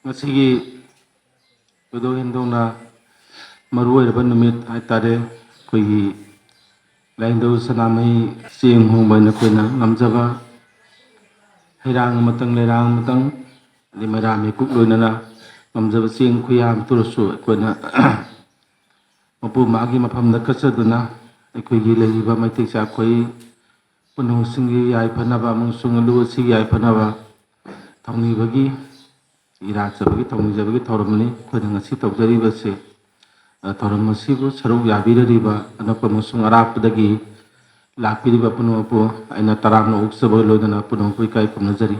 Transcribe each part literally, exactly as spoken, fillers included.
ꯉꯁꯤꯒꯤ ꯊꯣꯏꯗꯣꯛ ꯍꯦꯟꯗꯣꯛꯅ ꯃꯔꯨ ꯑꯣꯏꯔꯕ ꯅꯨꯃꯤꯠ ꯍꯥꯏꯇꯥꯔꯦ꯫ ꯑꯩꯈꯣꯏꯒꯤ ꯂꯥꯏꯅꯤꯡꯊꯧ ꯁꯅꯥꯃꯍꯤ ꯆꯦꯡ ꯍꯣꯡꯕ ꯍꯥꯏꯅ ꯑꯩꯈꯣꯏꯅ ꯉꯝꯖꯕ ꯍꯩꯔꯥꯡ ꯑꯃꯇꯪ, ꯂꯩꯔꯥꯡ ꯑꯃꯇꯪ, ꯑꯗꯩ ꯃꯩꯔꯥ ꯃꯩꯀꯨꯞ ꯂꯣꯏꯅꯅ ꯉꯝꯖꯕ ꯆꯦꯡ ꯈꯨꯌꯥꯝ ꯇꯨꯔꯁꯨ ꯑꯩꯈꯣꯏꯅ ꯃꯄꯨ ꯃꯥꯒꯤ ꯃꯐꯝꯗ ꯀꯠꯆꯗꯨꯅ ꯑꯩꯈꯣꯏꯒꯤ ꯂꯩꯔꯤꯕ ꯃꯩꯇꯩ ꯆꯥꯛꯈꯣꯏ ꯄꯨꯝꯅꯃꯛꯁꯤꯡꯒꯤ ꯌꯥꯏꯐꯅꯕ ꯑꯃꯁꯨꯡ ꯑꯂꯨ ꯑꯁꯤꯒꯤ ꯌꯥꯏꯐꯅꯕ ꯊꯧꯅꯤꯕꯒꯤ ꯏꯔꯥꯠꯆꯕꯒꯤ ꯊꯧꯅꯤꯖꯕꯒꯤ ꯊꯧꯔꯝꯅꯤ꯫ ꯑꯩꯈꯣꯏꯅ ꯉꯁꯤ ꯇꯧꯖꯔꯤꯕꯁꯤ, ꯑ, ꯊꯧꯔꯝ ꯑꯁꯤꯕꯨ ꯁꯔꯨꯛ ꯌꯥꯕꯤꯔꯤꯕ ꯑꯅꯛꯄ ꯑꯃꯁꯨꯡ ꯑꯔꯥꯞꯄꯗꯒꯤ ꯂꯥꯛꯄꯤꯔꯤꯕ ꯄꯨꯝꯅꯃꯛꯄꯨ ꯑꯩꯅ ꯇꯔꯥꯝꯅ ꯑꯣꯛꯆꯕꯒ ꯂꯣꯏꯅꯅ ꯄꯨꯝꯅꯃꯛꯄꯨ ꯏꯀꯥꯏ ꯈꯨꯝꯅꯖꯔꯤ꯫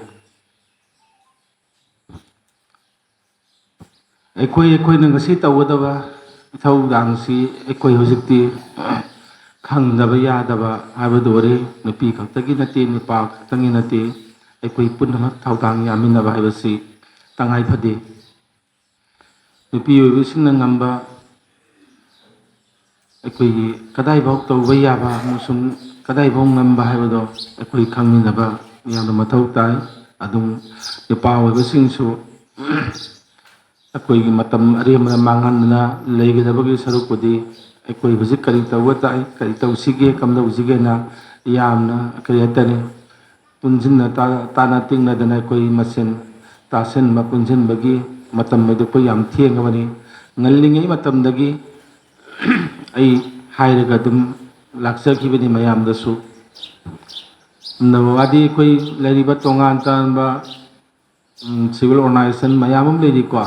ꯑꯩꯈꯣꯏ, ꯑꯩꯈꯣꯏꯅ ꯉꯁꯤ ꯇꯧꯒꯗꯕ ꯏꯊꯧꯗꯥꯡꯁꯤ ꯑꯩꯈꯣꯏ ꯍꯧꯖꯤꯛꯇꯤ ꯈꯪꯗꯕ ꯌꯥꯗꯕ ꯍꯥꯏꯕꯗꯨ ꯑꯣꯏꯔꯦ꯫ ꯅꯨꯄꯤ ꯈꯛꯇꯒꯤ ꯅꯠꯇꯦ, ꯅꯨꯄꯥ ꯈꯛꯇꯒꯤ ꯅꯠꯇꯦ, ꯑꯩꯈꯣꯏ ꯄꯨꯝꯅꯃꯛ ꯊꯧꯗꯥꯡ ꯌꯥꯃꯤꯟꯅꯕ ꯍꯥꯏꯕꯁꯤ ꯇꯉꯥꯏ ꯐꯗꯦ꯫ ꯅꯨꯄꯤ ꯑꯣꯏꯕꯁꯤꯡꯅ ꯉꯝꯕ ꯑꯩꯈꯣꯏꯒꯤ ꯀꯗꯥꯏꯐꯥꯎ ꯇꯧꯕ ꯌꯥꯕ ꯑꯃꯁꯨꯡ ꯀꯗꯥꯏꯐꯥꯎ ꯉꯝꯕ ꯍꯥꯏꯕꯗꯣ ꯑꯩꯈꯣꯏ ꯈꯪꯃꯤꯟꯅꯕ ꯌꯥꯝꯅ ꯃꯊꯧ ꯇꯥꯏ꯫ ꯑꯗꯨꯝ ꯅꯨꯄꯥ ꯑꯣꯏꯕꯁꯤꯡꯁꯨ ꯑꯩꯈꯣꯏꯒꯤ ꯃꯇꯝ ꯑꯔꯦꯝꯕꯗ ꯃꯥꯡꯍꯟꯗꯅ ꯂꯩꯒꯗꯕꯒꯤ ꯁꯔꯨꯛꯄꯨꯗꯤ ꯑꯩꯈꯣꯏ ꯍꯧꯖꯤꯛ ꯀꯔꯤ ꯇꯧꯕ ꯇꯥꯏ, ꯀꯔꯤ ꯇꯧꯁꯤꯒꯦ, ꯀꯝꯗꯧꯁꯤꯒꯦꯅ ꯌꯥꯝꯅ, ꯀꯔꯤ ꯍꯥꯏꯇꯥꯔꯦ, ꯄꯨꯟꯁꯤꯟꯅ ꯇꯥ-, ꯇꯥꯅ ꯇꯤꯡꯅꯗꯅ ꯑꯩꯈꯣꯏ ꯃꯁꯦꯟ ꯇꯥꯁꯤꯟꯕ, ꯄꯨꯟꯁꯤꯟꯕꯒꯤ ꯃꯇꯝ ꯑꯗꯨ ꯑꯩꯈꯣꯏ ꯌꯥꯝ ꯊꯦꯡꯉꯕꯅꯤ꯫ ꯉꯜꯂꯤꯉꯩ ꯃꯇꯝꯗꯒꯤ ꯑꯩ ꯍꯥꯏꯔꯒ ꯑꯗꯨꯝ ꯂꯥꯛꯆꯈꯤꯕꯅꯤ ꯃꯌꯥꯝꯗꯁꯨ꯫ ꯅꯋꯥꯗꯤ ꯑꯩꯈꯣꯏ ꯂꯩꯔꯤꯕ ꯇꯣꯉꯥꯟ ꯇꯣꯉꯥꯟꯕ, ꯎꯝ, civil organization ꯃꯌꯥꯝ ꯑꯃ ꯂꯩꯔꯤꯀꯣ,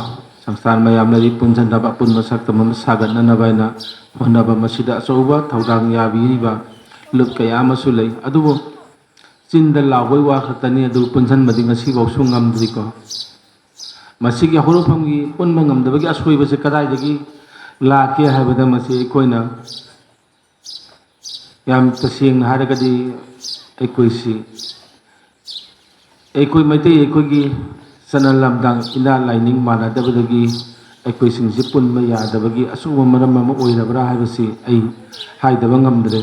ꯁꯪꯁꯊꯥꯟ ꯃꯌꯥꯝ ꯂꯩꯔꯤ, ꯄꯨꯟꯁꯤꯟꯅꯕ, ꯑꯄꯨꯟꯕ ꯁꯛꯇꯝ ꯑꯃ ꯁꯥꯒꯠꯅꯅꯕ ꯍꯥꯏꯅ ꯍꯣꯠꯅꯕ, ꯃꯁꯤꯗ ꯑꯆꯧꯕ ꯊꯧꯗꯥꯡ ꯌꯥꯕꯤꯔꯤꯕ ꯂꯨꯞ ꯀꯌꯥ ꯑꯃꯁꯨ ꯂꯩ꯫ ꯑꯗꯨꯕꯨ ꯆꯤꯟꯗ ꯂꯥꯎꯕꯒꯤ ꯋꯥ ꯈꯛꯇꯅꯤ, ꯑꯗꯨ ꯄꯨꯟꯁꯤꯟꯕꯗꯤ ꯉꯁꯤꯐꯥꯎꯁꯨ ꯉꯝꯗ꯭ꯔꯤꯀꯣ꯫ ꯃꯁꯤꯒꯤ ꯍꯧꯔꯛꯐꯝꯒꯤ ꯄꯨꯟꯕ ꯉꯝꯗꯕꯒꯤ ꯑꯁꯣꯏꯕꯁꯦ ꯀꯗꯥꯏꯗꯒꯤ ꯂꯥꯛꯀꯦ ꯍꯥꯏꯕꯗ, ꯃꯁꯤ ꯑꯩꯈꯣꯏꯅ ꯌꯥꯝ ꯇꯁꯦꯡꯅ ꯍꯥꯏꯔꯒꯗꯤ ꯑꯩꯈꯣꯏꯁꯤ, ꯑꯩꯈꯣꯏ ꯃꯩꯇꯩ ꯑꯩꯈꯣꯏꯒꯤ ꯆꯠꯅ ꯂꯝꯗꯥꯡ ꯏꯅꯥꯠ ꯂꯥꯏꯅꯤꯡ ꯃꯥꯟꯅꯗꯕꯗꯒꯤ ꯑꯩꯈꯣꯏꯁꯤꯡꯁꯤ ꯄꯨꯟꯕ ꯌꯥꯗꯕꯒꯤ ꯑꯆꯧꯕ ꯃꯔꯝ ꯑꯃ ꯑꯣꯏꯔꯕ꯭ꯔꯥ ꯍꯥꯏꯕꯁꯤ ꯑꯩ ꯍꯥꯏꯗꯕ ꯉꯝꯗ꯭ꯔꯦ꯫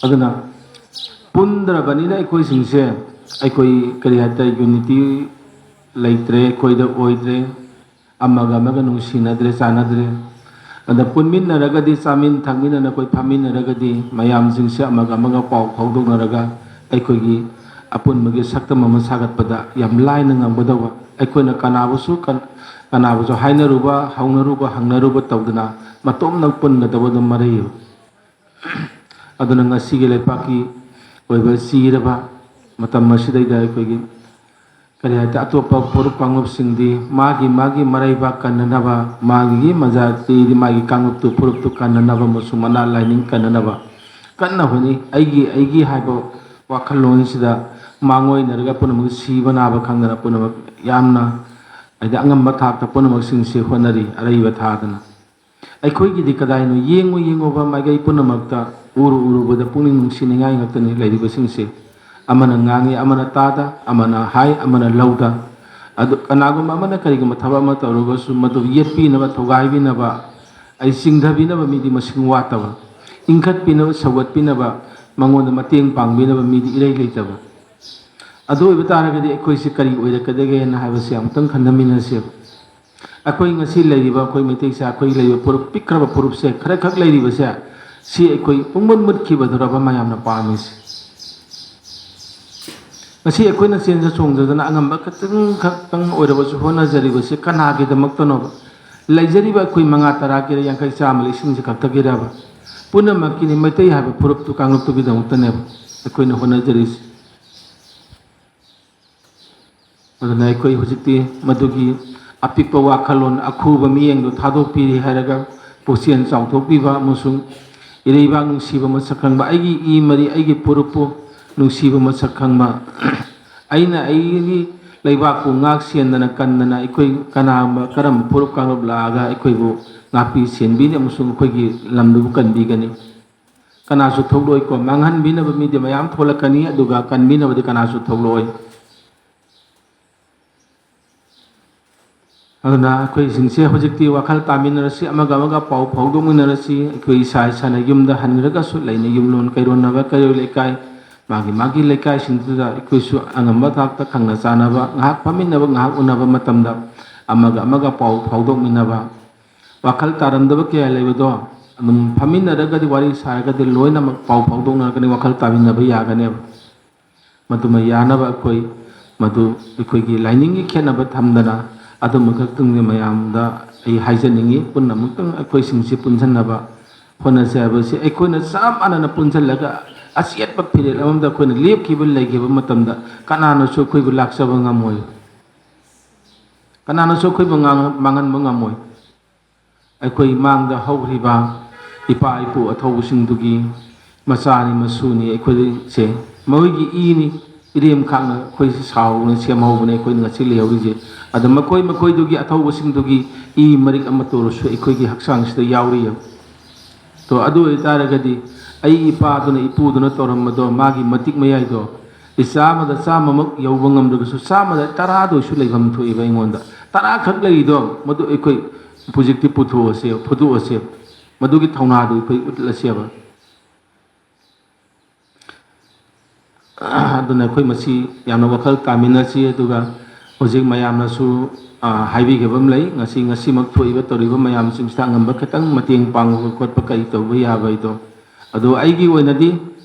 ꯑꯗꯨꯅ ꯄꯨꯟꯗ꯭ꯔꯕꯅꯤꯅ ꯑꯩꯈꯣꯏꯁꯤꯡꯁꯦ, ꯑꯩꯈꯣꯏ ꯀꯔꯤ ꯍꯥꯏꯇꯥꯔꯦ, unity ꯂꯩꯇ꯭ꯔꯦ, ꯑꯩꯈꯣꯏꯗ ꯑꯣꯏꯗ꯭ꯔꯦ꯫ ꯑꯃꯒ ꯑꯃꯒ ꯅꯨꯡꯁꯤꯅꯗ꯭ꯔꯦ, ꯆꯥꯟꯅꯗ꯭ꯔꯦ꯫ ꯑꯗ ꯄꯨꯟꯃꯤꯟꯅꯔꯒꯗꯤ, ꯆꯥꯃꯤꯟ ꯊꯛꯃꯤꯟꯅꯅ ꯑꯩꯈꯣꯏ ꯐꯝꯃꯤꯟꯅꯔꯒꯗꯤ, ꯃꯌꯥꯝꯁꯤꯡꯁꯦ ꯑꯃꯒ ꯑꯃꯒ ꯄꯥꯎ ꯐꯥꯎꯗꯣꯛꯅꯔꯒ ꯑꯩꯈꯣꯏꯒꯤ ꯑꯄꯨꯟꯕꯒꯤ ꯁꯛꯇꯝ ꯑꯃ ꯁꯥꯒꯠꯄꯗ ꯌꯥꯝ ꯂꯥꯏꯅ ꯉꯝꯒꯗꯧꯕ꯫ ꯑꯩꯈꯣꯏꯅ ꯀꯅꯥꯕꯨꯁꯨ ꯀꯟ-, ꯀꯅꯥꯕꯨꯁꯨ ꯍꯥꯏꯅꯔꯨꯕ, ꯍꯧꯅꯔꯨꯕ, ꯍꯪꯅꯔꯨꯕ ꯇꯧꯗꯅ ꯃꯇꯣꯝꯗ ꯄꯨꯟꯒꯗꯧꯕ ꯑꯗꯨꯝ ꯃꯔꯩ꯫ ꯑꯗꯨꯅ ꯉꯁꯤꯒꯤ ꯂꯩꯄꯥꯛꯀꯤ ꯑꯣꯏꯕ ꯆꯤꯔꯕ ꯃꯇꯝ ꯑꯁꯤꯗꯩꯗ ꯑꯩꯈꯣꯏꯒꯤ ꯀꯔꯤ ꯍꯥꯏꯇꯥꯔꯦ, ꯑꯇꯣꯞꯄ ꯐꯨꯔꯨꯞ ꯀꯥꯡꯂꯨꯞꯁꯤꯡꯗꯤ ꯃꯥꯒꯤ ꯃꯥꯒꯤ ꯃꯔꯩꯕꯥꯛ ꯀꯟꯅꯅꯕ, ꯃꯥꯒꯤ ꯃꯖꯥꯇꯤꯗꯤ ꯃꯥꯒꯤ ꯀꯥꯡꯂꯨꯞꯇꯨ, ꯐꯨꯔꯨꯞꯇꯨ ꯀꯟꯅꯅꯕ ꯑꯃꯁꯨꯡ ꯃꯅꯥ ꯂꯥꯏꯅꯤꯡ ꯀꯟꯅꯅꯕ ꯀꯟꯅ ꯍꯣꯠꯅꯩ꯫ ꯑꯩꯒꯤ, ꯑꯩꯒꯤ ꯍꯥꯏꯕ ꯋꯥꯈꯜꯂꯣꯟꯁꯤꯗ ꯃꯥꯡꯑꯣꯏꯅꯔꯒ ꯄꯨꯝꯅꯃꯛ ꯁꯤꯕ ꯅꯥꯕ ꯈꯪꯗꯅ ꯄꯨꯝꯅꯃꯛ ꯌꯥꯝꯅ, ꯍꯥꯏꯗꯤ, ꯑꯉꯝꯕ ꯊꯥꯛꯇ ꯄꯨꯝꯅꯃꯛꯁꯤꯡꯁꯦ ꯍꯣꯠꯅꯔꯤ, ꯑꯔꯩꯕ ꯊꯥꯗꯅ꯫ ꯑꯩꯈꯣꯏꯒꯤꯗꯤ ꯀꯗꯥꯏꯅꯣ? ꯌꯦꯡꯉꯨ ꯌꯦꯡꯉꯨꯕ ꯃꯥꯏꯀꯩ ꯄꯨꯝꯅꯃꯛꯇ, ꯎꯔꯨ ꯎꯔꯨꯕꯗ ꯄꯨꯛꯅꯤꯡ ꯅꯨꯡꯁꯤꯅꯤꯡꯉꯥꯏ ꯉꯥꯛꯇꯅꯤ ꯂꯩꯔꯤꯕꯁꯤꯡꯁꯦ꯫ ꯑꯃꯅ ꯉꯥꯡꯉꯤ, ꯑꯃꯅ ꯇꯥꯗ, ꯑꯃꯅ ꯍꯥꯏ, ꯑꯃꯅ ꯂꯧꯗ꯫ ꯑꯗꯨ ꯀꯅꯥꯒꯨꯝꯕ ꯑꯃꯅ ꯀꯔꯤꯒꯨꯝꯕ ꯊꯕꯛ ꯑꯃ ꯇꯧꯔꯒꯁꯨ ꯃꯗꯨ ꯌꯦꯠꯄꯤꯅꯕ, ꯊꯧꯒꯥꯏꯕꯤꯅꯕ, ꯑꯩ ꯆꯤꯡꯊꯕꯤꯅꯕ ꯃꯤꯗꯤ ꯃꯁꯤꯡ ꯋꯥꯠꯇꯕ, ꯏꯟꯈꯠꯄꯤꯅꯕ, ꯁꯧꯒꯠꯄꯤꯅꯕ, ꯃꯉꯣꯟꯗ ꯃꯇꯦꯡ ꯄꯥꯡꯕꯤꯅꯕ ꯃꯤꯗꯤ ꯏꯔꯩ ꯂꯩꯇꯕ꯫ ꯑꯗꯨ ꯑꯣꯏꯕ ꯇꯥꯔꯒꯗꯤ ꯑꯩꯈꯣꯏꯁꯤ ꯀꯔꯤ ꯑꯣꯏꯔꯛꯀꯗꯒꯦꯅ ꯍꯥꯏꯕꯁꯤ ꯑꯃꯨꯛꯇꯪ ꯈꯟꯊꯃꯤꯟꯅꯁꯦꯕ꯫ ꯑꯩꯈꯣꯏ ꯉꯁꯤ ꯂꯩꯔꯤꯕ, ꯑꯩꯈꯣꯏ ꯃꯩꯇꯩꯁꯦ, ꯑꯩꯈꯣꯏ ꯂꯩꯔꯤꯕ ꯐꯨꯔꯨꯞ, ꯄꯤꯛꯈ꯭ꯔꯕ ꯐꯨꯔꯨꯞꯁꯦ, ꯈꯔꯈꯛ ꯂꯩꯔꯤꯕꯁꯦ, ꯁꯤ ꯑꯩꯈꯣꯏ ꯄꯨꯡꯃꯨꯠ ꯃꯨꯠꯈꯤꯕꯗꯨꯔꯕ ꯃꯌꯥꯝꯅ ꯄꯥꯝꯃꯤꯁꯦ? ꯉꯁꯤ ꯑꯩꯈꯣꯏꯅ ꯆꯦꯟꯖ ꯆꯣꯡꯖꯗꯅ ꯑꯉꯝꯕ ꯈꯤꯇꯪ ꯈꯛꯇꯪ ꯑꯣꯏꯔꯕꯁꯨ ꯍꯣꯠꯅꯖꯔꯤꯕꯁꯦ ꯀꯅꯥꯒꯤꯗꯃꯛꯇꯅꯣꯕ? ꯂꯩꯖꯔꯤꯕ ꯑꯩꯈꯣꯏ ꯃꯉꯥ, ꯇꯔꯥꯒꯤꯔ, ꯌꯥꯡꯈꯩ, ꯆꯥꯝꯃ, ꯂꯤꯁꯤꯡꯁꯦ ꯈꯛꯇꯒꯤꯔꯕ? ꯄꯨꯝꯅꯃꯛꯀꯤꯅꯤ, ꯃꯩꯇꯩ ꯍꯥꯏꯕ ꯐꯨꯔꯨꯞꯇꯨ ꯀꯥꯡꯂꯨꯞꯇꯨꯒꯤꯗꯃꯛꯇꯅꯦꯕ ꯑꯩꯈꯣꯏꯅ ꯍꯣꯠꯅꯖꯔꯤꯁꯦ꯫ ꯑꯗꯨꯅ ꯑꯩꯈꯣꯏ ꯍꯧꯖꯤꯛꯇꯤ ꯃꯗꯨꯒꯤ ꯑꯄꯤꯛꯄ ꯋꯥꯈꯜꯂꯣꯟ, ꯑꯈꯨꯕ ꯃꯤꯠꯌꯦꯡꯗꯨ ꯊꯥꯗꯣꯛꯄꯤꯔꯤ ꯍꯥꯏꯔꯒ ꯄꯨꯛꯆꯦꯜ ꯆꯥꯎꯊꯣꯛꯄꯤꯕ ꯑꯃꯁꯨꯡ ꯏꯔꯩꯕꯥꯛ ꯅꯨꯡꯁꯤꯕ ꯃꯁꯛ ꯈꯪꯕ, ꯑꯩꯒꯤ ꯏ ꯃꯔꯤ, ꯑꯩꯒꯤ ꯐꯨꯔꯨꯞꯄꯨ ꯅꯨꯡꯁꯤꯕ ꯃꯁꯛ ꯈꯪꯕ, ꯑꯩꯅ ꯑꯩꯒꯤ ꯂꯩꯕꯥꯛꯄꯨ ꯉꯥꯛ ꯁꯦꯟꯗꯅ ꯀꯟꯗꯅ ꯑꯩꯈꯣꯏ ꯀꯅꯥꯒꯨꯝꯕ ꯀꯔꯝꯕ ꯐꯨꯔꯨꯞ ꯀꯥꯡꯂꯨꯞ ꯂꯥꯛꯑꯒ ꯑꯩꯈꯣꯏꯕꯨ ꯉꯥꯛꯄꯤ ꯁꯦꯟꯕꯤꯅꯤ ꯑꯃꯁꯨꯡ ꯑꯩꯈꯣꯏꯒꯤ ꯂꯝꯗꯨꯕꯨ ꯀꯟꯕꯤꯒꯅꯤ? ꯀꯅꯥꯁꯨ ꯊꯣꯛꯂꯛꯑꯣꯏꯀꯣ꯫ ꯃꯥꯡꯍꯟꯕꯤꯅꯕ ꯃꯤꯗꯤ ꯃꯌꯥꯝ ꯊꯣꯛꯂꯛꯀꯅꯤ, ꯑꯗꯨꯒ ꯀꯟꯕꯤꯅꯕꯗꯤ ꯀꯅꯥꯁꯨ ꯊꯣꯛꯂꯛꯑꯣꯏ꯫ ꯑꯗꯨꯅ ꯑꯩꯈꯣꯏꯁꯤꯡꯁꯦ ꯍꯧꯖꯤꯛꯇꯤ ꯋꯥꯈꯜ ꯇꯥꯃꯤꯟꯅꯔꯁꯤ, ꯑꯃꯒ ꯑꯃꯒ ꯄꯥꯎ ꯐꯥꯎꯗꯣꯛꯃꯤꯟꯅꯔꯁꯤ꯫ ꯑꯩꯈꯣꯏ ꯏꯁꯥ ꯏꯁꯥꯅ ꯌꯨꯝꯗ ꯍꯟꯈ꯭ꯔꯒꯁꯨ ꯂꯩꯅ ꯌꯨꯝꯂꯣꯟ ꯀꯩꯔꯣꯟꯅꯕ, ꯀꯩꯔꯣꯏ ꯂꯩꯀꯥꯏ, ꯃꯥꯒꯤ ꯃꯥꯒꯤ ꯂꯩꯀꯥꯏꯁꯤꯡꯗꯨꯗ ꯑꯩꯈꯣꯏꯁꯨ ꯑꯉꯝꯕ ꯊꯥꯛꯇ ꯈꯪꯅ ꯆꯥꯟꯅꯕ, ꯉꯥꯏꯍꯥꯛ ꯐꯝꯃꯤꯟꯅꯕ, ꯉꯥꯏꯍꯥꯛ ꯎꯅꯕ ꯃꯇꯝꯗ ꯑꯃꯒ ꯑꯃꯒ ꯄꯥꯎ ꯐꯥꯎꯗꯣꯛꯃꯤꯟꯅꯕ, ꯋꯥꯈꯜ ꯇꯥꯔꯝꯗꯕ ꯀꯌꯥ ꯂꯩꯕꯗꯣ ꯑꯗꯨꯝ ꯐꯝꯃꯤꯟꯅꯔꯒꯗꯤ, ꯋꯥꯔꯤ ꯁꯥꯔꯒꯗꯤ ꯂꯣꯏꯅꯃꯛ ꯄꯥꯎ ꯐꯥꯎꯗꯣꯛꯅꯔꯒꯅꯤ, ꯋꯥꯈꯜ ꯇꯥꯃꯤꯟꯅꯕ ꯌꯥꯒꯅꯦꯕ꯫ ꯃꯗꯨꯃ ꯌꯥꯅꯕ ꯑꯩꯈꯣꯏ ꯃꯗꯨ ꯑꯩꯈꯣꯏꯒꯤ ꯂꯥꯏꯅꯤꯡꯒꯤ ꯈꯦꯠꯅꯕ ꯊꯝꯗꯅ ꯑꯗꯨꯝꯕ ꯈꯛꯇꯪꯗꯤ ꯃꯌꯥꯝꯗ ꯑꯩ ꯍꯥꯏꯖꯅꯤꯡꯉꯤ꯫ ꯄꯨꯟꯅ ꯑꯃꯨꯛꯇꯪ ꯑꯩꯈꯣꯏꯁꯤꯡꯁꯤ ꯄꯨꯟꯁꯤꯟꯅꯕ ꯍꯣꯠꯅꯁꯦ ꯍꯥꯏꯕꯁꯤ, ꯑꯩꯈꯣꯏꯅ ꯆꯞ ꯃꯥꯟꯅꯅ ꯄꯨꯟꯁꯤꯜꯂꯒ ꯑꯆꯦꯠꯄ ꯐꯤꯔꯦꯞ ꯑꯃꯗ ꯑꯩꯈꯣꯏꯅ ꯂꯦꯞꯈꯤꯕ ꯂꯩꯈꯤꯕ ꯃꯇꯝꯗ ꯀꯅꯥꯅꯁꯨ ꯑꯩꯈꯣꯏꯕꯨ ꯂꯥꯛꯆꯕ ꯉꯝꯃꯣꯏ, ꯀꯅꯥꯅꯁꯨ ꯑꯩꯈꯣꯏꯕꯨ ꯉꯥꯡ-, ꯃꯥꯡꯍꯟꯕ ꯉꯝꯃꯣꯏ꯫ ꯑꯩꯈꯣꯏ ꯃꯥꯡꯗ ꯍꯧꯈ꯭ꯔꯤꯕ ꯏꯄꯥ ꯏꯄꯨ ꯑꯊꯧꯕꯁꯤꯡꯗꯨꯒꯤ ꯃꯆꯥꯅꯤ ꯃꯁꯨꯅꯤ ꯑꯩꯈꯣꯏꯁꯦ, ꯃꯈꯣꯏꯒꯤ ꯏꯅꯤ, ꯏꯔꯦꯝ ꯈꯥꯛꯅ ꯑꯩꯈꯣꯏꯁꯦ ꯁꯥꯍꯧꯕꯅꯤ, ꯁꯦꯝꯍꯧꯕꯅꯤ ꯑꯩꯈꯣꯏꯅ ꯉꯁꯤ ꯂꯩꯍꯧꯔꯤꯁꯦ꯫ ꯑꯗ ꯃꯈꯣꯏ ꯃꯈꯣꯏꯗꯨꯒꯤ ꯑꯊꯧꯕꯁꯤꯡꯗꯨꯒꯤ ꯏ ꯃꯔꯤꯛ ꯑꯃꯠꯇ ꯑꯣꯏꯔꯁꯨ ꯑꯩꯈꯣꯏꯒꯤ ꯍꯛꯆꯥꯡꯁꯤꯗ ꯌꯥꯎꯔꯤꯑꯕ꯫ ꯇꯣ, ꯑꯗꯨ ꯑꯣꯏꯇꯥꯔꯒꯗꯤ ꯑꯩ ꯏꯄꯥꯗꯨꯅ ꯏꯄꯨꯗꯨꯅ ꯇꯧꯔꯝꯕꯗꯣ ꯃꯥꯒꯤ ꯃꯇꯤꯛ ꯃꯌꯥꯏꯗꯣ, ꯏꯆꯥ ꯑꯃꯗ ꯆꯥꯝꯃꯃꯛ ꯌꯧꯕ ꯉꯝꯗ꯭ꯔꯒꯁꯨ ꯆꯥꯝꯃꯗ ꯇꯔꯥꯗ ꯑꯣꯏꯁꯨ ꯂꯩꯐꯝ ꯊꯣꯛꯏꯕ ꯑꯩꯉꯣꯟꯗ꯫ ꯇꯔꯥ ꯈꯛ ꯂꯩꯔꯤꯗꯣ ꯃꯗꯨ ꯑꯩꯈꯣꯏ ꯍꯧꯖꯤꯛꯇꯤ ꯄꯨꯊꯣꯛꯑꯁꯦ, ꯐꯨꯗꯣꯛꯑꯁꯦ꯫ ꯃꯗꯨꯒꯤ ꯊꯧꯅꯥꯗꯨ ꯑꯩꯈꯣꯏ ꯎꯠꯂꯁꯦꯕ꯫ ꯑꯗꯨꯅ ꯑꯩꯈꯣꯏ ꯃꯁꯤ ꯌꯥꯝꯅ ꯋꯥꯈꯜ ꯇꯥꯃꯤꯟꯅꯁꯤ, ꯑꯗꯨꯒ ꯍꯧꯖꯤꯛ ꯃꯌꯥꯝꯅꯁꯨ, ꯑ, ꯍꯥꯏꯕꯤꯈꯤꯕ ꯑꯃ ꯂꯩ, ꯉꯁꯤ, ꯉꯁꯤꯃꯛ ꯊꯣꯛꯏꯕ ꯇꯧꯔꯤꯕ ꯃꯌꯥꯝꯁꯤꯡꯁꯤꯗ ꯑꯉꯝꯕ ꯈꯤꯇꯪ ꯃꯇꯦꯡ ꯄꯥꯡꯕ ꯈꯣꯠꯄ ꯀꯔꯤ ꯇꯧꯕ ꯌꯥꯕ ꯍꯥꯏꯗꯣ꯫ ꯑꯗꯣ ꯑꯩꯒꯤ ꯑꯣꯏꯅꯗꯤ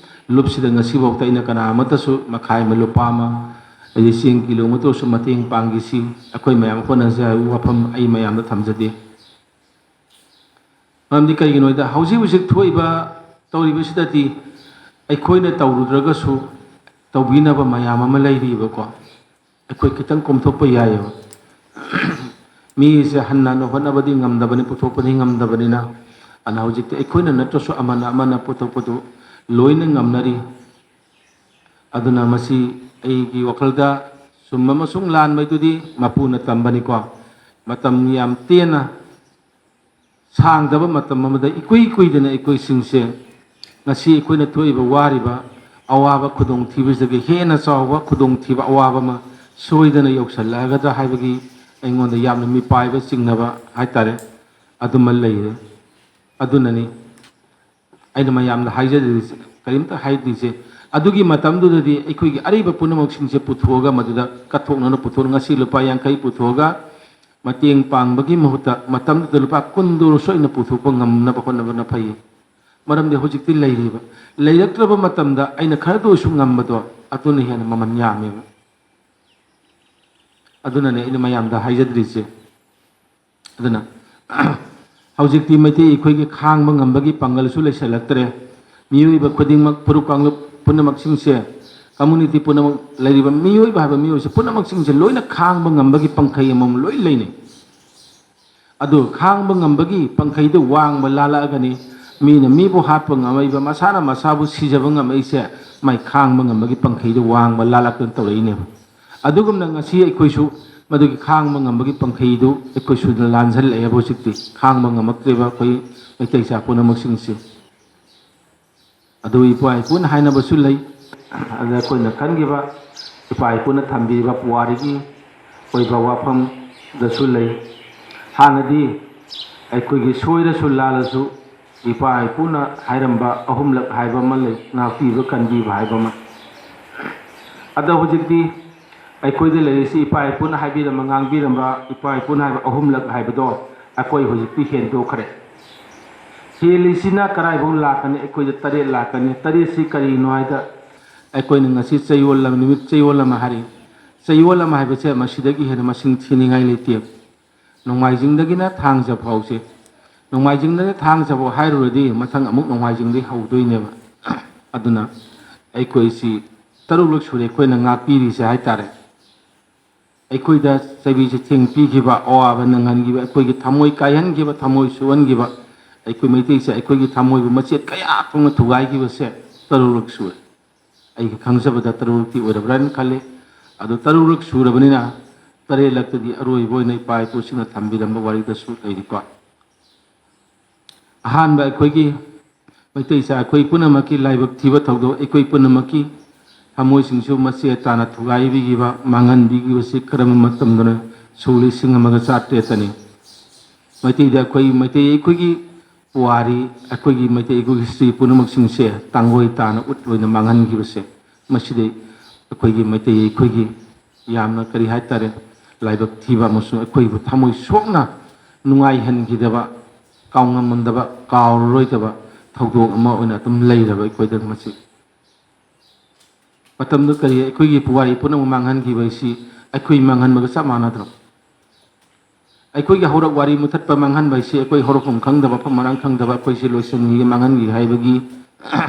ꯂꯨꯞꯁꯤꯗ ꯉꯁꯤꯐꯥꯎꯗ ꯑꯩꯅ ꯀꯅꯥ ꯑꯃꯠꯇꯁꯨ ꯃꯈꯥꯏ ꯑꯃ, ꯂꯨꯄꯥ ꯑꯃ, ꯑꯩꯗꯤ ꯆꯦꯡ ꯀꯤꯂꯣ ꯑꯃꯇ ꯑꯣꯏꯔꯁꯨ ꯃꯇꯦꯡ ꯄꯥꯡꯈꯤꯁꯤ, ꯑꯩꯈꯣꯏ ꯃꯌꯥꯝ ꯍꯣꯠꯅꯁꯤ ꯍꯥꯏꯕ ꯋꯥꯐꯝ ꯑꯩ ꯃꯌꯥꯝꯗ ꯊꯝꯖꯗꯦ꯫ ꯃꯔꯝꯗꯤ ꯀꯩꯒꯤꯅꯣ ꯍꯥꯏꯗ ꯍꯧꯖꯤꯛ ꯍꯧꯖꯤꯛ ꯊꯣꯛꯏꯕ ꯇꯧꯔꯤꯕꯁꯤꯗꯗꯤ ꯑꯩꯈꯣꯏꯅ ꯇꯧꯔꯨꯗ꯭ꯔꯒꯁꯨ ꯇꯧꯕꯤꯅꯕ ꯃꯌꯥꯝ ꯑꯃ ꯂꯩꯔꯤꯕꯀꯣ꯫ ꯑꯩꯈꯣꯏ ꯈꯤꯇꯪ ꯀꯣꯝꯊꯣꯛꯄ ꯌꯥꯏꯑꯕ꯫ ꯃꯤꯁꯦ ꯍꯟꯅ ꯍꯟꯅ ꯍꯣꯠꯅꯕꯗꯤ ꯉꯝꯗꯕꯅꯤ, ꯄꯨꯊꯣꯛꯄꯗꯤ ꯉꯝꯗꯕꯅꯤꯅ꯫ ꯑꯗꯨꯅ ꯍꯧꯖꯤꯛꯇꯤ ꯑꯩꯈꯣꯏꯅ ꯅꯠꯇ꯭ꯔꯁꯨ ꯑꯃꯅ ꯑꯃꯅ ꯄꯨꯊꯣꯛꯄꯗꯨ ꯂꯣꯏꯅ ꯉꯝꯅꯔꯤ꯫ ꯑꯗꯨꯅ ꯃꯁꯤ ꯑꯩꯒꯤ ꯋꯥꯈꯜꯗ ꯆꯨꯝꯕ ꯑꯃꯁꯨꯡ ꯂꯥꯟꯕꯗꯨꯗꯤ ꯃꯄꯨꯅ ꯇꯝꯕꯅꯤꯀꯣ꯫ ꯃꯇꯝ ꯌꯥꯝ ꯇꯦꯟꯅ ꯁꯥꯡꯗꯕ ꯃꯇꯝ ꯑꯃꯗ ꯏꯀꯨꯏ ꯀꯨꯏꯗꯅ ꯑꯩꯈꯣꯏꯁꯤꯡꯁꯦ ꯉꯁꯤ ꯑꯩꯈꯣꯏꯅ ꯊꯣꯛꯏꯕ ꯋꯥꯔꯤꯕ ꯑꯋꯥꯕ ꯈꯨꯗꯣꯡꯊꯤꯕꯁꯤꯗꯒꯤ ꯍꯦꯟꯅ ꯆꯥꯎꯕ ꯈꯨꯗꯣꯡꯊꯤꯕ ꯑꯋꯥꯕ ꯑꯃ ꯁꯣꯏꯗꯅ ꯌꯧꯁꯜꯂꯛꯑꯒꯗ꯭ꯔꯥ ꯍꯥꯏꯕꯒꯤ ꯑꯩꯉꯣꯟꯗ ꯌꯥꯝꯅ ꯃꯤꯄꯥꯏꯕ ꯆꯤꯡꯅꯕ ꯍꯥꯏꯇꯥꯔꯦ, ꯑꯗꯨꯃ ꯂꯩꯔꯦ꯫ ꯑꯗꯨꯅꯅꯤ ꯑꯩꯅ ꯃꯌꯥꯝꯗ ꯍꯥꯏꯖꯔꯤꯁꯦ, ꯀꯔꯤꯝꯇ ꯍꯥꯏꯗ꯭ꯔꯤꯁꯦ, ꯑꯗꯨꯒꯤ ꯃꯇꯝꯗꯨꯗꯗꯤ ꯑꯩꯈꯣꯏꯒꯤ ꯑꯔꯩꯕ ꯄꯨꯝꯅꯃꯛꯁꯤꯡꯁꯦ ꯄꯨꯊꯣꯛꯑꯒ, ꯃꯗꯨꯗ ꯀꯠꯊꯣꯛꯅꯅ ꯄꯨꯊꯣꯛ, ꯉꯁꯤ ꯂꯨꯄꯥ ꯌꯥꯡꯈꯩ ꯄꯨꯊꯣꯛꯑꯒ ꯃꯇꯦꯡ ꯄꯥꯡꯕꯒꯤ ꯃꯍꯨꯠꯇ ꯃꯇꯝꯗꯨꯗ ꯂꯨꯄꯥ ꯀꯨꯟꯗꯨ ꯁꯣꯏꯅ ꯄꯨꯊꯣꯛꯄ ꯉꯝꯅꯕ ꯍꯣꯠꯅꯕꯅ ꯐꯩ꯫ ꯃꯔꯝꯗꯤ ꯍꯧꯖꯤꯛꯇꯤ ꯂꯩꯔꯤꯕ, ꯂꯩꯔꯛꯇ꯭ꯔꯕ ꯃꯇꯝꯗ ꯑꯩꯅ ꯈꯔꯗ ꯑꯣꯏꯁꯨ ꯉꯝꯕꯗꯣ, ꯑꯗꯨꯅ ꯍꯦꯟꯅ ꯃꯃꯜ ꯌꯥꯝꯃꯦꯕ꯫ ꯑꯗꯨꯅꯅꯦ ꯑꯩꯅ ꯃꯌꯥꯝꯗ ꯍꯥꯏꯖꯗ꯭ꯔꯤꯁꯦ꯫ ꯑꯗꯨꯅ ꯍꯧꯖꯤꯛꯇꯤ ꯃꯩꯇꯩ ꯑꯩꯈꯣꯏꯒꯤ ꯈꯥꯡꯕ ꯉꯝꯕꯒꯤ ꯄꯥꯡꯒꯜꯁꯨ ꯂꯩꯁꯜꯂꯛꯇ꯭ꯔꯦ꯫ ꯃꯤꯑꯣꯏꯕ ꯈꯨꯗꯤꯡꯃꯛ, ꯐꯨꯔꯨꯞ ꯀꯥꯡꯂꯨꯞ ꯄꯨꯝꯅꯃꯛꯁꯤꯡꯁꯦ, ꯀꯝꯃꯨꯅꯤꯇꯤ ꯄꯨꯝꯅꯃꯛ, ꯂꯩꯔꯤꯕ ꯃꯤꯑꯣꯏꯕ ꯍꯥꯏꯕ ꯃꯤꯑꯣꯏꯁꯦ ꯄꯨꯝꯅꯃꯛꯁꯤꯡꯁꯦ ꯂꯣꯏꯅ ꯈꯥꯡꯕ ꯉꯝꯕꯒꯤ ꯄꯪꯈꯩ ꯑꯃꯃꯝ ꯂꯣꯏ ꯂꯩꯅꯩ꯫ ꯑꯗꯨ ꯈꯥꯡꯕ ꯉꯝꯕꯒꯤ ꯄꯪꯈꯩꯗꯨ ꯋꯥꯡꯕ ꯂꯥꯜꯂꯛꯑꯒꯅꯤ꯫ ꯃꯤꯅ ꯃꯤꯕꯨ ꯍꯥꯠꯄ ꯉꯝꯃꯛꯏꯕ, ꯃꯁꯥꯅ ꯃꯁꯥꯕꯨ ꯁꯤꯖꯕ ꯉꯝꯃꯛꯏꯁꯦ, ꯃꯥꯏ ꯈꯥꯡꯕ ꯉꯝꯕꯒꯤ ꯄꯪꯈꯩꯗꯨ ꯋꯥꯡꯕ ꯂꯥꯜꯂꯛꯇꯨꯅ ꯇꯧꯔꯛꯏꯅꯦꯕ꯫ ꯑꯗꯨꯒꯨꯝꯅ ꯉꯁꯤ ꯑꯩꯈꯣꯏꯁꯨ ꯃꯗꯨꯒꯤ ꯈꯥꯡꯕ ꯉꯝꯕꯒꯤ ꯄꯪꯈꯩꯗꯨ ꯑꯩꯈꯣꯏꯁꯨ ꯂꯥꯟꯖꯜꯂꯛꯑꯦꯕ꯫ ꯍꯧꯖꯤꯛꯇꯤ ꯈꯥꯡꯕ ꯉꯝꯃꯛꯇ꯭ꯔꯤꯕ ꯑꯩꯈꯣꯏ ꯃꯩꯇꯩ ꯏꯆꯥ ꯄꯨꯝꯅꯃꯛꯁꯤꯡꯁꯤ꯫ ꯑꯗꯨ ꯏꯄꯥ ꯏꯄꯨꯅ ꯍꯥꯏꯅꯕꯁꯨ ꯂꯩ꯫ ꯑꯗ ꯑꯩꯈꯣꯏꯅ ꯈꯟꯈꯤꯕ, ꯏꯄꯥ ꯏꯄꯨꯅ ꯊꯝꯕꯤꯕ ꯄꯨꯋꯥꯔꯤꯒꯤ ꯑꯣꯏꯕ ꯋꯥꯐꯝꯗꯁꯨ ꯂꯩ꯫ ꯍꯥꯟꯅꯗꯤ ꯑꯩꯈꯣꯏꯒꯤ ꯁꯣꯏꯔꯁꯨ ꯂꯥꯜꯂꯁꯨ ꯏꯄꯥ ꯏꯄꯨꯅ ꯍꯥꯏꯔꯝꯕ ꯑꯍꯨꯝꯂꯛ ꯍꯥꯏꯕ ꯑꯃ ꯂꯩ, ꯉꯥꯛꯄꯤꯕ ꯀꯟꯕꯤꯕ ꯍꯥꯏꯕ ꯑꯃ꯫ ꯑꯗꯣ ꯍꯧꯖꯤꯛꯇꯤ ꯑꯩꯈꯣꯏꯗ ꯂꯩꯔꯤꯁꯤ ꯏꯄꯥ ꯏꯄꯨꯅ ꯍꯥꯏꯕꯤꯔꯝꯕ, ꯉꯥꯡꯕꯤꯔꯝꯕ, ꯏꯄꯥ ꯏꯄꯨꯅ ꯍꯥꯏꯕ ꯑꯍꯨꯝꯂꯛ ꯍꯥꯏꯕꯗꯣ ꯑꯩꯈꯣꯏ ꯍꯧꯖꯤꯛꯇꯤ ꯍꯦꯟꯗꯣꯛꯈ꯭ꯔꯦ꯫ ꯍꯦꯜꯂꯤꯁꯤꯅ ꯀꯔꯥꯏꯐꯥꯎ ꯂꯥꯛꯀꯅꯤ? ꯑꯩꯈꯣꯏꯗ ꯇꯔꯦꯠ ꯂꯥꯛꯀꯅꯤ꯫ ꯇꯔꯦꯠꯁꯤ ꯀꯔꯤꯅꯣ ꯍꯥꯏꯗ, ꯑꯩꯈꯣꯏꯅ ꯉꯁꯤ ꯆꯌꯣꯜ ꯑꯃ, ꯅꯨꯃꯤꯠ ꯆꯌꯣꯜ ꯑꯃ ꯍꯥꯏꯔꯤ꯫ ꯆꯌꯣꯜ ꯑꯃ ꯍꯥꯏꯕꯁꯦ ꯃꯁꯤꯗꯒꯤ ꯍꯦꯟꯅ ꯃꯁꯤꯡ ꯊꯤꯅꯤꯡꯉꯥꯏ ꯂꯩꯇꯦ꯫ ꯅꯣꯡꯃꯥꯏꯖꯤꯡꯗꯒꯤꯅ ꯊꯥꯡꯖ ꯐꯥꯎꯁꯦ, ꯅꯣꯡꯃꯥꯏꯖꯤꯡꯗꯒꯤ ꯊꯥꯡꯖ ꯐꯥꯎ ꯍꯥꯏꯔꯨꯔꯗꯤ ꯃꯊꯪ ꯑꯃꯨꯛ ꯅꯣꯡꯃꯥꯏꯖꯤꯡꯗꯒꯤ ꯍꯧꯗꯣꯏꯅꯦꯕ꯫ ꯑꯗꯨꯅ ꯑꯩꯈꯣꯏꯁꯤ ꯇꯔꯨꯛꯂꯛ ꯁꯨꯔꯦ ꯑꯩꯈꯣꯏꯅ ꯉꯥꯛꯄꯤꯔꯤꯁꯦ ꯍꯥꯏꯇꯥꯔꯦ꯫ ꯑꯩꯈꯣꯏꯗ ꯆꯩꯕꯤ ꯆꯩꯊꯦꯡ ꯄꯤꯈꯤꯕ, ꯑꯋꯥꯕ ꯅꯪꯍꯟꯈꯤꯕ, ꯑꯩꯈꯣꯏꯒꯤ ꯊꯃꯣꯏ ꯀꯥꯏꯍꯟꯈꯤꯕ, ꯊꯃꯣꯏ ꯁꯣꯛꯍꯟꯈꯤꯕ, ꯑꯩꯈꯣꯏ ꯃꯩꯇꯩꯁꯦ ꯑꯩꯈꯣꯏꯒꯤ ꯊꯃꯣꯏꯕꯨ ꯃꯆꯦꯠ ꯀꯌꯥ ꯊꯣꯛꯅ ꯊꯨꯒꯥꯏꯈꯤꯕꯁꯦ ꯇꯔꯨꯛꯂꯛ ꯁꯨꯔꯦ꯫ ꯑꯩꯒꯤ ꯈꯪꯖꯕꯗ ꯇꯔꯨꯛꯂꯛꯇꯤ ꯑꯣꯏꯔꯕ꯭ꯔꯥꯅ ꯈꯜꯂꯤ꯫ ꯑꯗꯨ ꯇꯔꯨꯛꯂꯛ ꯁꯨꯔꯕꯅꯤꯅ ꯇꯔꯦꯠꯂꯛꯇꯗꯤ ꯑꯔꯣꯏꯕ ꯑꯣꯏꯅ ꯏꯄꯥ ꯏꯄꯨꯁꯤꯡꯅ ꯊꯝꯕꯤꯔꯝꯕ ꯋꯥꯔꯤꯗꯁꯨ ꯂꯩꯔꯤꯀꯣ꯫ ꯑꯍꯥꯟꯕ ꯑꯩꯈꯣꯏꯒꯤ ꯃꯩꯇꯩ ꯏꯆꯥ ꯑꯩꯈꯣꯏ ꯄꯨꯝꯅꯃꯛꯀꯤ ꯂꯥꯏꯕꯛ ꯊꯤꯕ ꯊꯧꯗꯣꯛ, ꯑꯩꯈꯣꯏ ꯄꯨꯝꯅꯃꯛꯀꯤ ꯊꯃꯣꯏꯁꯤꯡꯁꯨ ꯃꯆꯦꯠ ꯇꯥꯅ ꯊꯨꯒꯥꯏꯕꯤꯈꯤꯕ, ꯃꯥꯡꯍꯟꯕꯤꯈꯤꯕꯁꯤ ꯀꯔꯝꯕ ꯃꯇꯝꯗꯅꯣ? ꯁꯣꯛ ꯂꯤꯁꯤꯡ ꯑꯃꯒ ꯆꯥꯇ꯭ꯔꯦꯠꯇꯅꯤ꯫ ꯃꯩꯇꯩꯗ ꯑꯩꯈꯣꯏ, ꯃꯩꯇꯩ ꯑꯩꯈꯣꯏꯒꯤ ꯄꯨꯋꯥꯔꯤ, ꯑꯩꯈꯣꯏꯒꯤ ꯃꯩꯇꯩ ꯑꯩꯈꯣꯏꯒꯤ ꯍꯤꯁꯇ꯭ꯔꯤ ꯄꯨꯝꯅꯃꯛꯁꯤꯡꯁꯦ ꯇꯥꯡꯒꯣꯏ ꯇꯥꯅ ꯎꯠ ꯑꯣꯏꯅ ꯃꯥꯡꯍꯟꯈꯤꯕꯁꯦ, ꯃꯁꯤꯗꯤ ꯑꯩꯈꯣꯏꯒꯤ ꯃꯩꯇꯩ ꯑꯩꯈꯣꯏꯒꯤ ꯌꯥꯝꯅ, ꯀꯔꯤ ꯍꯥꯏꯇꯥꯔꯦ, ꯂꯥꯏꯕꯛ ꯊꯤꯕ ꯑꯃꯁꯨꯡ ꯑꯩꯈꯣꯏꯕꯨ ꯊꯃꯣꯏ ꯁꯣꯛꯅ ꯅꯨꯡꯉꯥꯏꯍꯟꯈꯤꯗꯕ, ꯀꯥꯎꯉꯝꯗꯕ, ꯀꯥꯎꯔꯔꯣꯏꯗꯕ ꯊꯧꯗꯣꯛ ꯑꯃ ꯑꯣꯏꯅ ꯑꯗꯨꯝ ꯂꯩꯔꯕ ꯑꯩꯈꯣꯏꯗ ꯃꯁꯤ꯫ ꯃꯇꯝꯗꯨ ꯀꯔꯤ, ꯑꯩꯈꯣꯏꯒꯤ ꯄꯨꯋꯥꯔꯤ ꯄꯨꯝꯅꯃꯛ ꯃꯥꯡꯍꯟꯈꯤꯕ ꯍꯥꯏꯁꯤ ꯑꯩꯈꯣꯏ ꯃꯥꯡꯍꯟꯕꯒ ꯆꯞ ꯃꯥꯟꯅꯗ꯭ꯔꯣ? ꯑꯩꯈꯣꯏꯒꯤ ꯍꯧꯔꯛ ꯋꯥꯔꯤ ꯃꯨꯊꯠꯄ ꯃꯥꯡꯍꯟꯕ ꯍꯥꯏꯁꯤ ꯑꯩꯈꯣꯏ ꯍꯧꯔꯛꯐꯝ ꯈꯪꯗꯕ, ꯃꯐꯝ ꯃꯔꯥꯡ ꯈꯪꯗꯕ, ꯑꯩꯈꯣꯏꯁꯦ ꯂꯣꯏꯁꯤꯟꯈꯤꯒꯦ, ꯃꯥꯡꯍꯟꯈꯤꯒꯦ ꯍꯥꯏꯕꯒꯤ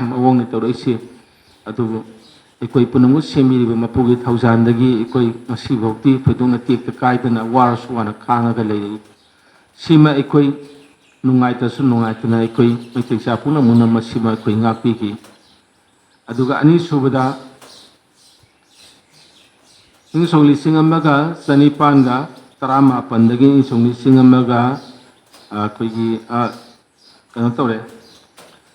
ꯃꯑꯣꯡꯅꯤ ꯇꯧꯔꯛꯏꯁꯦ꯫ ꯑꯗꯨꯕꯨ ꯑꯩꯈꯣꯏ ꯄꯨꯝꯅꯃꯛ ꯁꯦꯝꯕꯤꯔꯤꯕ ꯃꯄꯨꯒꯤ ꯊꯧꯖꯥꯜꯗꯒꯤ ꯑꯩꯈꯣꯏ ꯉꯁꯤꯐꯥꯎꯗꯤ ꯊꯣꯏꯗꯣꯛꯅ ꯇꯦꯛꯇ ꯀꯥꯏꯗꯅ ꯋꯥꯔꯁꯨ ꯋꯥꯅ ꯈꯥꯡꯉꯒ ꯂꯩꯔꯛꯏ꯫ ꯁꯤꯃ ꯑꯩꯈꯣꯏ ꯅꯨꯡꯉꯥꯏꯇ꯭ꯔꯁꯨ ꯅꯨꯡꯉꯥꯏꯇꯅ ꯑꯩꯈꯣꯏ ꯃꯩꯇꯩ ꯏꯆꯥ ꯄꯨꯝꯅꯃꯛꯅ ꯃꯁꯤꯃ ꯑꯩꯈꯣꯏ ꯉꯥꯛꯄꯤꯈꯤ꯫ ꯑꯗꯨꯒ ꯑꯅꯤꯁꯨꯕꯗ, ꯏꯪ ꯁꯣꯛ ꯂꯤꯁꯤꯡ ꯑꯃꯒ ꯆꯅꯤꯄꯥꯟꯒ ꯇꯔꯥꯃꯥꯄꯟꯗꯒꯤ ꯏꯪ ꯁꯣꯛ ꯂꯤꯁꯤꯡ ꯑꯃꯒ, ꯑ, ꯑꯩꯈꯣꯏꯒꯤ, ꯑ, ꯀꯩꯅꯣ ꯇꯧꯔꯦ,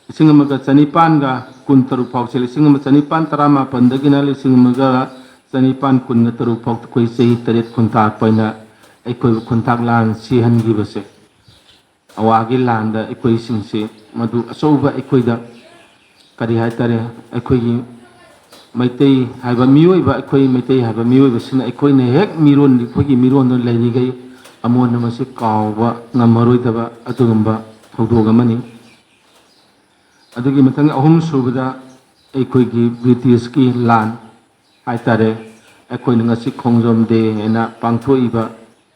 ꯂꯤꯁꯤꯡ ꯑꯃꯒ ꯆꯅꯤꯄꯥꯟꯒ ꯀꯨꯟꯇꯔꯨꯛ ꯐꯥꯎꯁꯦ, ꯂꯤꯁꯤꯡ ꯑꯃ ꯆꯅꯤꯄꯥꯟ ꯇꯔꯥꯃꯥꯄꯟꯗꯒꯤꯅ ꯂꯤꯁꯤꯡ ꯑꯃꯒ ꯆꯅꯤꯄꯥꯟ ꯀꯨꯟꯒ ꯇꯔꯨꯛ ꯐꯥꯎ ꯑꯩꯈꯣꯏ ꯆꯍꯤ ꯇꯔꯦꯠ ꯈꯨꯟꯇꯥꯛꯄ ꯍꯥꯏꯅ ꯑꯩꯈꯣꯏꯕꯨ ꯈꯨꯟꯇꯥꯛ ꯂꯥꯟ ꯁꯤꯍꯟꯈꯤꯕꯁꯦ, ꯑꯋꯥꯒꯤ ꯂꯥꯟꯗ ꯑꯩꯈꯣꯏꯁꯤꯡꯁꯦ ꯃꯗꯨ ꯑꯆꯧꯕ ꯑꯩꯈꯣꯏꯗ, ꯀꯔꯤ ꯍꯥꯏꯇꯥꯔꯦ, ꯑꯩꯈꯣꯏꯒꯤ ꯃꯩꯇꯩ ꯍꯥꯏꯕ ꯃꯤꯑꯣꯏꯕ, ꯑꯩꯈꯣꯏ ꯃꯩꯇꯩ ꯍꯥꯏꯕ ꯃꯤꯑꯣꯏꯕꯁꯤꯅ ꯑꯩꯈꯣꯏꯅ ꯍꯦꯛ ꯃꯤꯔꯣꯟ, ꯑꯩꯈꯣꯏꯒꯤ ꯃꯤꯔꯣꯟꯗ ꯂꯩꯔꯤꯈꯩ ꯑꯃꯣꯟꯕ ꯃꯁꯤ ꯀꯥꯎꯕ ꯉꯝꯃꯔꯣꯏꯗꯕ ꯑꯗꯨꯒꯨꯝꯕ ꯊꯧꯗꯣꯛ ꯑꯃꯅꯤ꯫ ꯑꯗꯨꯒꯤ ꯃꯊꯪ ꯑꯍꯨꯝ ꯁꯨꯕꯗ ꯑꯩꯈꯣꯏꯒꯤ ꯕ꯭ꯔꯤꯇꯤꯁꯀꯤ ꯂꯥꯟ ꯍꯥꯏꯇꯥꯔꯦ, ꯑꯩꯈꯣꯏꯅ ꯉꯁꯤ ꯈꯣꯡꯖꯣꯝ ꯗꯦ ꯍꯥꯏꯅ ꯄꯥꯡꯊꯣꯛꯏꯕ,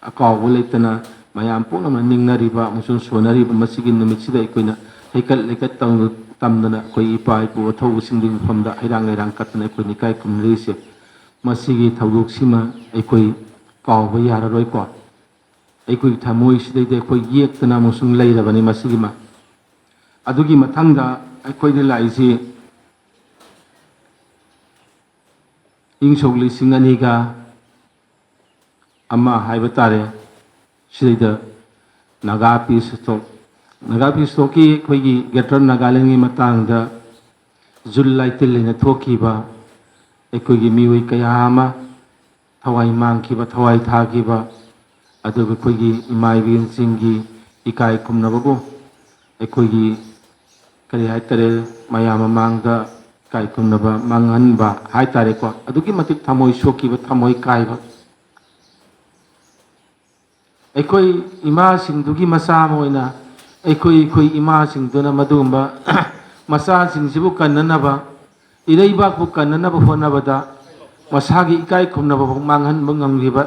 ꯑꯀꯥꯎꯕ ꯂꯩꯇꯅ ꯃꯌꯥꯝ ꯄꯨꯝꯅꯃꯛ ꯅꯤꯡꯅꯔꯤꯕ ꯑꯃꯁꯨꯡ ꯁꯣꯟꯅꯔꯤꯕ ꯃꯁꯤꯒꯤ ꯅꯨꯃꯤꯠꯁꯤꯗ ꯑꯩꯈꯣꯏꯅ ꯍꯩꯀꯠ ꯂꯩꯀꯠ ꯇꯧ-, ꯇꯝꯗꯅ ꯑꯩꯈꯣꯏ ꯏꯄꯥ ꯏꯄꯨ ꯑꯊꯧꯕꯁꯤꯡꯒꯤ ꯃꯐꯝꯗ ꯍꯩꯔꯥꯡ ꯂꯩꯔꯥꯡ ꯀꯠꯇꯅ ꯑꯩꯈꯣꯏꯅ ꯏꯀꯥꯏ ꯈꯨꯝꯅꯔꯤꯁꯦ, ꯃꯁꯤꯒꯤ ꯊꯧꯗꯣꯛꯁꯤꯃ ꯑꯩꯈꯣꯏ ꯀꯥꯎꯕ ꯌꯥꯔꯔꯣꯏꯀꯣ꯫ ꯑꯩꯈꯣꯏꯒꯤ ꯊꯃꯣꯏꯁꯤꯗꯩꯗ ꯑꯩꯈꯣꯏ ꯌꯦꯛꯇꯅ ꯑꯃꯁꯨꯡ ꯂꯩꯔꯕꯅꯤ ꯃꯁꯤꯒꯤꯃ꯫ ꯑꯗꯨꯒꯤ ꯃꯊꯪꯗ ꯑꯩꯈꯣꯏꯗ ꯂꯥꯛꯏꯁꯤ ꯏꯪ ꯁꯣꯛ ꯂꯤꯁꯤꯡ ꯑꯅꯤꯒ ꯑꯃ ꯍꯥꯏꯕ ꯇꯥꯔꯦ꯫ ꯁꯤꯗꯩꯗ ꯅꯥꯒꯥ ꯄꯤꯁ ꯇꯣꯛ, ꯅꯥꯒꯥ ꯄꯤꯁ ꯇꯣꯛꯀꯤ ꯑꯩꯈꯣꯏꯒꯤ ꯒ꯭ꯔꯦꯇꯔ ꯅꯥꯒꯥꯂꯦꯟꯒꯤ ꯃꯇꯥꯡꯗ ꯖꯨꯜ ꯂꯥꯏꯇꯤꯜ ꯍꯥꯏꯅ ꯊꯣꯛꯈꯤꯕ ꯑꯩꯈꯣꯏꯒꯤ ꯃꯤꯑꯣꯏ ꯀꯌꯥ ꯑꯃ ꯊꯋꯥꯏ ꯃꯥꯡꯈꯤꯕ, ꯊꯋꯥꯏ ꯊꯥꯈꯤꯕ, ꯑꯗꯨꯒ ꯑꯩꯈꯣꯏꯒꯤ ꯏꯃꯥ ꯏꯕꯦꯟꯁꯤꯡꯒꯤ ꯏꯀꯥꯏ ꯈꯨꯝꯅꯕꯕꯨ ꯑꯩꯈꯣꯏꯒꯤ, ꯀꯔꯤ ꯍꯥꯏꯇꯥꯔꯦ, ꯃꯌꯥꯝ ꯃꯃꯥꯡꯗ ꯏꯀꯥꯏ ꯈꯨꯝꯅꯕ ꯃꯥꯡꯍꯟꯕ ꯍꯥꯏꯇꯥꯔꯦꯀꯣ, ꯑꯗꯨꯛꯀꯤ ꯃꯇꯤꯛ ꯊꯃꯣꯏ ꯁꯣꯛꯈꯤꯕ, ꯊꯃꯣꯏ ꯀꯥꯏꯕ꯫ ꯑꯩꯈꯣꯏ ꯏꯃꯥꯁꯤꯡꯗꯨꯒꯤ ꯃꯆꯥ ꯑꯃ ꯑꯣꯏꯅ, ꯑꯩꯈꯣꯏ, ꯑꯩꯈꯣꯏ ꯏꯃꯥꯁꯤꯡꯗꯨꯅ ꯃꯗꯨꯒꯨꯝꯕ ꯃꯆꯥꯁꯤꯡꯁꯤꯕꯨ ꯀꯟꯅꯅꯕ, ꯏꯔꯩꯕꯥꯛꯄꯨ ꯀꯟꯅꯅꯕ ꯍꯣꯠꯅꯕꯗ ꯃꯁꯥꯒꯤ ꯏꯀꯥꯏ ꯈꯨꯝꯅꯕ ꯐꯥꯎ ꯃꯥꯡꯍꯟꯕ ꯉꯝꯂꯤꯕ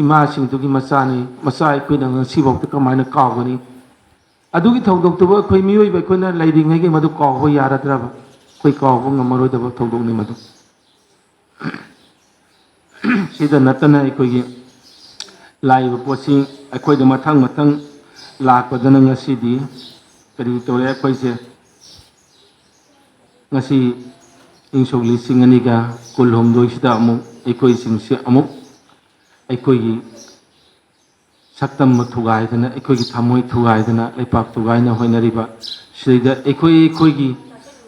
ꯏꯃꯥꯁꯤꯡꯗꯨꯒꯤ ꯃꯆꯥꯅꯤ꯫ ꯃꯆꯥ ꯑꯩꯈꯣꯏꯅ ꯉꯁꯤꯐꯥꯎꯗ ꯀꯃꯥꯏꯅ ꯀꯥꯎꯒꯅꯤ? ꯑꯗꯨꯒꯤ ꯊꯧꯗꯣꯛꯇꯨꯕꯨ ꯑꯩꯈꯣꯏ ꯃꯤꯑꯣꯏꯕ ꯑꯩꯈꯣꯏꯅ ꯂꯩꯔꯤꯉꯩꯒꯤ ꯃꯗꯨ ꯀꯥꯎꯕ ꯌꯥꯔꯗ꯭ꯔꯕ? ꯑꯩꯈꯣꯏ ꯀꯥꯎꯕ ꯉꯝꯃꯔꯣꯏꯗꯕ ꯊꯧꯗꯣꯛꯅꯤ ꯃꯗꯨ꯫ ꯁꯤꯗ ꯅꯠꯇꯅ ꯑꯩꯈꯣꯏꯒꯤ ꯂꯥꯛꯏꯕ ꯄꯣꯠꯁꯤ ꯑꯩꯈꯣꯏꯗ ꯃꯊꯪ ꯃꯊꯪ ꯂꯥꯛꯄꯗꯅ ꯉꯁꯤꯗꯤ ꯀꯔꯤ ꯇꯧꯔꯦ? ꯑꯩꯈꯣꯏꯁꯦ ꯉꯁꯤ ꯏꯪ ꯁꯣꯛ ꯂꯤꯁꯤꯡ ꯑꯅꯤꯒ ꯀꯨꯟꯍꯨꯝꯗꯣꯏꯁꯤꯗ ꯑꯃꯨꯛ ꯑꯩꯈꯣꯏꯁꯤꯡꯁꯤ ꯑꯃꯨꯛ ꯑꯩꯈꯣꯏꯒꯤ ꯁꯛꯇꯝꯕ ꯊꯨꯒꯥꯏꯗꯅ, ꯑꯩꯈꯣꯏꯒꯤ ꯊꯃꯣꯏ ꯊꯨꯒꯥꯏꯗꯅ, ꯂꯩꯄꯥꯛ ꯊꯨꯒꯥꯏꯅ ꯍꯣꯠꯅꯔꯤꯕ ꯁꯤꯗꯩꯗ ꯑꯩꯈꯣꯏ, ꯑꯩꯈꯣꯏꯒꯤ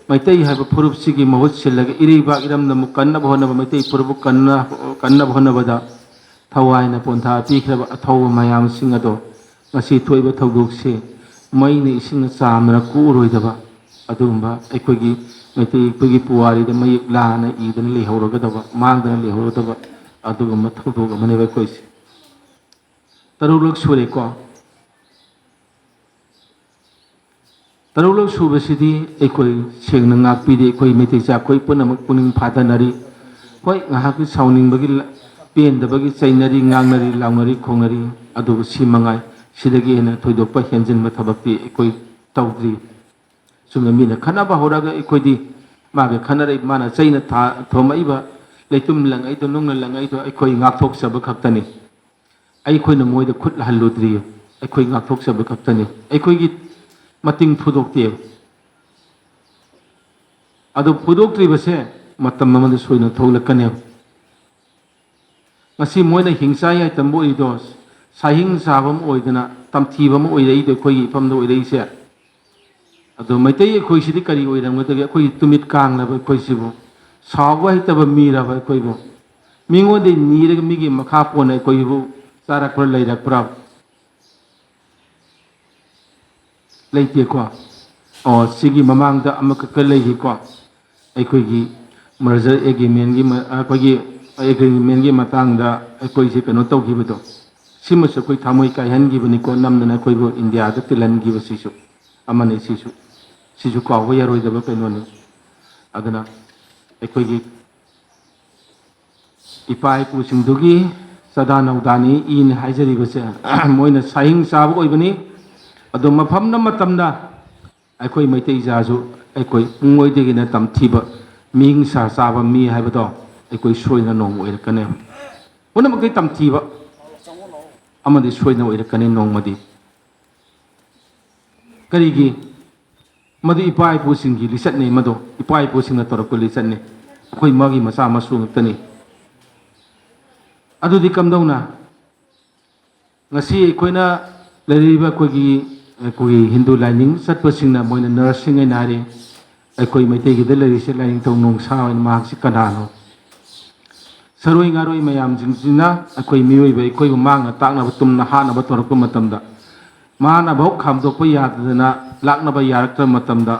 ꯃꯩꯇꯩ ꯍꯥꯏꯕ ꯐꯨꯔꯨꯞꯁꯤꯒꯤ ꯃꯍꯨꯠ ꯁꯤꯜꯂꯒ ꯏꯔꯩꯕꯥꯛ ꯏꯔꯝꯗꯝꯕꯨ ꯀꯟꯅꯕ ꯍꯣꯠꯅꯕ, ꯃꯩꯇꯩ ꯐꯨꯔꯨꯞꯄꯨ ꯀꯟꯅ-, ꯀꯟꯅꯕ ꯍꯣꯠꯅꯕꯗ ꯊꯋꯥꯏꯅ ꯄꯣꯟꯊꯥ ꯄꯤꯈ꯭ꯔꯕ ꯑꯊꯧꯕ ꯃꯌꯥꯝꯁꯤꯡ ꯑꯗꯣ ꯉꯁꯤ ꯊꯣꯛꯏꯕ ꯊꯧꯗꯣꯛꯁꯤ ꯃꯩꯅ ꯏꯁꯤꯡꯅ ꯆꯥꯝꯃꯅ ꯀꯣꯛꯎꯔꯣꯏꯗꯕ ꯑꯗꯨꯒꯨꯝꯕ ꯑꯩꯈꯣꯏꯒꯤ ꯃꯩꯇꯩ, ꯑꯩꯈꯣꯏꯒꯤ ꯄꯨꯋꯥꯔꯤꯗ ꯃꯌꯦꯛ ꯂꯥꯅ ꯏꯗꯅ ꯂꯩꯍꯧꯔꯒꯗꯕ, ꯃꯥꯡꯗꯅ ꯂꯩꯍꯧꯔꯒꯗꯕ ꯑꯗꯨꯒꯨꯝꯕ ꯊꯧꯗꯣꯛ ꯑꯃꯅꯦꯕ ꯑꯩꯈꯣꯏꯁꯦ꯫ ꯇꯔꯨꯛꯂꯛ ꯁꯨꯔꯦꯀꯣ꯫ ꯇꯔꯨꯛꯂꯛ ꯁꯨꯕꯁꯤꯗꯤ ꯑꯩꯈꯣꯏ ꯁꯦꯡꯅ ꯉꯥꯛꯄꯤꯔꯤ꯫ ꯑꯩꯈꯣꯏ ꯃꯩꯇꯩ ꯆꯥ ꯑꯩꯈꯣꯏ ꯄꯨꯝꯅꯃꯛ ꯄꯨꯛꯅꯤꯡ ꯐꯥꯊꯅꯔꯤ꯫ ꯍꯣꯏ, ꯉꯥꯏꯍꯥꯛꯀꯤ ꯁꯥꯎꯅꯤꯡꯕꯒꯤ ꯂ-, ꯄꯦꯟꯗꯕꯒꯤ ꯆꯩꯅꯔꯤ, ꯉꯥꯡꯅꯔꯤ, ꯂꯥꯎꯅꯔꯤ, ꯈꯣꯡꯅꯔꯤ, ꯑꯗꯨꯕꯨ ꯁꯤ ꯃꯉꯥꯏ꯫ ꯁꯤꯗꯒꯤ ꯍꯦꯟꯅ ꯊꯣꯏꯗꯣꯛꯄ ꯍꯦꯟꯖꯤꯟꯕ ꯊꯕꯛꯇꯤ ꯑꯩꯈꯣꯏ ꯇꯧꯗ꯭ꯔꯤ꯫ ꯆꯨꯝꯅ ꯃꯤꯅ ꯈꯠꯅꯕ ꯍꯧꯔꯒ ꯑꯩꯈꯣꯏꯗꯤ ꯃꯥꯒ ꯈꯠꯅꯔꯛꯏ, ꯃꯥꯅ ꯆꯩꯅ ꯊꯥ-, ꯊꯣꯝꯃꯛꯏꯕ ꯂꯩꯇꯨꯝ ꯂꯪꯉꯛꯏꯗꯣ, ꯅꯨꯡꯅ ꯂꯪꯉꯛꯏꯗꯣ ꯑꯩꯈꯣꯏ ꯉꯥꯛꯊꯣꯛꯆꯕ ꯈꯛꯇꯅꯤ꯫ ꯑꯩꯈꯣꯏꯅ ꯃꯣꯏꯗ ꯈꯨꯠ ꯍꯜꯂꯨꯗ꯭ꯔꯤꯌꯦ, ꯑꯩꯈꯣꯏ ꯉꯥꯛꯊꯣꯛꯆꯕ ꯈꯛꯇꯅꯤ, ꯑꯩꯈꯣꯏꯒꯤ ꯃꯇꯤꯡ ꯐꯨꯗꯣꯛꯇꯦꯕ꯫ ꯑꯗꯨ ꯐꯨꯗꯣꯛꯇ꯭ꯔꯤꯕꯁꯦ ꯃꯇꯝ ꯑꯃꯗ ꯁꯣꯏꯅ ꯊꯣꯛꯂꯛꯀꯅꯦꯕ꯫ ꯉꯁꯤ ꯃꯣꯏꯅ ꯍꯤꯡꯆꯥ ꯌꯥꯏꯇꯝꯕ ꯑꯣꯏꯔꯤꯗꯣ, ꯁꯥꯍꯤꯡ ꯆꯥꯕ ꯑꯃ ꯑꯣꯏꯗꯅ, ꯇꯝꯊꯤꯕ ꯑꯃ ꯑꯣꯏꯔꯛꯏꯗꯣ, ꯑꯩꯈꯣꯏꯒꯤ ꯏꯐꯝꯗ ꯑꯣꯏꯔꯛꯏꯁꯦ꯫ ꯑꯗꯣ ꯃꯩꯇꯩ ꯑꯩꯈꯣꯏꯁꯤꯗꯤ ꯀꯔꯤ ꯑꯣꯏꯔꯝꯒꯗꯒꯦ? ꯑꯩꯈꯣꯏꯒꯤ ꯇꯨꯃꯤꯠ ꯀꯥꯡꯂꯕ ꯑꯩꯈꯣꯏꯁꯤꯕꯨ? ꯁꯥꯎꯕ ꯍꯩꯇꯕ ꯃꯤꯔꯕ ꯑꯩꯈꯣꯏꯕꯨ? ꯃꯤꯉꯣꯟꯗ ꯅꯤꯔꯒ ꯃꯤꯒꯤ ꯃꯈꯥ ꯄꯣꯟꯅ ꯑꯩꯈꯣꯏꯕꯨ ꯆꯥꯔꯛꯄ꯭ꯔꯥ, ꯂꯩꯔꯛꯄ꯭ꯔꯥ? ꯂꯩꯇꯦꯀꯣ꯫ ꯑꯣ, ꯁꯤꯒꯤ ꯃꯃꯥꯡꯗ ꯑꯃꯈꯛꯀ ꯂꯩꯈꯤꯀꯣ꯫ ꯑꯩꯈꯣꯏꯒꯤ merger agreement-ꯀꯤ ꯃ-, ꯑꯩꯈꯣꯏꯒꯤ agreement-ꯀꯤ ꯃꯇꯥꯡꯗ ꯑꯩꯈꯣꯏꯁꯦ ꯀꯩꯅꯣ ꯇꯧꯈꯤꯕꯗꯣ, ꯁꯤꯃꯁꯨ ꯑꯩꯈꯣꯏ ꯊꯃꯣꯏ ꯀꯥꯏꯍꯟꯈꯤꯕꯅꯤꯀꯣ, ꯅꯝꯗꯅ ꯑꯩꯈꯣꯏꯕꯨ ꯏꯟꯗꯤꯌꯥꯗ ꯇꯤꯜꯍꯟꯈꯤꯕꯁꯤꯁꯨ ꯑꯃꯅꯤ꯫ ꯁꯤꯁꯨ, ꯁꯤꯁꯨ ꯀꯥꯎꯕ ꯌꯥꯔꯣꯏꯗꯕ ꯀꯩꯅꯣꯅꯤ꯫ ꯑꯗꯨꯅ ꯑꯩꯈꯣꯏꯒꯤ ꯏꯄꯥ ꯏꯄꯨꯁꯤꯡꯗꯨꯒꯤ ꯆꯥꯗꯥ ꯅꯧꯗꯥꯅꯤ ꯏꯅ ꯍꯥꯏꯖꯔꯤꯕꯁꯦ꯫ ꯃꯣꯏꯅ ꯁꯥꯍꯤꯡ ꯆꯥꯕ ꯑꯣꯏꯕꯅꯤ꯫ ꯑꯗꯣ ꯃꯐꯝꯅ ꯃꯇꯝꯗ ꯑꯩꯈꯣꯏ ꯃꯩꯇꯩ ꯏꯆꯥꯁꯨ ꯑꯩꯈꯣꯏ ꯄꯨꯡꯂꯣꯏꯗꯒꯤꯅ ꯇꯝꯊꯤꯕ, ꯃꯤ ꯍꯤꯡꯁꯥ ꯆꯥꯕ ꯃꯤ ꯍꯥꯏꯕꯗꯣ ꯑꯩꯈꯣꯏ ꯁꯣꯏꯗꯅ ꯅꯣꯡꯃ ꯑꯣꯏꯔꯛꯀꯅꯦꯕ꯫ ꯄꯨꯝꯅꯃꯛꯀꯤ ꯇꯝꯊꯤꯕ ꯑꯃꯗꯤ ꯁꯣꯏꯗꯅ ꯑꯣꯏꯔꯛꯀꯅꯤ ꯅꯣꯡꯃꯗꯤ꯫ ꯀꯔꯤꯒꯤ? ꯃꯗꯨ ꯏꯄꯥ ꯏꯄꯨꯁꯤꯡꯒꯤ ꯂꯤꯆꯠꯅꯤ, ꯃꯗꯨ ꯏꯄꯥ ꯏꯄꯨꯁꯤꯡꯅ ꯇꯧꯔꯛꯄ ꯂꯤꯆꯠꯅꯤ꯫ ꯑꯩꯈꯣꯏ ꯃꯥꯒꯤ ꯃꯆꯥ ꯃꯁꯨ ꯉꯥꯛꯇꯅꯤ꯫ ꯑꯗꯨꯗꯤ ꯀꯝꯗꯧꯅ? ꯉꯁꯤ ꯑꯩꯈꯣꯏꯅ ꯂꯩꯔꯤꯕ ꯑꯩꯈꯣꯏꯒꯤ, ꯑꯩꯈꯣꯏꯒꯤ ꯍꯤꯟꯗꯨ ꯂꯥꯏꯅꯤꯡ ꯆꯠꯄꯁꯤꯡꯅ, ꯃꯣꯏꯅ ꯅꯔꯁꯁꯤꯡ ꯍꯥꯏꯅ ꯍꯥꯏꯔꯤ, ꯑꯩꯈꯣꯏ ꯃꯩꯇꯩꯒꯤꯗ ꯂꯩꯔꯤꯁꯦ ꯂꯥꯏꯅꯤꯡꯊꯧ ꯅꯣꯡꯁꯥ ꯑꯣꯏꯅ, ꯃꯍꯥꯛꯁꯤ ꯀꯅꯥꯅꯣ? ꯁꯔꯣꯏ ꯉꯥꯔꯣꯏ ꯃꯌꯥꯝꯁꯤꯡꯁꯤꯅ ꯑꯩꯈꯣꯏ ꯃꯤꯑꯣꯏꯕ ꯑꯩꯈꯣꯏꯕꯨ ꯃꯥꯡꯅ ꯇꯥꯛꯅꯕ, ꯇꯨꯝꯅ ꯍꯥꯠꯅꯕ ꯇꯧꯔꯛꯄ ꯃꯇꯝꯗ, ꯃꯥꯅ ꯐꯥꯎ ꯈꯥꯝꯗꯣꯛꯄ ꯌꯥꯗꯗꯅ ꯂꯥꯛꯅꯕ ꯌꯥꯔꯛꯇ꯭ꯔꯕ ꯃꯇꯝꯗ,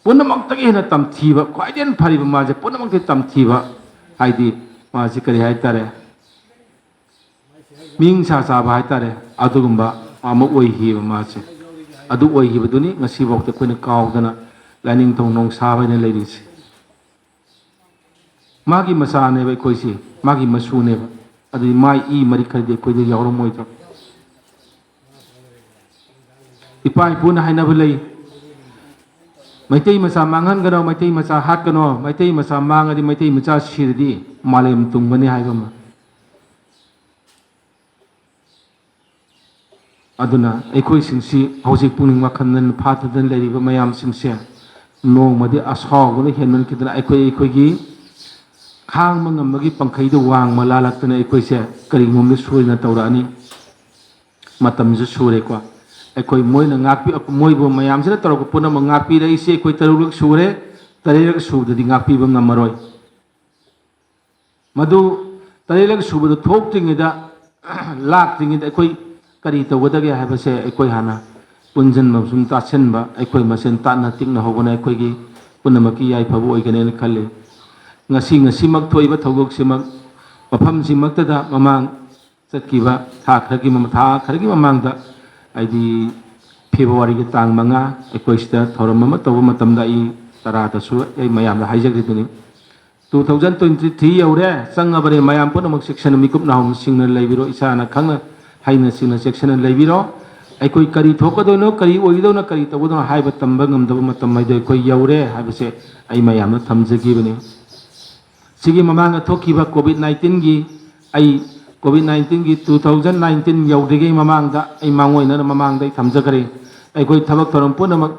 ꯄꯨꯝꯅꯃꯛꯇꯒꯤ ꯍꯦꯟꯅ ꯇꯝꯊꯤꯕ, ꯈ꯭ꯋꯥꯏꯗꯒꯤ ꯍꯦꯟꯅ ꯐꯔꯤꯕ ꯃꯥꯁꯦ, ꯄꯨꯝꯅꯃꯛꯇꯒꯤ ꯇꯝꯊꯤꯕ ꯍꯥꯏꯗꯤ ꯃꯥꯁꯤ ꯀꯔꯤ ꯍꯥꯏꯇꯥꯔꯦ? ꯃꯤ ꯍꯤꯡꯁꯥ ꯆꯥꯕ ꯍꯥꯏꯇꯥꯔꯦ, ꯑꯗꯨꯒꯨꯝꯕ ꯑꯃ ꯑꯣꯏꯈꯤꯕ ꯃꯥꯁꯦ꯫ ꯑꯗꯨ ꯑꯣꯏꯈꯤꯕꯗꯨꯅꯤ ꯉꯁꯤꯐꯥꯎꯗ ꯑꯩꯈꯣꯏꯅ ꯀꯥꯎꯗꯅ ꯂꯥꯏꯅꯤꯡꯊꯧ ꯅꯣꯡꯁꯥꯕ ꯍꯥꯏꯅ ꯂꯩꯔꯤꯁꯦ꯫ ꯃꯥꯒꯤ ꯃꯆꯥꯅꯦꯕ ꯑꯩꯈꯣꯏꯁꯦ, ꯃꯥꯒꯤ ꯃꯁꯨꯅꯦꯕ꯫ ꯑꯗꯨꯗꯤ ꯃꯥꯏ ꯏ ꯃꯔꯤꯛ ꯈꯔꯗꯤ ꯑꯩꯈꯣꯏꯗ ꯌꯥꯎꯔꯝꯃꯣꯏꯗ꯭ꯔꯣ? ꯏꯄꯥ ꯏꯄꯨꯅ ꯍꯥꯏꯅꯕ ꯂꯩ, "ꯃꯩꯇꯩ ꯃꯆꯥ ꯃꯥꯡꯍꯟꯒꯅꯣ, ꯃꯩꯇꯩ ꯃꯆꯥ ꯍꯥꯠꯀꯅꯣ, ꯃꯩꯇꯩ ꯃꯆꯥ ꯃꯥꯡꯉꯗꯤ, ꯃꯩꯇꯩ ꯃꯆꯥ ꯁꯤꯔꯗꯤ ꯃꯥꯂꯦꯝ ꯇꯨꯝꯒꯅꯤ" ꯍꯥꯏꯕ ꯑꯃ꯫ ꯑꯗꯨꯅ ꯑꯩꯈꯣꯏꯁꯤꯡꯁꯤ ꯍꯧꯖꯤꯛ ꯄꯨꯛꯅꯤꯡ ꯋꯥꯈꯜꯗ ꯐꯥꯊꯗꯨꯅ ꯂꯩꯔꯤꯕ ꯃꯌꯥꯝꯁꯤꯡꯁꯦ ꯅꯣꯡꯃꯗꯤ ꯑꯁꯥꯎꯕꯅ ꯍꯦꯟꯃꯟꯈꯤꯗꯅ ꯑꯩꯈꯣꯏ, ꯑꯩꯈꯣꯏꯒꯤ ꯈꯥꯡꯕ ꯉꯝꯕꯒꯤ ꯄꯪꯈꯩꯗ ꯋꯥꯡꯃ ꯂꯥꯜꯂꯛꯇꯅ ꯑꯩꯈꯣꯏꯁꯦ ꯀꯔꯤꯒꯨꯝꯕꯗ ꯁꯣꯏꯗꯅ ꯇꯧꯔꯛꯑꯅꯤ꯫ ꯃꯇꯝꯁꯨ ꯁꯨꯔꯦꯀꯣ꯫ ꯑꯩꯈꯣꯏ ꯃꯣꯏꯅ ꯉꯥꯛꯄꯤ-, ꯃꯣꯏꯕꯨ ꯃꯌꯥꯝꯁꯤꯅ ꯇꯧꯔꯛꯄ ꯄꯨꯝꯅꯃꯛ ꯉꯥꯛꯄꯤꯔꯛꯏꯁꯦ ꯑꯩꯈꯣꯏ ꯇꯔꯨꯛꯂꯛ ꯁꯨꯔꯦ, ꯇꯔꯦꯠꯂꯛ ꯁꯨꯕꯗꯗꯤ ꯉꯥꯛꯄꯤꯕ ꯉꯝꯃꯔꯣꯏ꯫ ꯃꯗꯨ ꯇꯔꯦꯠꯂꯛ ꯁꯨꯕꯗ ꯊꯣꯛꯇ꯭ꯔꯤꯉꯩꯗ, ꯂꯥꯛꯇ꯭ꯔꯤꯉꯩꯗ ꯑꯩꯈꯣꯏ ꯀꯔꯤ ꯇꯧꯒꯗꯒꯦ ꯍꯥꯏꯕꯁꯦ ꯑꯩꯈꯣꯏ ꯍꯥꯟꯅ ꯄꯨꯟꯁꯤꯟꯕ ꯑꯃꯁꯨꯡ ꯇꯥꯁꯤꯟꯕ, ꯑꯩꯈꯣꯏ ꯃꯁꯦꯟ ꯇꯥꯠꯅ ꯇꯤꯛꯅ ꯍꯧꯕꯅ ꯑꯩꯈꯣꯏꯒꯤ ꯄꯨꯝꯅꯃꯛꯀꯤ ꯌꯥꯏꯐꯕ ꯑꯣꯏꯒꯅꯦꯅ ꯈꯜꯂꯤ꯫ ꯉꯁꯤ, ꯉꯁꯤꯃꯛ ꯊꯣꯛꯏꯕ ꯊꯧꯗꯣꯛꯁꯤꯃꯛ ꯃꯐꯝꯁꯤꯃꯛꯇꯗ ꯃꯃꯥꯡ ꯆꯠꯈꯤꯕ ꯊꯥ ꯈꯔꯒꯤ ꯃꯃ-, ꯊꯥ ꯈꯔꯒꯤ ꯃꯃꯥꯡꯗ, ꯍꯥꯏꯗꯤ ꯐꯦꯕ꯭ꯔꯨꯋꯥꯔꯤꯒꯤ ꯇꯥꯡ ꯃꯉꯥ, ꯑꯩꯈꯣꯏ ꯁꯤꯗ ꯊꯧꯔꯝ ꯑꯃ ꯇꯧꯕ ꯃꯇꯝꯗ ꯑꯩ ꯇꯔꯥꯗꯁꯨ ꯑꯩ ꯃꯌꯥꯝꯗ ꯍꯥꯏꯖꯈꯤꯕꯅꯤ꯫ Two thousand twenty three ꯌꯧꯔꯦ, ꯆꯪꯉꯕꯅꯤ꯫ ꯃꯌꯥꯝ ꯄꯨꯝꯅꯃꯛ ꯆꯦꯛꯁꯤꯟꯅ, ꯃꯤꯀꯨꯞ ꯅꯥꯍꯨꯝ ꯁꯤꯡꯅ ꯂꯩꯕꯤꯔꯣ, ꯏꯁꯥꯅ ꯈꯪꯅ ꯍꯩꯅ ꯁꯤꯡꯅ ꯆꯦꯛꯁꯤꯟꯅ ꯂꯩꯕꯤꯔꯣ꯫ ꯑꯩꯈꯣꯏ ꯀꯔꯤ ꯊꯣꯛꯀꯗꯣꯏꯅꯣ, ꯀꯔꯤ ꯑꯣꯏꯒꯗꯧꯅꯣ, ꯀꯔꯤ ꯇꯧꯒꯗꯧꯅꯣ ꯍꯥꯏꯕ ꯇꯝꯕ ꯉꯝꯗꯕ ꯃꯇꯝ ꯍꯥꯏꯗꯣ ꯑꯩꯈꯣꯏ ꯌꯧꯔꯦ ꯍꯥꯏꯕꯁꯦ ꯑꯩ ꯃꯌꯥꯝꯗ ꯊꯝꯖꯒꯤꯕꯅꯤ꯫ ꯁꯤꯒꯤ ꯃꯃꯥꯡꯗ ꯊꯣꯛꯈꯤꯕ COVID nineteen ꯒꯤ, ꯑꯩ COVID nineteen ꯒꯤ two thousand nineteen ꯌꯧꯗ꯭ꯔꯤꯉꯩ ꯃꯃꯥꯡꯗ, ꯑꯩ ꯃꯥꯡꯑꯣꯏꯅꯅ ꯃꯃꯥꯡꯗ ꯑꯩ ꯊꯝꯖꯈ꯭ꯔꯦ꯫ ꯑꯩꯈꯣꯏ ꯊꯕꯛ ꯊꯧꯔꯝ ꯄꯨꯝꯅꯃꯛ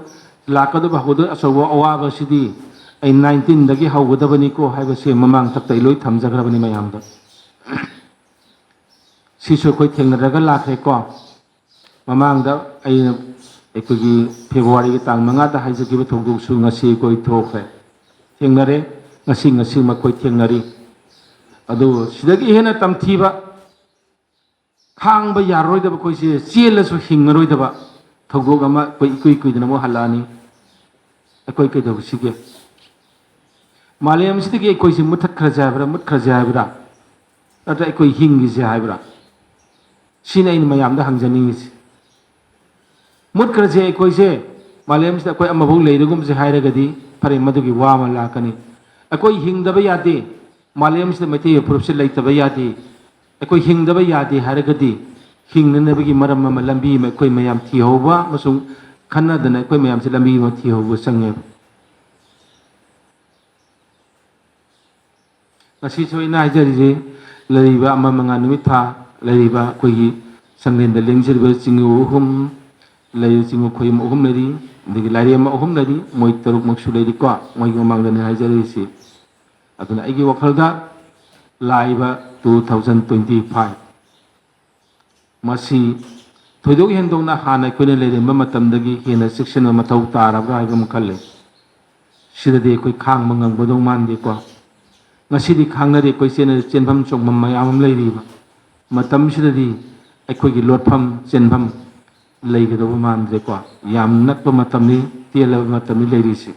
ꯂꯥꯛꯀꯗꯕ ꯍꯧꯒꯗꯕ ꯑꯆꯧꯕ ꯑꯋꯥꯕꯁꯤꯗꯤ ꯑꯩ nineteen ꯗꯒꯤ ꯍꯧꯒꯗꯕꯅꯤꯀꯣ ꯍꯥꯏꯕꯁꯦ ꯃꯃꯥꯡ ꯊꯛꯇ ꯑꯩ ꯂꯣꯏ ꯊꯝꯖꯈ꯭ꯔꯕꯅꯤ ꯃꯌꯥꯝꯗ꯫ ꯁꯤꯁꯨ ꯑꯩꯈꯣꯏ ꯊꯦꯡꯅꯔꯒ ꯂꯥꯛꯈ꯭ꯔꯦꯀꯣ꯫ ꯃꯃꯥꯡꯗ ꯑꯩꯅ ꯑꯩꯈꯣꯏꯒꯤ ꯐꯦꯕ꯭ꯔꯨꯋꯥꯔꯤꯒꯤ ꯇꯥꯡ ꯃꯉꯥꯗ ꯍꯥꯏꯖꯈꯤꯕ ꯊꯧꯗꯣꯛꯁꯨ ꯉꯁꯤ ꯑꯩꯈꯣꯏ ꯊꯣꯛꯈ꯭ꯔꯦ, ꯊꯦꯡꯅꯔꯦ꯫ ꯉꯁꯤ, ꯉꯁꯤ ꯃꯈꯣꯏ ꯊꯦꯡꯅꯔꯤ꯫ ꯑꯗꯨ ꯁꯤꯗꯒꯤ ꯍꯦꯟꯅ ꯇꯝꯊꯤꯕ, ꯈꯥꯡꯕ ꯌꯥꯔꯔꯣꯏꯗꯕ, ꯑꯩꯈꯣꯏꯁꯦ ꯆꯦꯜꯂꯁꯨ ꯍꯤꯡꯉꯔꯣꯏꯗꯕ ꯊꯧꯗꯣꯛ ꯑꯃ ꯑꯩꯈꯣꯏ ꯏꯀꯨꯏ ꯀꯨꯏꯗꯅ ꯑꯃꯨꯛ ꯍꯜꯂꯛꯑꯅꯤ꯫ ꯑꯩꯈꯣꯏ ꯀꯩꯗꯧꯁꯤꯒꯦ? ꯃꯥꯂꯦꯝꯁꯤꯗꯒꯤ ꯑꯩꯈꯣꯏꯁꯦ ꯃꯨꯠꯊꯠꯈ꯭ꯔꯁꯦ ꯍꯥꯏꯕ꯭ꯔꯥ, ꯃꯨꯠꯈ꯭ꯔꯁꯦ ꯍꯥꯏꯕ꯭ꯔꯥ, ꯅꯠꯇ꯭ꯔ ꯑꯩꯈꯣꯏ ꯍꯤꯡꯈꯤꯁꯦ ꯍꯥꯏꯕ꯭ꯔꯥ? ꯁꯤꯅꯤ ꯑꯩꯅ ꯃꯌꯥꯝꯗ ꯍꯪꯖꯅꯤꯡꯉꯤꯁꯦ꯫ ꯃꯨꯠꯈ꯭ꯔꯁꯦ ꯑꯩꯈꯣꯏꯁꯦ, ꯃꯥꯂꯦꯝꯁꯤꯗ ꯑꯩꯈꯣꯏ ꯑꯃꯐꯥꯎ ꯂꯩꯔꯒꯨꯝꯁꯦ ꯍꯥꯏꯔꯒꯗꯤ ꯐꯔꯦ, ꯃꯗꯨꯒꯤ ꯋꯥ ꯑꯃ ꯂꯥꯛꯀꯅꯤ꯫ ꯑꯩꯈꯣꯏ ꯍꯤꯡꯗꯕ ꯌꯥꯗꯦ, ꯃꯥꯂꯦꯝꯁꯤꯗ ꯃꯩꯇꯩꯒꯤ ꯐꯨꯔꯨꯞꯁꯦ ꯂꯩꯇꯕ ꯌꯥꯗꯦ, ꯑꯩꯈꯣꯏ ꯍꯤꯡꯗꯕ ꯌꯥꯗꯦ ꯍꯥꯏꯔꯒꯗꯤ ꯍꯤꯡꯅꯅꯕꯒꯤ ꯃꯔꯝ ꯑꯃ, ꯂꯝꯕꯤ ꯑꯃ ꯑꯩꯈꯣꯏ ꯃꯌꯥꯝ ꯊꯤꯍꯧꯕ ꯑꯃꯁꯨꯡ ꯈꯟꯅꯗꯅ ꯑꯩꯈꯣꯏ ꯃꯌꯥꯝꯁꯦ ꯂꯝꯕꯤ ꯑꯃ ꯊꯤꯍꯧꯕ ꯆꯪꯉꯦꯕ꯫ ꯉꯁꯤꯁꯨ ꯑꯩꯅ ꯍꯥꯏꯖꯔꯤꯁꯦ, ꯂꯩꯔꯤꯕ ꯑꯃ ꯃꯉꯥ ꯅꯨꯃꯤꯠ ꯊꯥ ꯂꯩꯔꯤꯕ ꯑꯩꯈꯣꯏꯒꯤ ꯆꯥꯡꯂꯦꯟꯗ ꯂꯦꯡꯖꯔꯤꯕ ꯆꯤꯡꯉꯨ ꯑꯍꯨꯝ, ꯂꯩꯔꯤꯕ ꯆꯤꯡꯉꯨ ꯈꯣꯏꯌꯨꯝ ꯑꯍꯨꯝ ꯂꯩꯔꯤ, ꯑꯗꯒꯤ ꯂꯥꯏꯔꯦꯝꯕ ꯑꯍꯨꯝ ꯂꯩꯔꯤ, ꯃꯣꯏ ꯇꯔꯨꯛꯃꯛꯁꯨ ꯂꯩꯔꯤꯀꯣ, ꯃꯣꯏꯒꯤ ꯃꯃꯥꯡꯗꯅꯦ ꯍꯥꯏꯖꯔꯤꯁꯤ꯫ ꯑꯗꯨꯅ ꯑꯩꯒꯤ ꯋꯥꯈꯜꯗ ꯂꯥꯛꯏꯕ two thousand twenty five ꯃꯁꯤ ꯊꯣꯏꯗꯣꯛ ꯍꯦꯟꯗꯣꯛꯅ ꯍꯥꯟꯅ ꯑꯩꯈꯣꯏꯅ ꯂꯩꯔꯝꯕ ꯃꯇꯝꯗꯒꯤ ꯍꯦꯟꯅ ꯆꯦꯛꯁꯤꯟꯕ ꯃꯊꯧ ꯇꯥꯔꯕ꯭ꯔꯥ ꯍꯥꯏꯕ ꯑꯃ ꯈꯜꯂꯤ꯫ ꯁꯤꯗꯗꯤ ꯑꯩꯈꯣꯏ ꯈꯥꯡꯕ ꯉꯝꯒꯗꯧ ꯃꯥꯟꯗꯦꯀꯣ꯫ ꯉꯁꯤꯗꯤ ꯈꯥꯡꯅꯔꯦ, ꯑꯩꯈꯣꯏ ꯆꯦꯟ-, ꯆꯦꯟꯐꯝ ꯆꯣꯡꯐꯝ ꯃꯌꯥꯝ ꯑꯃ ꯂꯩꯔꯤꯕ ꯃꯇꯝꯁꯤꯗꯗꯤ ꯑꯩꯈꯣꯏꯒꯤ ꯂꯣꯠꯐꯝ ꯆꯦꯟꯐꯝ ꯂꯩꯒꯗꯧꯕ ꯃꯥꯟꯗ꯭ꯔꯦꯀꯣ꯫ ꯌꯥꯝ ꯅꯛꯄ ꯃꯇꯝꯅꯤ, ꯇꯦꯜꯂꯕ ꯃꯇꯝꯅꯤ ꯂꯩꯔꯤꯁꯤ꯫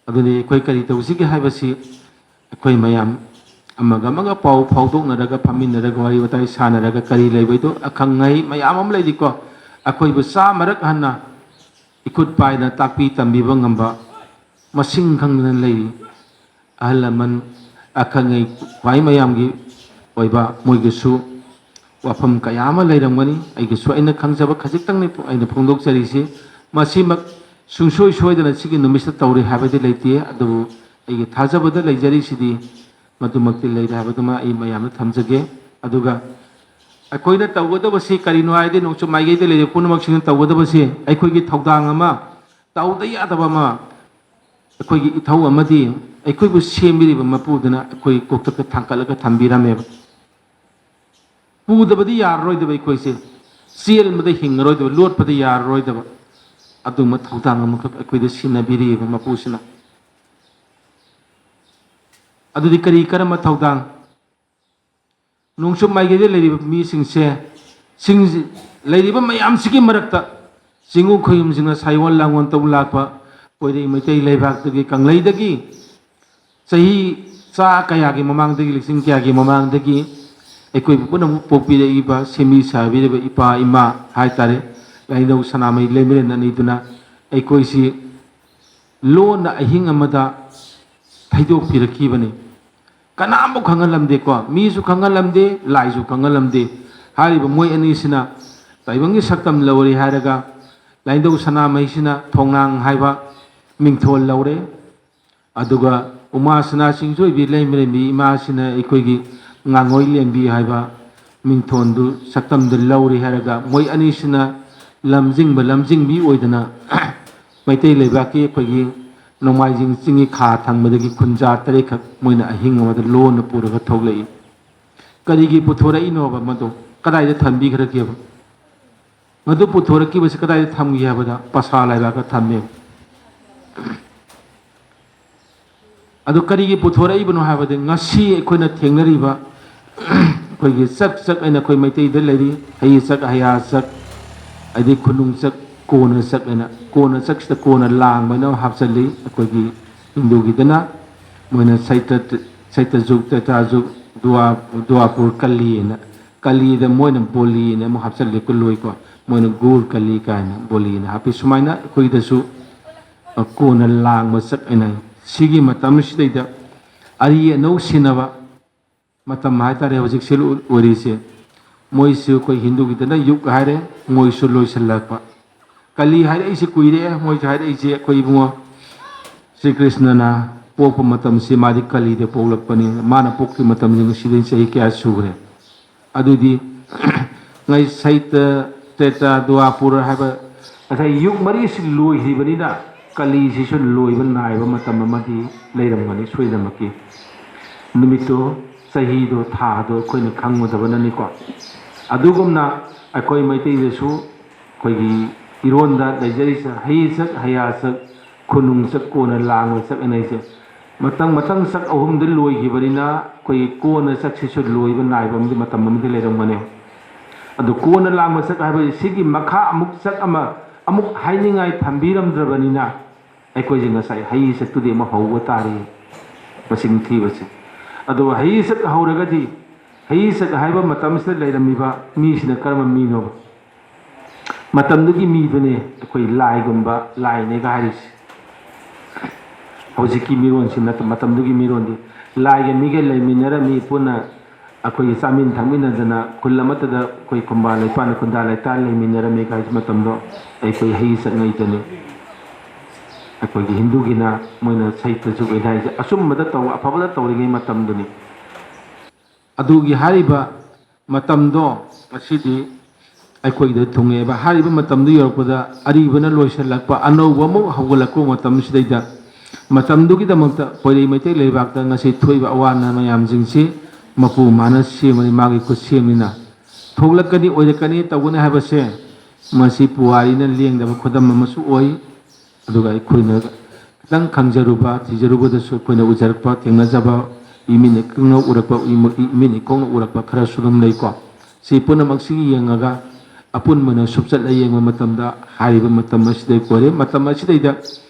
ꯑꯗꯨꯅꯤ ꯑꯩꯈꯣꯏ ꯀꯔꯤ ꯇꯧꯁꯤꯒꯦ ꯍꯥꯏꯕꯁꯤ, ꯑꯩꯈꯣꯏ ꯃꯌꯥꯝ ꯑꯃꯒ ꯑꯃꯒ ꯄꯥꯎ ꯐꯥꯎꯗꯣꯛꯅꯔꯒ, ꯐꯝꯃꯤꯟꯅꯔꯒ, ꯋꯥꯔꯤ ꯋꯥꯇꯥꯏ ꯁꯥꯟꯅꯔꯒ, ꯀꯔꯤ ꯂꯩꯕꯩꯗꯣ ꯑꯈꯪ ꯑꯍꯩ ꯃꯌꯥꯝ ꯑꯃ ꯂꯩꯔꯤꯀꯣ꯫ ꯑꯩꯈꯣꯏꯕꯨ ꯆꯥꯝꯃꯔꯛ ꯍꯟꯅ ꯏꯈꯨꯠ ꯄꯥꯏꯗꯅ ꯇꯥꯛꯄꯤ ꯇꯝꯕꯤꯕ ꯉꯝꯕ ꯃꯁꯤꯡ ꯈꯪꯗꯅ ꯂꯩꯔꯤ꯫ ꯑꯍꯜ ꯂꯃꯟ, ꯑꯈꯪ ꯑꯍꯩ ꯈ꯭ꯋꯥꯏ ꯃꯌꯥꯝꯒꯤ ꯑꯣꯏꯕ ꯃꯣꯏꯒꯤꯁꯨ ꯋꯥꯐꯝ ꯀꯌꯥ ꯑꯃ ꯂꯩꯔꯝꯒꯅꯤ꯫ ꯑꯩꯒꯤꯁꯨ ꯑꯩꯅ ꯈꯪꯖꯕ ꯈꯖꯤꯛꯇꯪꯅꯤ ꯑꯩꯅ ꯐꯣꯡꯗꯣꯛꯆꯔꯤꯁꯤ꯫ ꯃꯁꯤꯃꯛ ꯁꯨꯡꯁꯣꯏ ꯁꯣꯏꯗꯅ ꯁꯤꯒꯤ ꯅꯨꯃꯤꯠꯁꯤꯗ ꯇꯧꯔꯦ ꯍꯥꯏꯕꯗꯤ ꯂꯩꯇꯦ, ꯑꯗꯨꯕꯨ ꯑꯩꯒꯤ ꯊꯥꯖꯕꯗ ꯂꯩꯖꯔꯤꯁꯤꯗꯤ ꯃꯗꯨꯃꯛꯇꯤ ꯂꯩꯔꯦ ꯍꯥꯏꯕꯗꯨꯃ ꯑꯩ ꯃꯌꯥꯝꯗ ꯊꯝꯖꯒꯦ꯫ ꯑꯗꯨꯒ ꯑꯩꯈꯣꯏꯅ ꯇꯧꯒꯗꯕꯁꯤ ꯀꯔꯤꯅꯣ ꯍꯥꯏꯔꯗꯤ, ꯅꯣꯡꯆꯨꯞ ꯃꯥꯏꯀꯩꯗ ꯂꯩꯔꯤꯕ ꯄꯨꯝꯅꯃꯛꯁꯤꯡꯅ ꯇꯧꯒꯗꯕꯁꯤ ꯑꯩꯈꯣꯏꯒꯤ ꯊꯧꯗꯥꯡ ꯑꯃ, ꯇꯧꯗ ꯌꯥꯗꯕ ꯑꯃ, ꯑꯩꯈꯣꯏꯒꯤ ꯏꯊꯧ ꯑꯃꯗꯤ ꯑꯩꯈꯣꯏꯕꯨ ꯁꯦꯝꯕꯤꯔꯤꯕ ꯃꯄꯨꯗꯨꯅ ꯑꯩꯈꯣꯏ ꯀꯣꯛꯊꯛꯇ ꯊꯥꯡꯒꯠꯂꯒ ꯊꯝꯕꯤꯔꯝꯃꯦꯕ꯫ ꯄꯨꯗꯕꯗꯤ ꯌꯥꯔꯔꯣꯏꯗꯕ ꯑꯩꯈꯣꯏꯁꯦ, ꯆꯦꯟꯕꯗ ꯍꯤꯡꯉꯔꯣꯏꯗꯕ, ꯂꯣꯠꯄꯗ ꯌꯥꯔꯔꯣꯏꯗꯕ ꯑꯗꯨꯒꯨꯝꯕ ꯊꯧꯗꯥꯡ ꯑꯃꯈꯛ ꯑꯩꯈꯣꯏꯗ ꯁꯤꯟꯅꯕꯤꯔꯤꯑꯕ ꯃꯄꯨꯁꯤꯅ꯫ ꯑꯗꯨꯗꯤ ꯀꯔꯤ ꯀꯔꯝꯕ ꯊꯧꯗꯥꯡ? ꯅꯣꯡꯆꯨꯞ ꯃꯥꯏꯀꯩꯗ ꯂꯩꯔꯤꯕ ꯃꯤꯁꯤꯡꯁꯦ, ꯁꯤꯡ-, ꯂꯩꯔꯤꯕ ꯃꯌꯥꯝꯁꯤꯒꯤ ꯃꯔꯛꯇ ꯆꯤꯡꯉꯨ ꯈꯣꯌꯨꯝꯁꯤꯡꯅ ꯁꯥꯏꯑꯣꯟ ꯂꯥꯡꯑꯣꯟ ꯇꯧ ꯂꯥꯛꯄ ꯀꯣꯏꯔꯩ ꯃꯩꯇꯩ ꯂꯩꯕꯥꯛꯇꯒꯤ, ꯀꯪꯂꯩꯗꯒꯤ ꯆꯍꯤ ꯆꯥ ꯀꯌꯥꯒꯤ ꯃꯃꯥꯡꯗꯒꯤ, ꯂꯤꯁꯤꯡ ꯀꯌꯥꯒꯤ ꯃꯃꯥꯡꯗꯒꯤ ꯑꯩꯈꯣꯏꯕꯨ ꯄꯨꯝꯅꯃꯛ ꯄꯣꯛꯄꯤꯔꯛꯏꯕ, ꯁꯦꯝꯕꯤ ꯁꯥꯕꯤꯔꯤꯕ ꯏꯄꯥ ꯏꯃꯥ ꯍꯥꯏꯇꯥꯔꯦ, ꯂꯥꯏꯅꯤꯡꯊꯧ ꯁꯅꯥꯃꯍꯤ ꯂꯩꯃꯔꯦꯟ ꯑꯅꯤꯗꯨꯅ ꯑꯩꯈꯣꯏꯁꯤ ꯂꯣꯟꯅ ꯑꯍꯤꯡ ꯑꯃꯗ ꯊꯩꯗꯣꯛꯄꯤꯔꯛꯈꯤꯕꯅꯤ꯫ ꯀꯅꯥꯝꯕꯨ ꯈꯪꯍꯜꯂꯝꯗꯦꯀꯣ, ꯃꯤꯁꯨ ꯈꯪꯍꯜꯂꯝꯗꯦ, ꯂꯥꯏꯁꯨ ꯈꯪꯍꯜꯂꯝꯗꯦ꯫ ꯍꯥꯏꯔꯤꯕ ꯃꯣꯏ ꯑꯅꯤꯁꯤꯅ ꯇꯥꯏꯕꯪꯒꯤ ꯁꯛꯇꯝ ꯂꯧꯔꯦ ꯍꯥꯏꯔꯒ, ꯂꯥꯏꯅꯤꯡꯊꯧ ꯁꯅꯥꯃꯍꯤꯁꯤꯅ ꯊꯣꯡꯅꯥꯡ ꯍꯥꯏꯕ ꯃꯤꯡꯊꯣꯜ ꯂꯧꯔꯦ꯫ ꯑꯗꯨꯒ ꯎꯃꯥ ꯁꯅꯥ ꯆꯤꯡꯖꯣꯏꯕꯤ ꯂꯩꯃꯔꯦꯝꯕꯤ ꯏꯃꯥꯁꯤꯅ ꯑꯩꯈꯣꯏꯒꯤ ꯉꯥꯉꯣꯏ ꯂꯦꯝꯕꯤ ꯍꯥꯏꯕ ꯃꯤꯡꯊꯣꯟꯗꯨ ꯁꯛꯇꯝꯗ ꯂꯧꯔꯤ ꯍꯥꯏꯔꯒ, ꯃꯣꯏ ꯑꯅꯤꯁꯤꯅ ꯂꯝꯖꯤꯡꯕ ꯂꯝꯖꯤꯡꯕꯤ ꯑꯣꯏꯗꯅ ꯃꯩꯇꯩ ꯂꯩꯕꯥꯛꯀꯤ ꯑꯩꯈꯣꯏꯒꯤ ꯅꯣꯡꯃꯥꯏꯖꯤꯡ ꯆꯤꯡꯒꯤ ꯈꯥ ꯊꯪꯕꯗꯒꯤ ꯈꯨꯟꯖꯥ ꯇꯔꯦꯠꯈꯛ ꯃꯣꯏꯅ ꯑꯍꯤꯡ ꯑꯃꯗ ꯂꯣꯟꯅ ꯄꯨꯔꯒ ꯊꯣꯛꯂꯛꯏ꯫ ꯀꯔꯤꯒꯤ ꯄꯨꯊꯣꯔꯛꯏꯅꯣꯕ ꯃꯗꯨ? ꯀꯗꯥꯏꯗ ꯊꯝꯕꯤꯈ꯭ꯔꯒꯦꯕ? ꯃꯗꯨ ꯄꯨꯊꯣꯔꯛꯈꯤꯕꯁꯤ ꯀꯗꯥꯏꯗ ꯊꯝꯈꯤ ꯍꯥꯏꯕꯗ, ꯄꯁꯥ ꯂꯥꯏꯕꯥꯛꯇ ꯊꯝꯃꯦꯕ꯫ ꯑꯗꯨ ꯀꯔꯤꯒꯤ ꯄꯨꯊꯣꯔꯛꯏꯕꯅꯣ ꯍꯥꯏꯕꯗꯤ, ꯉꯁꯤ ꯑꯩꯈꯣꯏꯅ ꯊꯦꯡꯅꯔꯤꯕ ꯑꯩꯈꯣꯏꯒꯤ ꯆꯛ ꯆꯛ ꯍꯥꯏꯅ ꯑꯩꯈꯣꯏ ꯃꯩꯇꯩꯗ ꯂꯩꯔꯤ꯫ ꯍꯩ ꯆꯛ, ꯍꯩꯌꯥ ꯆꯛ, ꯑꯗꯩ ꯈꯨꯅꯨꯡ ꯆꯛ, ꯀꯣꯟꯅ ꯆꯛ ꯍꯥꯏꯅ, ꯀꯣꯟꯅ ꯆꯛꯁꯤꯗ ꯀꯣꯟꯅ ꯂꯥꯡꯕ ꯍꯥꯏꯅ ꯑꯃ ꯍꯥꯞꯆꯜꯂꯤ ꯑꯩꯈꯣꯏꯒꯤ ꯍꯤꯟꯗꯨꯒꯤꯗꯅ꯫ ꯃꯣꯏꯅ ꯁꯩꯇ, ꯁꯩꯇ ꯖꯨꯛ, ꯇ꯭ꯔꯦꯇꯥ ꯖꯨꯛ, ꯗꯨꯋꯥ-, ꯗꯨꯋꯥꯄꯨꯔ, ꯀꯂꯤ ꯍꯥꯏꯅ, ꯀꯂꯤꯗ ꯃꯣꯏꯅ ꯕꯣꯂꯤ ꯍꯥꯏꯅ ꯑꯃꯨꯛ ꯍꯥꯞꯆꯜꯂꯤ, ꯀꯨꯜꯂꯣꯏꯀꯣ꯫ ꯃꯣꯏꯅ ꯒꯨꯔ ꯀꯂꯤ ꯀꯥꯏꯅ ꯕꯣꯂꯤ ꯍꯥꯏꯅ ꯍꯥꯞꯄꯤ꯫ ꯁꯨꯃꯥꯏꯅ ꯑꯩꯈꯣꯏꯗꯁꯨ, ꯑ, ꯀꯣꯟꯅ ꯂꯥꯡꯕ ꯆꯛ ꯍꯥꯏꯅ, ꯁꯤꯒꯤ ꯃꯇꯝꯁꯤꯗꯩꯗ ꯑꯔꯤ ꯑꯅꯧ ꯁꯤꯟꯅꯕ ꯃꯇꯝ ꯍꯥꯏꯇꯥꯔꯦ ꯍꯧꯖꯤꯛꯁꯦ ꯑꯣꯏꯔꯤꯁꯦ꯫ ꯃꯣꯏꯁꯨ ꯑꯩꯈꯣꯏ ꯍꯤꯟꯗꯨꯒꯤꯗꯅ ꯌꯨꯛ ꯍꯥꯏꯔꯦ, ꯃꯣꯏꯁꯨ ꯂꯣꯏꯁꯤꯜꯂꯛꯄ꯫ ꯀꯂꯤ ꯍꯥꯏꯔꯛꯏꯁꯦ ꯀꯨꯏꯔꯦ, ꯃꯣꯏꯁꯨ ꯍꯥꯏꯔꯛꯏꯁꯦ ꯑꯩꯈꯣꯏ ꯏꯕꯨꯡꯉꯣ ꯁ꯭ꯔꯤ ꯀ꯭ꯔꯤꯁꯅꯅ ꯄꯣꯛꯄ ꯃꯇꯝꯁꯤ ꯃꯥꯗꯤ ꯀꯂꯤꯗ ꯄꯣꯛꯂꯛꯄꯅꯤ꯫ ꯃꯥꯅ ꯄꯣꯛꯈꯤꯕ ꯃꯇꯝꯁꯤ ꯉꯁꯤꯗꯩ ꯆꯍꯤ ꯀꯌꯥ ꯁꯨꯈ꯭ꯔꯦ? ꯑꯗꯨꯗꯤ ꯉꯩ ꯁꯩꯇ, ꯇ꯭ꯔꯦꯇꯥ, ꯗ꯭ꯋꯥꯄꯨꯔ ꯍꯥꯏꯕ ꯉꯁꯥꯏ ꯌꯨꯛ ꯃꯔꯤꯁꯤ ꯂꯣꯏꯈꯤꯕꯅꯤꯅ ꯀꯂꯤꯁꯤꯁꯨ ꯂꯣꯏꯕ ꯅꯥꯏꯕ ꯃꯇꯝ ꯑꯃꯗꯤ ꯂꯩꯔꯝꯒꯅꯤ ꯁꯣꯏꯗꯅꯃꯛꯀꯤ꯫ ꯅꯨꯃꯤꯠꯇꯣ, ꯆꯍꯤꯗꯣ, ꯊꯥꯗꯣ ꯑꯩꯈꯣꯏꯅ ꯈꯪꯉꯨꯗꯕꯅꯅꯤꯀꯣ꯫ ꯑꯗꯨꯒꯨꯝꯅ ꯑꯩꯈꯣꯏ ꯃꯩꯇꯩꯗꯁꯨ ꯑꯩꯈꯣꯏꯒꯤ ꯏꯔꯣꯟꯗ ꯂꯩꯖꯔꯤꯁꯦ ꯍꯩ ꯆꯛ, ꯍꯩꯌꯥ ꯆꯛ, ꯈꯨꯅꯨꯡ ꯆꯛ, ꯀꯣꯟꯅ ꯂꯥꯡꯕ ꯆꯛ ꯍꯥꯏꯅ ꯑꯩꯁꯦ ꯃꯊꯪ ꯃꯊꯪ ꯆꯛ ꯑꯍꯨꯝꯗ ꯂꯣꯏꯈꯤꯕꯅꯤꯅ ꯑꯩꯈꯣꯏꯒꯤ ꯀꯣꯟꯅ ꯆꯛꯁꯤꯁꯨ ꯂꯣꯏꯕ ꯅꯥꯏꯕ ꯑꯃꯗꯤ ꯃꯇꯝ ꯑꯃꯗꯤ ꯂꯩꯔꯝꯒꯅꯤ꯫ ꯑꯗꯨ ꯀꯣꯟꯅ ꯂꯥꯡꯕ ꯆꯛ ꯍꯥꯏꯕꯁꯤ ꯁꯤꯒꯤ ꯃꯈꯥ ꯑꯃꯨꯛ ꯆꯛ ꯑꯃ ꯑꯃꯨꯛ ꯍꯥꯏꯅꯤꯡꯉꯥꯏ ꯊꯝꯕꯤꯔꯝꯗ꯭ꯔꯕꯅꯤꯅ ꯑꯩꯈꯣꯏꯁꯦ ꯉꯁꯥꯏ ꯍꯩ ꯆꯛꯇꯨꯗꯤ ꯑꯃꯨꯛ ꯍꯧꯕ ꯇꯥꯔꯤ ꯃꯁꯤꯡ ꯊꯤꯕꯁꯦ꯫ ꯑꯗꯨꯒ ꯍꯩ ꯆꯛ ꯍꯧꯔꯒꯗꯤ ꯍꯩ ꯆꯛ ꯍꯥꯏꯕ ꯃꯇꯝꯁꯤꯗ ꯂꯩꯔꯝꯃꯤꯕ ꯃꯤꯁꯤꯅ ꯀꯔꯝꯕ ꯃꯤꯅꯣ? ꯃꯇꯝꯗꯨꯒꯤ ꯃꯤꯗꯨꯅꯦ ꯑꯩꯈꯣꯏ ꯂꯥꯏꯒꯨꯝꯕ, ꯂꯥꯏꯅꯦꯒ ꯍꯥꯏꯔꯤꯁꯦ꯫ ꯍꯧꯖꯤꯛꯀꯤ ꯃꯤꯔꯣꯟꯁꯤ ꯅꯠꯇ, ꯃꯇꯝꯗꯨꯒꯤ ꯃꯤꯔꯣꯟꯗꯤ ꯂꯥꯏꯒ ꯃꯤꯒ ꯂꯩꯃꯤꯟꯅꯔꯝꯃꯤ, ꯄꯨꯟꯅ ꯑꯩꯈꯣꯏꯒꯤ ꯆꯥꯃꯤꯟ ꯊꯛꯃꯤꯟꯅꯗꯅ ꯈꯨꯜ ꯑꯃꯠꯇꯗ ꯑꯩꯈꯣꯏ ꯈꯨꯟꯗꯥ ꯂꯩꯇꯥꯟ, ꯈꯨꯟꯗꯥ ꯂꯩꯇꯥꯟ ꯂꯩꯃꯤꯟꯅꯔꯝꯃꯤ ꯍꯥꯏꯁꯦ ꯃꯇꯝꯗꯣ ꯑꯩꯈꯣꯏ ꯍꯩ ꯆꯛꯉꯩꯗꯅꯤ꯫ ꯑꯩꯈꯣꯏꯒꯤ ꯍꯤꯟꯗꯨꯒꯤꯅ ꯃꯣꯏꯅ ꯁꯩꯇ ꯖꯨꯛ ꯍꯥꯏꯁꯦ ꯑꯆꯨꯝꯕꯗ ꯇꯧ, ꯑꯐꯕꯗ ꯇꯧꯔꯤꯉꯩ ꯃꯇꯝꯗꯨꯅꯤ꯫ ꯑꯗꯨꯒꯤ ꯍꯥꯏꯔꯤꯕ ꯃꯇꯝꯗꯣ ꯉꯁꯤꯗꯤ ꯑꯩꯈꯣꯏꯗ ꯊꯨꯡꯉꯦꯕ꯫ ꯍꯥꯏꯔꯤꯕ ꯃꯇꯝꯗꯨ ꯌꯧꯔꯛꯄꯗ ꯑꯔꯤꯕꯅ ꯂꯣꯏꯁꯤꯜꯂꯛꯄ, ꯑꯅꯧꯕ ꯑꯃꯨꯛ ꯍꯧꯒꯠꯂꯛꯄ ꯃꯇꯝꯁꯤꯗꯩꯗ, ꯃꯇꯝꯗꯨꯒꯤꯗꯃꯛꯇ ꯈꯣꯏꯔꯩ ꯃꯩꯇꯩ ꯂꯩꯕꯥꯛꯇ ꯉꯁꯤ ꯊꯣꯛꯏꯕ ꯑꯋꯥ ꯑꯅꯥ ꯃꯌꯥꯝꯁꯤꯡꯁꯤ ꯃꯄꯨ ꯃꯥꯅ ꯁꯦꯝꯕꯅꯤ, ꯃꯥꯒꯤ ꯈꯨꯠꯁꯦꯝꯅꯤꯅ꯫ ꯊꯣꯛꯂꯛꯀꯅꯤ, ꯑꯣꯏꯔꯛꯀꯅꯤ, ꯇꯧꯒꯅꯤ ꯍꯥꯏꯕꯁꯦ ꯃꯁꯤ ꯄꯨꯋꯥꯔꯤꯅ ꯂꯦꯡꯗꯕ ꯈꯨꯗꯝ ꯑꯃꯁꯨ ꯑꯣꯏ꯫ ꯑꯗꯨꯒ ꯑꯩꯈꯣꯏꯅ ꯈꯤꯇꯪ ꯈꯪꯖꯔꯨꯕ, ꯊꯤꯖꯔꯨꯕꯗꯁꯨ ꯑꯩꯈꯣꯏꯅ ꯎꯖꯔꯛꯄ, ꯊꯦꯡꯅꯖꯕ, ꯏꯃꯤꯠꯅ ꯏꯈꯪꯅ ꯎꯔꯛꯄ, ꯏꯃ-, ꯏꯃꯤꯠꯅ ꯏꯈꯣꯡꯅ ꯎꯔꯛꯄ ꯈꯔꯁꯨ ꯑꯗꯨꯝ ꯂꯩꯀꯣ꯫ ꯁꯤ ꯄꯨꯝꯅꯃꯛꯁꯤ ꯌꯦꯡꯉꯒ ꯑꯄꯨꯟꯕꯅ ꯁꯨꯞꯆꯠꯂ ꯌꯦꯡꯕ ꯃꯇꯝꯗ ꯍꯥꯏꯔꯤꯕ ꯃꯇꯝ ꯑꯁꯤꯗ ꯑꯩꯈꯣꯏ ꯃꯇꯝ ꯑꯁꯤꯗꯩꯗ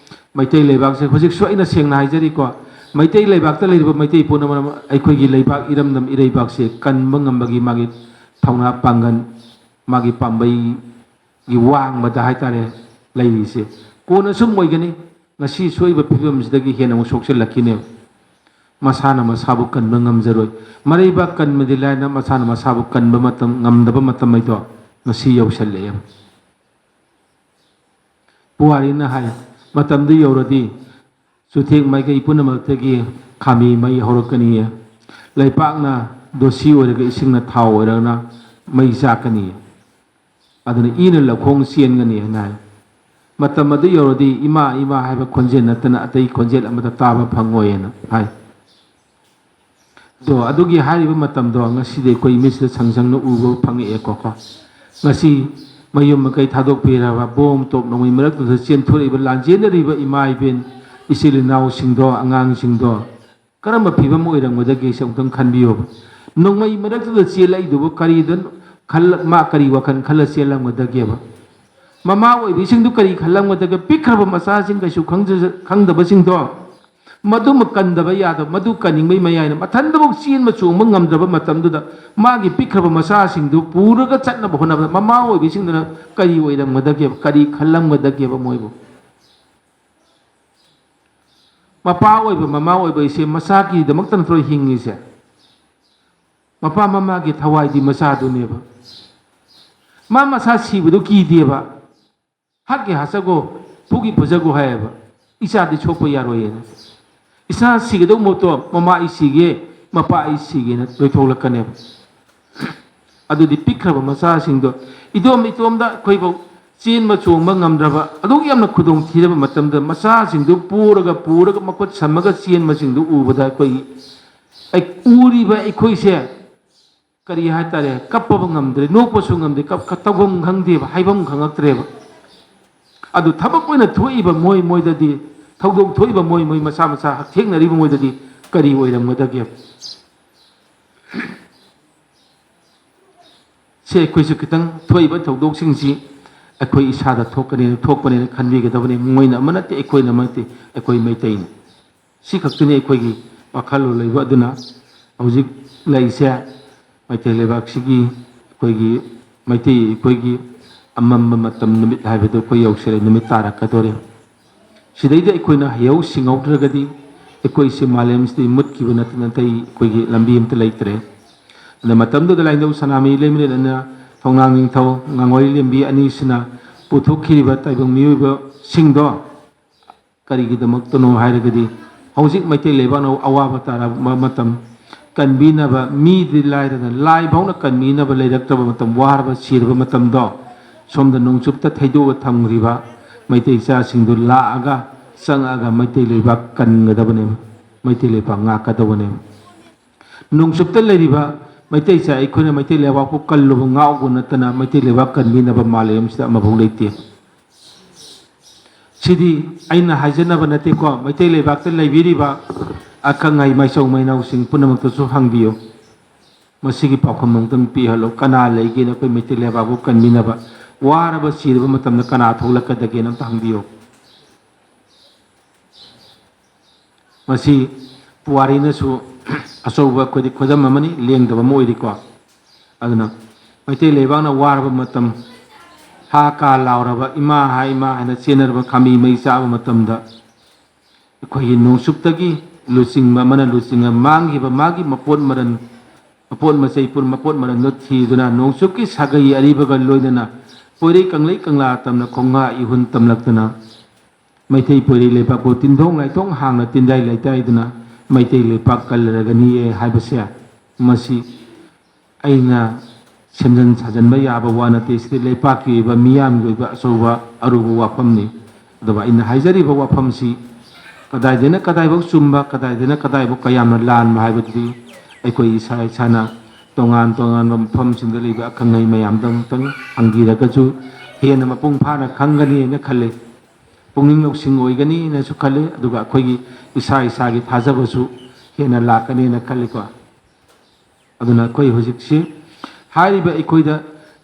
ꯃꯩꯇꯩ ꯂꯩꯕꯥꯛꯁꯦ ꯍꯧꯖꯤꯛꯁꯨ ꯑꯩꯅ ꯁꯦꯡꯅ ꯍꯥꯏꯖꯔꯤꯀꯣ, ꯃꯩꯇꯩ ꯂꯩꯕꯥꯛꯇ ꯂꯩꯔꯤꯕ ꯃꯩꯇꯩ ꯄꯨꯝꯅꯃꯛ ꯑꯩꯈꯣꯏꯒꯤ ꯂꯩꯕꯥꯛ ꯏꯔꯝꯗꯝ ꯏꯔꯩꯕꯥꯛꯁꯦ ꯀꯟꯕ ꯉꯝꯕꯒꯤ ꯃꯥꯒꯤ ꯊꯧꯅꯥ ꯄꯥꯡꯒꯜ, ꯃꯥꯒꯤ ꯄꯥꯝꯕꯩꯒꯤ ꯋꯥꯡꯃꯗ ꯍꯥꯏꯇꯥꯔꯦ ꯂꯩꯔꯤꯁꯦ꯫ ꯀꯣꯟꯅ ꯁꯨꯝ ꯑꯣꯏꯒꯅꯤ, ꯉꯁꯤ ꯁꯣꯛꯏꯕ ꯐꯤꯕꯝꯁꯤꯗꯒꯤ ꯍꯦꯟꯅ ꯑꯃꯨꯛ ꯁꯣꯛꯆꯤꯜꯂꯛꯈꯤꯅꯦꯕ꯫ ꯃꯁꯥꯅ ꯃꯁꯥꯕꯨ ꯀꯟꯕ ꯉꯝꯖꯔꯣꯏ꯫ ꯃꯔꯩꯕꯥꯛ ꯀꯟꯕꯗꯤ ꯂꯥꯏꯅ ꯃꯁꯥꯅ ꯃꯁꯥꯕꯨ ꯀꯟꯕ ꯃꯇꯝ, ꯉꯝꯗꯕ ꯃꯇꯝ ꯍꯥꯏꯗꯣ ꯉꯁꯤ ꯌꯧꯁꯜꯂꯛꯑꯦꯕ꯫ ꯄꯨꯋꯥꯔꯤꯅ ꯍꯥꯏ, ꯃꯇꯝꯗꯨ ꯌꯧꯔꯗꯤ ꯆꯨꯊꯦꯛ ꯃꯥꯏꯀꯩ ꯄꯨꯝꯅꯃꯛꯇꯒꯤ ꯈꯥꯃꯤ ꯃꯩ ꯍꯧꯔꯛꯀꯅꯤꯌꯦ꯫ ꯂꯩꯄꯥꯛꯅ ꯗꯣꯁꯤ ꯑꯣꯏꯔꯒ ꯏꯁꯤꯡꯅ ꯊꯥꯎ ꯑꯣꯏꯔꯒꯅ ꯃꯩ ꯆꯥꯛꯀꯅꯤꯌꯦ꯫ ꯑꯗꯨꯅ ꯏꯅ ꯂꯧꯈꯣꯡ ꯆꯦꯟꯒꯅꯤ ꯍꯥꯏꯅ ꯍꯥꯏ꯫ ꯃꯇꯝ ꯑꯗꯨ ꯌꯧꯔꯗꯤ ꯏꯃꯥ, ꯏꯃꯥ ꯍꯥꯏꯕ ꯈꯣꯟꯖꯦꯜ ꯅꯠꯇꯅ ꯑꯇꯩ ꯈꯣꯟꯖꯦꯜ ꯑꯃꯠꯇ ꯇꯥꯕ ꯐꯪꯉꯣꯏꯅ ꯍꯥꯏ꯫ ꯑꯗꯣ ꯑꯗꯨꯒꯤ ꯍꯥꯏꯔꯤꯕ ꯃꯇꯝꯗꯣ ꯉꯁꯤꯗꯤ ꯑꯩꯈꯣꯏ ꯃꯤꯠꯁꯤꯗ ꯁꯪ ꯁꯪꯅ ꯎꯕ ꯐꯪꯉꯛꯑꯦꯀꯣ꯫ ꯀꯣ, ꯉꯁꯤ ꯃꯌꯨꯝ ꯃꯀꯩ ꯊꯥꯗꯣꯛꯄꯤꯔꯕ, ꯕꯣꯝ ꯇꯣꯞ ꯅꯣꯡꯃꯩ ꯃꯔꯛꯇꯨꯗ ꯆꯦꯟꯊꯣꯔꯛꯏꯕ, ꯂꯥꯟꯖꯦꯟꯅꯔꯤꯕ ꯏꯃꯥ ꯏꯕꯦꯟ, ꯏꯆꯤꯜ ꯏꯅꯥꯎꯁꯤꯡꯗꯣ, ꯑꯉꯥꯡꯁꯤꯡꯗꯣ ꯀꯔꯝꯕ ꯐꯤꯕꯝ ꯑꯣꯏꯔꯝꯒꯗꯒꯦ ꯁꯤ ꯑꯃꯨꯛꯇꯪ ꯈꯟꯕꯤꯌꯣꯕ꯫ ꯅꯣꯡꯃꯩ ꯃꯔꯛꯇꯨꯗ ꯆꯦꯜꯂꯛꯏꯗꯨꯕꯨ ꯀꯔꯤꯗ ꯈꯜꯂ-, ꯃꯥ ꯀꯔꯤ ꯋꯥꯈꯜ ꯈꯜꯂ ꯆꯦꯜꯂꯝꯒꯗꯒꯦꯕ? ꯃꯃꯥ ꯑꯣꯏꯕꯤꯁꯤꯡꯗꯨ ꯀꯔꯤ ꯈꯜꯂꯝꯒꯗꯒꯦ? ꯄꯤꯛꯈ꯭ꯔꯕ ꯃꯆꯥꯁꯤꯡ ꯀꯩꯁꯨ ꯈꯪꯖ-, ꯈꯪꯗꯕꯁꯤꯡꯗꯣ ꯃꯗꯨꯃ ꯀꯟꯗꯕ ꯌꯥꯗꯕ, ꯃꯗꯨ ꯀꯟꯅꯤꯡꯕꯩ ꯃꯌꯥꯏꯅ ꯃꯊꯟꯇꯐꯥꯎ ꯆꯦꯟꯕ ꯆꯣꯡꯕ ꯉꯝꯗ꯭ꯔꯕ ꯃꯇꯝꯗꯨꯗ ꯃꯥꯒꯤ ꯄꯤꯛꯈ꯭ꯔꯕ ꯃꯆꯥꯁꯤꯡꯗꯨ ꯄꯨꯔꯒ ꯆꯠꯅꯕ ꯍꯣꯠꯅꯕꯗ ꯃꯃꯥ ꯑꯣꯏꯕꯤꯁꯤꯡꯗꯨꯅ ꯀꯔꯤ ꯑꯣꯏꯔꯝꯒꯗꯒꯦꯕ? ꯀꯔꯤ ꯈꯜꯂꯝꯒꯗꯒꯦꯕ ꯃꯣꯏꯕꯨ? ꯃꯄꯥ ꯑꯣꯏꯕ, ꯃꯃꯥ ꯑꯣꯏꯕ ꯑꯩꯁꯦ ꯃꯆꯥꯒꯤꯗꯃꯛꯇ ꯅꯠꯇ꯭ꯔꯣ ꯍꯤꯡꯉꯤꯁꯦ? ꯃꯄꯥ ꯃꯃꯥꯒꯤ ꯊꯋꯥꯏꯗꯤ ꯃꯆꯥꯗꯨꯅꯦꯕ꯫ ꯃꯥ ꯃꯁꯥ ꯁꯤꯕꯗꯣ ꯀꯤꯗꯦꯕ꯫ "ꯍꯥꯠꯀꯦ ꯍꯥꯠꯆꯒꯣ, ꯐꯨꯒꯤ ꯐꯨꯖꯒꯣ" ꯍꯥꯏꯌꯦꯕ꯫ "ꯏꯆꯥꯗꯤ ꯁꯣꯛꯄ ꯌꯥꯔꯣꯏꯌꯦꯅ"꯫ ꯏꯆꯥ ꯁꯤꯒꯗꯧꯕ ꯃꯍꯨꯠꯇꯣ ꯃꯃꯥ ꯑꯩ ꯁꯤꯒꯦ, ꯃꯄꯥ ꯑꯩ ꯁꯤꯒꯦꯅ ꯂꯣꯏꯊꯣꯛꯂꯛꯀꯅꯦꯕ꯫ ꯑꯗꯨꯗꯤ ꯄꯤꯛꯈ꯭ꯔꯕ ꯃꯆꯥꯁꯤꯡꯗꯣ ꯏꯇꯣꯝ ꯏꯇꯣꯝꯗ ꯑꯩꯈꯣꯏꯐꯥꯎ ꯆꯦꯟꯕ ꯆꯣꯡꯕ ꯉꯝꯗ꯭ꯔꯕ, ꯑꯗꯨꯛ ꯌꯥꯝꯅ ꯈꯨꯗꯣꯡ ꯊꯤꯔꯕ ꯃꯇꯝꯗ ꯃꯆꯥꯁꯤꯡꯗꯨ ꯄꯨꯔꯒ, ꯄꯨꯔꯒ ꯃꯈꯨꯠ ꯁꯝꯃꯒ ꯆꯦꯟꯕꯁꯤꯡꯗꯨ ꯎꯕꯗ ꯑꯩꯈꯣꯏ, ꯑꯩ-, ꯎꯔꯤꯕ ꯑꯩꯈꯣꯏꯁꯦ ꯀꯔꯤ ꯍꯥꯏꯇꯥꯔꯦ, ꯀꯞꯄꯕ ꯉꯝꯗ꯭ꯔꯦ, ꯅꯣꯛꯄꯁꯨ ꯉꯝꯗ꯭ꯔꯦ, ꯀꯞ-, ꯀꯞ-, ꯇꯧꯐꯝ ꯈꯪꯗꯦꯕ, ꯍꯥꯏꯐꯝ ꯈꯪꯉꯛꯇ꯭ꯔꯦꯕ꯫ ꯑꯗꯨ ꯊꯕꯛ ꯑꯣꯏꯅ ꯊꯣꯛꯏꯕ ꯃꯣꯏ ꯃꯣꯏꯗꯗꯤ, ꯊꯧꯗꯣꯛ ꯊꯣꯛꯏꯕ ꯃꯣꯏ ꯃꯣꯏ ꯃꯁꯥ ꯃꯁꯥ ꯍꯛꯊꯦꯡꯅꯔꯤꯕ ꯃꯣꯏꯗꯗꯤ ꯀꯔꯤ ꯑꯣꯏꯔꯝꯒꯗꯒꯦ? ꯁꯤ ꯑꯩꯈꯣꯏꯁꯨ ꯈꯤꯇꯪ ꯊꯣꯛꯏꯕ ꯊꯧꯗꯣꯛꯁꯤꯡꯁꯤ ꯑꯩꯈꯣꯏ ꯏꯁꯥꯗ ꯊꯣꯛꯀꯅꯤ, ꯊꯣꯛꯄꯅꯦꯅ ꯈꯟꯕꯤꯒꯗꯕꯅꯤ꯫ ꯃꯣꯏꯅ ꯑꯃ ꯅꯠꯇꯦ, ꯑꯩꯈꯣꯏꯅ ꯑꯃ ꯅꯠꯇꯦ, ꯑꯩꯈꯣꯏ ꯃꯩꯇꯩꯅꯤ꯫ ꯁꯤ ꯈꯛꯇꯅꯤ ꯑꯩꯈꯣꯏꯒꯤ ꯋꯥꯈꯜꯂꯣꯟ ꯂꯩꯕ꯫ ꯑꯗꯨꯅ ꯍꯧꯖꯤꯛ ꯂꯩꯔꯤꯁꯦ ꯃꯩꯇꯩ ꯂꯩꯕꯥꯛꯁꯤꯒꯤ, ꯑꯩꯈꯣꯏꯒꯤ ꯃꯩꯇꯩ ꯑꯩꯈꯣꯏꯒꯤ ꯑꯃꯝꯕ ꯃꯇꯝ, ꯅꯨꯃꯤꯠ ꯍꯥꯏꯕꯗꯨ ꯑꯩꯈꯣꯏ ꯌꯧꯁꯤꯜꯂꯦ, ꯅꯨꯃꯤꯠ ꯇꯥꯔꯛꯀꯗꯧꯔꯦ꯫ ꯁꯤꯗꯩꯗ ꯑꯩꯈꯣꯏꯅ ꯍꯩꯍꯧ ꯁꯤꯡꯍꯧꯗ꯭ꯔꯒꯗꯤ ꯑꯩꯈꯣꯏꯁꯦ ꯃꯥꯂꯦꯝꯁꯤꯗꯒꯤ ꯃꯨꯠꯈꯤꯕ ꯅꯠꯇꯅ ꯑꯇꯩ ꯑꯩꯈꯣꯏꯒꯤ ꯂꯝꯕꯤ ꯑꯝꯇ ꯂꯩꯇ꯭ꯔꯦ꯫ ꯑꯗ ꯃꯇꯝꯗꯨꯗ ꯂꯥꯏꯅꯤꯡꯊꯧ ꯁꯅꯥꯃꯍꯤ ꯂꯩꯃꯔꯦꯟ ꯑꯅ ꯊꯧꯅꯥꯡ ꯅꯤꯡꯊꯧ ꯉꯥꯡꯉꯣꯏ ꯂꯦꯝꯕꯤ ꯑꯅꯤꯁꯤꯅ ꯄꯨꯊꯣꯛꯈꯤꯕ ꯇꯥꯏꯕꯪ ꯃꯤꯑꯣꯏꯕꯁꯤꯡꯗꯣ ꯀꯔꯤꯒꯤꯗꯃꯛꯇꯅꯣ ꯍꯥꯏꯔꯒꯗꯤ, ꯍꯧꯖꯤꯛ ꯃꯩꯇꯩ ꯂꯩꯕꯥꯛꯅ ꯑꯋꯥꯕ ꯇꯥꯔꯕ ꯃꯇꯝ, ꯀꯟꯕꯤꯅꯕ ꯃꯤꯗꯤ ꯂꯥꯏꯔꯗꯅ, ꯂꯥꯏ ꯐꯥꯎꯅ ꯀꯟꯕꯤꯅꯕ ꯂꯩꯔꯛꯇꯕ ꯃꯇꯝ, ꯋꯥꯔꯕ ꯁꯤꯔꯕ ꯃꯇꯝꯗꯣ, ꯁꯣꯝꯗ ꯅꯣꯡꯆꯨꯞꯇ ꯊꯩꯗꯣꯛꯑ ꯊꯝꯈ꯭ꯔꯤꯕ ꯃꯩꯇꯩ ꯏꯆꯥꯁꯤꯡꯗꯨ ꯂꯥꯛꯑꯒ, ꯆꯪꯉꯛꯑꯒ ꯃꯩꯇꯩ ꯂꯩꯕꯥꯛ ꯀꯟꯒꯗꯕꯅꯦꯕ, ꯃꯩꯇꯩ ꯂꯩꯕꯥꯛ ꯉꯥꯛꯀꯗꯕꯅꯦꯕ꯫ ꯅꯣꯡꯆꯨꯞꯇ ꯂꯩꯔꯤꯕ ꯃꯩꯇꯩ ꯏꯆꯥ ꯑꯩꯈꯣꯏꯅ ꯃꯩꯇꯩ ꯂꯩꯕꯥꯛꯄꯨ ꯀꯜꯂꯨꯕ, ꯉꯥꯛꯎꯕ ꯅꯠꯇꯅ ꯃꯩꯇꯩ ꯂꯩꯕꯥꯛ ꯀꯟꯕꯤꯅꯕ ꯃꯥꯂꯦꯝꯁꯤꯗ ꯑꯃꯐꯥꯎ ꯂꯩꯇꯦ꯫ ꯁꯤꯗꯤ ꯑꯩꯅ ꯍꯥꯏꯖꯅꯕ ꯅꯠꯇꯦꯀꯣ, ꯃꯩꯇꯩ ꯂꯩꯕꯥꯛꯇ ꯂꯩꯕꯤꯔꯤꯕ ꯑꯈꯪ ꯑꯍꯩ ꯃꯥꯏꯆꯧ ꯃꯩꯅꯥꯎꯁꯤꯡ ꯄꯨꯝꯅꯃꯛꯇꯁꯨ ꯍꯪꯕꯤꯌꯨ꯫ ꯃꯁꯤꯒꯤ ꯄꯥꯎꯈꯨꯝ ꯑꯃꯨꯛꯇꯪ ꯄꯤꯍꯜꯂꯣ꯫ ꯀꯅꯥ ꯂꯩꯒꯦꯅ ꯑꯩꯈꯣꯏ ꯃꯩꯇꯩ ꯂꯩꯕꯥꯛꯄꯨ ꯀꯟꯕꯤꯅꯕ? ꯋꯥꯔꯕ ꯁꯤꯔꯕ ꯃꯇꯝꯗ ꯀꯅꯥ ꯊꯣꯛꯂꯛꯀꯗꯒꯦꯅ ꯑꯝꯇ ꯍꯪꯕꯤꯌꯨ꯫ ꯃꯁꯤ ꯄꯨꯋꯥꯔꯤꯅꯁꯨ ꯑꯆꯧꯕ ꯑꯩꯈꯣꯏꯗꯤ ꯈꯨꯗꯝ ꯑꯃꯅꯤ, ꯂꯦꯡꯗꯕ ꯑꯃ ꯑꯣꯏꯔꯤꯀꯣ꯫ ꯑꯗꯨꯅ ꯃꯩꯇꯩ ꯂꯩꯕꯥꯛꯅ ꯋꯥꯔꯕ ꯃꯇꯝ, ꯍꯥ ꯀꯥ ꯂꯥꯎꯔꯕ, "ꯏꯃꯥ ꯍꯥ ꯏꯃꯥ" ꯍꯥꯏꯅ ꯆꯦꯟꯅꯔꯕ, ꯈꯥꯝꯕꯤ ꯃꯩ ꯆꯥꯕ ꯃꯇꯝꯗ, ꯑꯩꯈꯣꯏꯒꯤ ꯅꯣꯡꯆꯨꯞꯇꯒꯤ ꯂꯨꯆꯤꯡꯕ ꯑꯃꯅ ꯂꯨꯆꯤꯡꯉ ꯃꯥꯡꯈꯤꯕ ꯃꯥꯒꯤ ꯃꯄꯣꯠ ꯃꯔꯟ, ꯃꯄꯣꯠ ꯃꯆꯩ ꯄꯨꯝ-, ꯃꯄꯣꯠ ꯃꯔꯟꯗꯣ ꯊꯤꯗꯨꯅ ꯅꯣꯡꯆꯨꯞꯀꯤ ꯁꯥꯒꯩ ꯑꯔꯤꯕꯒ ꯂꯣꯏꯅꯅ ꯄꯣꯏꯔꯩ ꯀꯪꯂꯩ ꯀꯪꯂꯥ ꯇꯝꯅ ꯈꯣꯡꯉꯥ ꯏꯍꯨꯟ ꯇꯝꯂꯛꯇꯅ ꯃꯩꯇꯩ ꯄꯣꯏꯔꯩ ꯂꯩꯄꯥꯛꯄꯨ ꯇꯤꯟꯊꯣꯡ ꯂꯥꯏꯊꯣꯡ ꯍꯥꯡꯅ ꯇꯤꯟꯗꯥꯏ ꯂꯩꯇꯥꯏꯗꯨꯅ ꯃꯩꯇꯩ ꯂꯩꯄꯥꯛ ꯀꯜꯂꯔꯒꯅꯤꯌꯦ ꯍꯥꯏꯕꯁꯦ, ꯃꯁꯤ ꯑꯩꯅ ꯁꯦꯝꯖꯤꯟ ꯁꯥꯖꯤꯟꯕ ꯌꯥꯕ ꯋꯥ ꯅꯠꯇꯦ꯫ ꯁꯤꯗꯤ ꯂꯩꯄꯥꯛꯀꯤ ꯑꯣꯏꯕ, ꯃꯤꯌꯥꯝꯒꯤ ꯑꯣꯏꯕ ꯑꯆꯧꯕ ꯑꯔꯨꯕ ꯋꯥꯐꯝꯅꯤ꯫ ꯑꯗꯨꯒ ꯑꯩꯅ ꯍꯥꯏꯖꯔꯤꯕ ꯋꯥꯐꯝꯁꯤ ꯀꯗꯥꯏꯗꯩꯅ ꯀꯗꯥꯏꯐꯥꯎ ꯆꯨꯝꯕ, ꯀꯗꯥꯏꯗꯩꯅ ꯀꯗꯥꯏꯐꯥꯎ ꯀꯌꯥꯝꯅ ꯂꯥꯟꯕ ꯍꯥꯏꯕꯗꯨꯗꯤ ꯑꯩꯈꯣꯏ ꯏꯁꯥ ꯏꯁꯥꯅ ꯇꯣꯉꯥꯟ ꯇꯣꯉꯥꯟꯕ ꯃꯐꯝꯁꯤꯡꯗ ꯂꯩꯕ ꯑꯈꯪ ꯑꯍꯩ ꯃꯌꯥꯝꯗ ꯑꯃꯨꯛꯇꯪ ꯍꯪꯕꯤꯔꯒꯁꯨ ꯍꯦꯟꯅ ꯃꯄꯨꯡ ꯐꯥꯅ ꯈꯪꯒꯅꯤ ꯍꯥꯏꯅ ꯈꯜꯂꯤ꯫ ꯄꯨꯛꯅꯤꯡ ꯂꯧꯁꯤꯡ ꯑꯣꯏꯒꯅꯤꯅꯁꯨ ꯈꯜꯂꯤ꯫ ꯑꯗꯨꯒ ꯑꯩꯈꯣꯏꯒꯤ ꯏꯁꯥ ꯏꯁꯥꯒꯤ ꯊꯥꯖꯕꯁꯨ ꯍꯦꯟꯅ ꯂꯥꯛꯀꯅꯦꯅ ꯈꯜꯂꯤꯀꯣ꯫ ꯑꯗꯨꯅ ꯑꯩꯈꯣꯏ ꯍꯧꯖꯤꯛꯁꯤ ꯍꯥꯏꯔꯤꯕ ꯑꯩꯈꯣꯏꯗ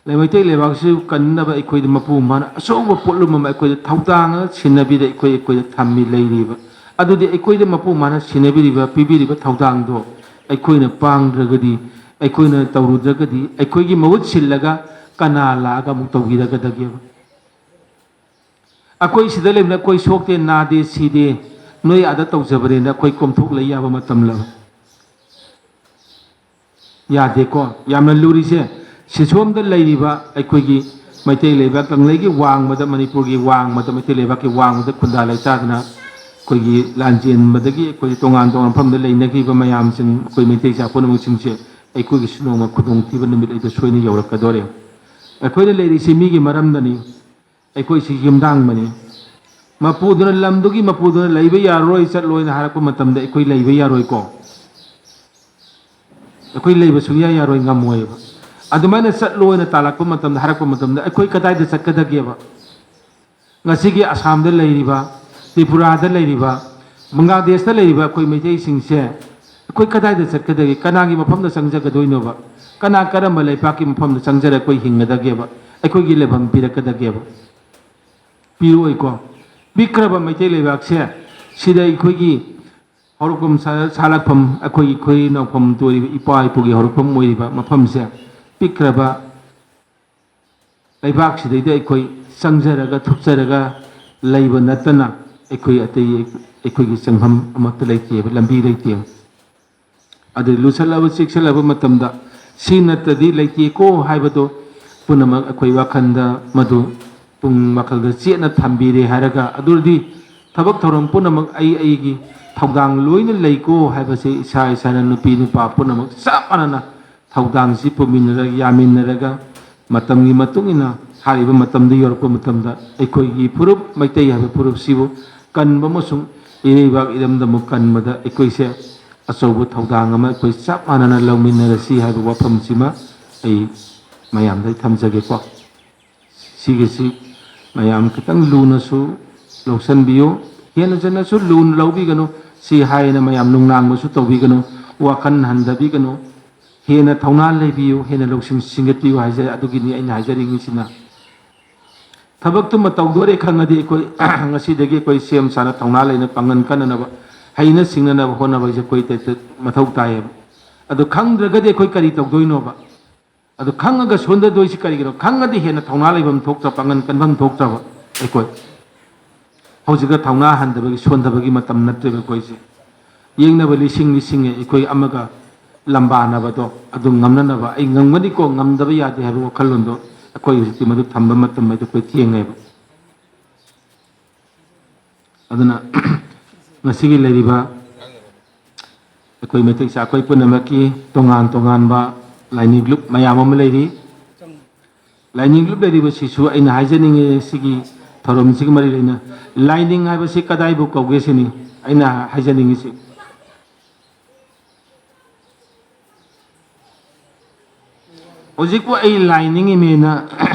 ꯂꯩ-, ꯃꯩꯇꯩ ꯂꯩꯕꯥꯛꯁꯤ ꯀꯟꯅꯕ ꯑꯩꯈꯣꯏꯗ ꯃꯄꯨ ꯃꯥꯅ ꯑꯆꯧꯕ ꯄꯣꯠꯂꯨꯝ ꯑꯃ ꯑꯩꯈꯣꯏꯗ ꯊꯧꯗꯥꯡ ꯑꯃ ꯁꯤꯟꯅꯕꯤꯗ ꯑꯩꯈꯣꯏ, ꯑꯩꯈꯣꯏꯗ ꯊꯝꯃꯤ ꯂꯩꯔꯤꯕ꯫ ꯑꯗꯨꯗꯤ ꯑꯩꯈꯣꯏꯗ ꯃꯄꯨ ꯃꯥꯅ ꯁꯤꯟꯅꯕꯤꯔꯤꯕ, ꯄꯤꯕꯤꯔꯤꯕ ꯊꯧꯗꯥꯡꯗꯣ ꯑꯩꯈꯣꯏꯅ ꯄꯥꯡꯗ꯭ꯔꯒꯗꯤ, ꯑꯩꯈꯣꯏꯅ ꯇꯧꯔꯨꯗ꯭ꯔꯒꯗꯤ, ꯑꯩꯈꯣꯏꯒꯤ ꯃꯍꯨꯠ ꯁꯤꯜꯂꯒ ꯀꯅꯥ ꯂꯥꯛꯑꯒ ꯑꯃꯨꯛ ꯇꯧꯕꯤꯔꯒꯗꯒꯦꯕ? ꯑꯩꯈꯣꯏ ꯁꯤꯗ ꯂꯩꯕꯅ ꯑꯩꯈꯣꯏ ꯁꯣꯛꯇꯦ, ꯅꯥꯗꯦ, ꯁꯤꯗꯦ, ꯅꯣꯏ ꯑꯥꯗ ꯇꯧꯖꯕꯅꯦꯅ ꯑꯩꯈꯣꯏ ꯀꯣꯝꯊꯣꯛ ꯂꯩ ꯌꯥꯕ ꯃꯇꯝꯂꯕ? ꯌꯥꯗꯦꯀꯣ꯫ ꯌꯥꯝꯅ ꯂꯨꯔꯤꯁꯦ, ꯁꯤꯁꯣꯝꯗ ꯂꯩꯔꯤꯕ ꯑꯩꯈꯣꯏꯒꯤ ꯃꯩꯇꯩ ꯂꯩꯕꯥꯛ ꯀꯪꯂꯩꯒꯤ ꯋꯥꯡꯃꯗ, ꯃꯅꯤꯄꯨꯔꯒꯤ ꯋꯥꯡꯃꯗ, ꯃꯩꯇꯩ ꯂꯩꯕꯥꯛꯀꯤ ꯋꯥꯡꯃꯗ ꯈꯨꯟꯗꯥ ꯂꯩꯇꯥꯗꯅ ꯑꯩꯈꯣꯏꯒꯤ ꯂꯥꯟꯖꯦꯟꯕꯗꯒꯤ ꯑꯩꯈꯣꯏꯒꯤ ꯇꯣꯉꯥꯟ ꯇꯣꯉꯥꯟꯕ ꯃꯐꯝꯗ ꯂꯩꯅꯈꯤꯕ ꯃꯌꯥꯝꯁꯤꯡ, ꯑꯩꯈꯣꯏ ꯃꯩꯇꯩ ꯏꯆꯥ ꯄꯨꯝꯅꯃꯛꯁꯤꯡꯁꯦ ꯑꯩꯈꯣꯏꯒꯤꯁꯨ ꯅꯣꯡꯃ ꯈꯨꯗꯣꯡꯊꯤꯕ ꯅꯨꯃꯤꯠ ꯑꯩꯗ ꯁꯣꯏꯅ ꯌꯧꯔꯛꯀꯗꯣꯔꯦ꯫ ꯑꯩꯈꯣꯏꯅ ꯂꯩꯔꯤꯁꯤ ꯃꯤꯒꯤ ꯃꯔꯝꯗꯅꯤ, ꯑꯩꯈꯣꯏꯁꯤ ꯌꯨꯝꯗꯥꯡꯕꯅꯤ꯫ ꯃꯄꯨꯗꯨꯅ, ꯂꯝꯗꯨꯒꯤ ꯃꯄꯨꯗꯨꯅ ꯂꯩꯕ ꯌꯥꯔꯔꯣꯏ, ꯆꯠꯂꯣꯏꯅ ꯍꯥꯏꯔꯛꯄ ꯃꯇꯝꯗ ꯑꯩꯈꯣꯏ ꯂꯩꯕ ꯌꯥꯔꯣꯏꯀꯣ꯫ ꯑꯩꯈꯣꯏ ꯂꯩꯕ ꯁꯨꯡꯌꯥ ꯌꯥꯔꯣꯏ, ꯉꯝꯃꯣꯏꯕ꯫ ꯑꯗꯨꯃꯥꯏꯅ ꯆꯠꯂꯣꯅ ꯇꯥꯜꯂꯛꯄ ꯃꯇꯝꯗ, ꯍꯥꯏꯔꯛꯄ ꯃꯇꯝꯗ ꯑꯩꯈꯣꯏ ꯀꯗꯥꯏꯗ ꯆꯠꯀꯗꯒꯦꯕ? ꯉꯁꯤꯒꯤ ꯑꯁꯥꯝꯗ ꯂꯩꯔꯤꯕ, ꯇ꯭ꯔꯤꯄꯨꯔꯥꯗ ꯂꯩꯔꯤꯕ, ꯕꯪꯒ꯭ꯂꯥꯗꯦꯁꯇ ꯂꯩꯔꯤꯕ ꯑꯩꯈꯣꯏ ꯃꯩꯇꯩꯁꯤꯡꯁꯦ ꯑꯩꯈꯣꯏ ꯀꯗꯥꯏꯗ ꯆꯠꯀꯗꯒꯦ? ꯀꯅꯥꯒꯤ ꯃꯐꯝꯗ ꯆꯪꯖꯒꯗꯣꯏꯅꯣꯕ? ꯀꯅꯥ ꯀꯔꯝꯕ ꯂꯩꯄꯥꯛꯀꯤ ꯃꯐꯝꯗ ꯆꯪꯖꯔ ꯑꯩꯈꯣꯏ ꯍꯤꯡꯒꯗꯒꯦꯕ? ꯑꯩꯈꯣꯏꯒꯤ ꯂꯩꯐꯝ ꯄꯤꯔꯛꯀꯗꯒꯦꯕ? ꯄꯤꯔꯛꯑꯣꯏꯀꯣ꯫ ꯄꯤꯛꯈ꯭ꯔꯕ ꯃꯩꯇꯩ ꯂꯩꯕꯥꯛꯁꯦ, ꯁꯤꯗ ꯑꯩꯈꯣꯏꯒꯤ ꯍꯧꯔꯛꯐꯝ ꯁꯥ-, ꯁꯥꯠꯂꯛꯐꯝ, ꯑꯩꯈꯣꯏꯒꯤ ꯈꯣꯏꯔꯤ ꯅꯧꯐꯝ ꯇꯣꯏꯔꯤꯕ ꯏꯄꯥ ꯏꯄꯨꯒꯤ ꯍꯧꯔꯛꯐꯝ ꯑꯣꯏꯔꯤꯕ ꯃꯐꯝꯁꯦ, ꯄꯤꯛꯈ꯭ꯔꯕ ꯂꯩꯕꯥꯛꯁꯤꯗꯩꯗ ꯑꯩꯈꯣꯏ ꯆꯪꯖꯔꯒ ꯊꯨꯞꯆꯔꯒ ꯂꯩꯕ ꯅꯠꯇꯅ ꯑꯩꯈꯣꯏ ꯑꯇꯩ, ꯑꯩꯈꯣꯏꯒꯤ ꯆꯪꯐꯝ ꯑꯃꯠꯇ ꯂꯩꯇꯦꯕ, ꯂꯝꯕꯤ ꯂꯩꯇꯦꯕ꯫ ꯑꯗꯨ ꯂꯨꯁꯜꯂꯕ, ꯆꯤꯛꯁꯜꯂꯕ ꯃꯇꯝꯗ ꯁꯤ ꯅꯠꯇ꯭ꯔꯗꯤ ꯂꯩꯇꯦꯀꯣ ꯍꯥꯏꯕꯗꯣ ꯄꯨꯝꯅꯃꯛ ꯑꯩꯈꯣꯏ ꯋꯥꯈꯜꯗ ꯃꯗꯨ ꯄꯨꯡ ꯋꯥꯈꯜꯗ ꯆꯦꯠꯅ ꯊꯝꯕꯤꯔꯦ ꯍꯥꯏꯔꯒ, ꯑꯗꯨꯔꯗꯤ ꯊꯕꯛ ꯊꯧꯔꯝ ꯄꯨꯝꯅꯃꯛ ꯑꯩ ꯑꯩꯒꯤ ꯊꯧꯗꯥꯡ ꯂꯣꯏꯅ ꯂꯩꯀꯣ ꯍꯥꯏꯕꯁꯦ ꯏꯁꯥ ꯏꯁꯥꯅ, ꯅꯨꯄꯤ ꯅꯨꯄꯥ ꯄꯨꯝꯅꯃꯛ ꯆꯞ ꯃꯥꯟꯅꯅ ꯊꯧꯗꯥꯡꯁꯤ ꯄꯨꯃꯤꯟꯅꯔꯒ, ꯌꯥꯃꯤꯟꯅꯔꯒ, ꯃꯇꯝꯒꯤ ꯃꯇꯨꯡ ꯏꯟꯅ ꯍꯥꯏꯔꯤꯕ ꯃꯇꯝꯗꯨ ꯌꯧꯔꯛꯄ ꯃꯇꯝꯗ ꯑꯩꯈꯣꯏꯒꯤ ꯐꯨꯔꯨꯞ ꯃꯩꯇꯩ ꯍꯥꯏꯕ ꯐꯨꯔꯨꯞꯁꯤꯕꯨ ꯀꯟꯕ ꯑꯃꯁꯨꯡ ꯏꯔꯩꯕꯥꯛ ꯏꯔꯝꯗꯝꯕꯨ ꯀꯟꯕꯗ ꯑꯩꯈꯣꯏꯁꯦ ꯑꯆꯧꯕ ꯊꯧꯗꯥꯡ ꯑꯃ ꯑꯩꯈꯣꯏ ꯆꯞ ꯃꯥꯟꯅꯅ ꯂꯧꯃꯤꯟꯅꯔꯁꯤ ꯍꯥꯏꯕ ꯋꯥꯐꯝꯁꯤꯃ ꯑꯩ ꯃꯌꯥꯝꯗ ꯑꯩ ꯊꯝꯖꯒꯦꯀꯣ꯫ ꯁꯤꯒꯤꯁꯤ ꯃꯌꯥꯝ ꯈꯤꯇꯪ ꯂꯨꯅꯁꯨ ꯂꯧꯁꯤꯟꯕꯤꯌꯨ, ꯍꯦꯟꯅ ꯆꯟꯅꯁꯨ ꯂꯨꯅ ꯂꯧꯕꯤꯒꯅꯨ꯫ ꯁꯤ ꯍꯥꯏꯅ ꯃꯌꯥꯝ ꯅꯨꯡꯅꯥꯡꯕꯁꯨ ꯇꯧꯕꯤꯒꯅꯨ, ꯋꯥꯈꯜ ꯍꯟꯊꯕꯤꯒꯅꯨ, ꯍꯦꯟꯅ ꯊꯧꯅꯥ ꯂꯩꯕꯤꯌꯨ, ꯍꯦꯟꯅ ꯂꯧꯁꯤꯡ ꯁꯤꯡꯒꯠꯄꯤꯌꯨ ꯍꯥꯏꯖ-, ꯑꯗꯨꯒꯤꯅꯤ ꯑꯩꯅ ꯍꯥꯏꯖꯅꯤꯡꯉꯤꯁꯤꯅ꯫ ꯊꯕꯛꯇꯨꯃ ꯇꯧꯗꯣꯔꯦ ꯈꯪꯉꯗꯤ ꯑꯩꯈꯣꯏ ꯉꯁꯤꯗꯒꯤ ꯑꯩꯈꯣꯏ ꯁꯦꯝ ꯁꯥꯅ ꯊꯧꯅꯥ ꯂꯩꯅ ꯄꯥꯡꯒꯜ ꯀꯟꯅꯅꯕ, ꯍꯩꯅ ꯁꯤꯡꯅꯅꯕ ꯍꯣꯠꯅꯕ ꯍꯥꯏꯁꯦ ꯑꯩꯈꯣꯏ ꯇꯦ-, ꯇꯦ-, ꯃꯊꯧ ꯇꯥꯏꯌꯦꯕ꯫ ꯑꯗꯨ ꯈꯪꯗ꯭ꯔꯒꯗꯤ ꯑꯩꯈꯣꯏ ꯀꯔꯤ ꯇꯧꯗꯣꯏꯅꯣꯕ? ꯑꯗꯨ ꯈꯪꯉꯒ ꯁꯣꯟꯊꯗꯣꯏꯁꯤ ꯀꯔꯤꯒꯤꯅꯣ? ꯈꯪꯉꯗꯤ ꯍꯦꯟꯅ ꯊꯧꯅꯥ ꯂꯩꯐꯝ ꯊꯣꯛꯇ꯭ꯔ, ꯄꯥꯡꯒꯜ ꯀꯟꯐꯝ ꯊꯣꯛꯇ꯭ꯔꯕ ꯑꯩꯈꯣꯏ? ꯍꯧꯖꯤꯛꯀ ꯊꯧꯅꯥ ꯍꯟꯗꯕꯒꯤ, ꯁꯣꯟꯊꯕꯒꯤ ꯃꯇꯝ ꯅꯠꯇ꯭ꯔꯦꯕ ꯑꯩꯈꯣꯏꯁꯦ꯫ ꯌꯦꯡꯅꯕ ꯂꯤꯁꯤꯡ ꯂꯤꯁꯤꯡꯉꯦ, ꯑꯩꯈꯣꯏ ꯑꯃꯒ ꯂꯝꯕꯥꯅꯕꯗꯣ ꯑꯗꯨ ꯉꯝꯅꯅꯕ, "ꯑꯩ ꯉꯝꯒꯅꯤꯀꯣ, ꯉꯝꯗꯕ ꯌꯥꯗꯦ" ꯍꯥꯏꯕ ꯋꯥꯈꯜꯂꯣꯟꯗꯣ ꯑꯩꯈꯣꯏ ꯍꯧꯖꯤꯛꯇꯤ ꯃꯗꯨ ꯊꯝꯕ ꯃꯇꯝ ꯍꯥꯏꯗꯣ ꯑꯩꯈꯣꯏ ꯊꯦꯡꯉꯦꯕ꯫ ꯑꯗꯨꯅ ꯉꯁꯤꯒꯤ ꯂꯩꯔꯤꯕ ꯑꯩꯈꯣꯏ ꯃꯩꯇꯩ ꯆꯥꯛꯈꯣꯏ ꯄꯨꯝꯅꯃꯛꯀꯤ ꯇꯣꯉꯥꯟ ꯇꯣꯉꯥꯟꯕ ꯂꯥꯏꯅꯤꯡ ꯂꯨꯞ ꯃꯌꯥꯝ ꯑꯃ ꯂꯩꯔꯤ꯫ ꯂꯥꯏꯅꯤꯡ ꯂꯨꯞ ꯂꯩꯔꯤꯕꯁꯤꯁꯨ ꯑꯩꯅ ꯍꯥꯏꯖꯅꯤꯡꯉꯤ, ꯁꯤꯒꯤ ꯊꯧꯔꯝꯁꯤꯒ ꯃꯔꯤ ꯂꯩꯅ ꯂꯥꯏꯅꯤꯡ ꯍꯥꯏꯕꯁꯤ ꯀꯗꯥꯏꯕꯨ ꯀꯧꯒꯦ ꯁꯤꯅꯤ ꯑꯩꯅ ꯍꯥꯏꯖꯅꯤꯡꯉꯤꯁꯤ꯫ ꯍꯧꯖꯤꯛꯄꯨ ꯑꯩ ꯂꯥꯏ ꯅꯤꯡꯉꯤꯃꯦꯅ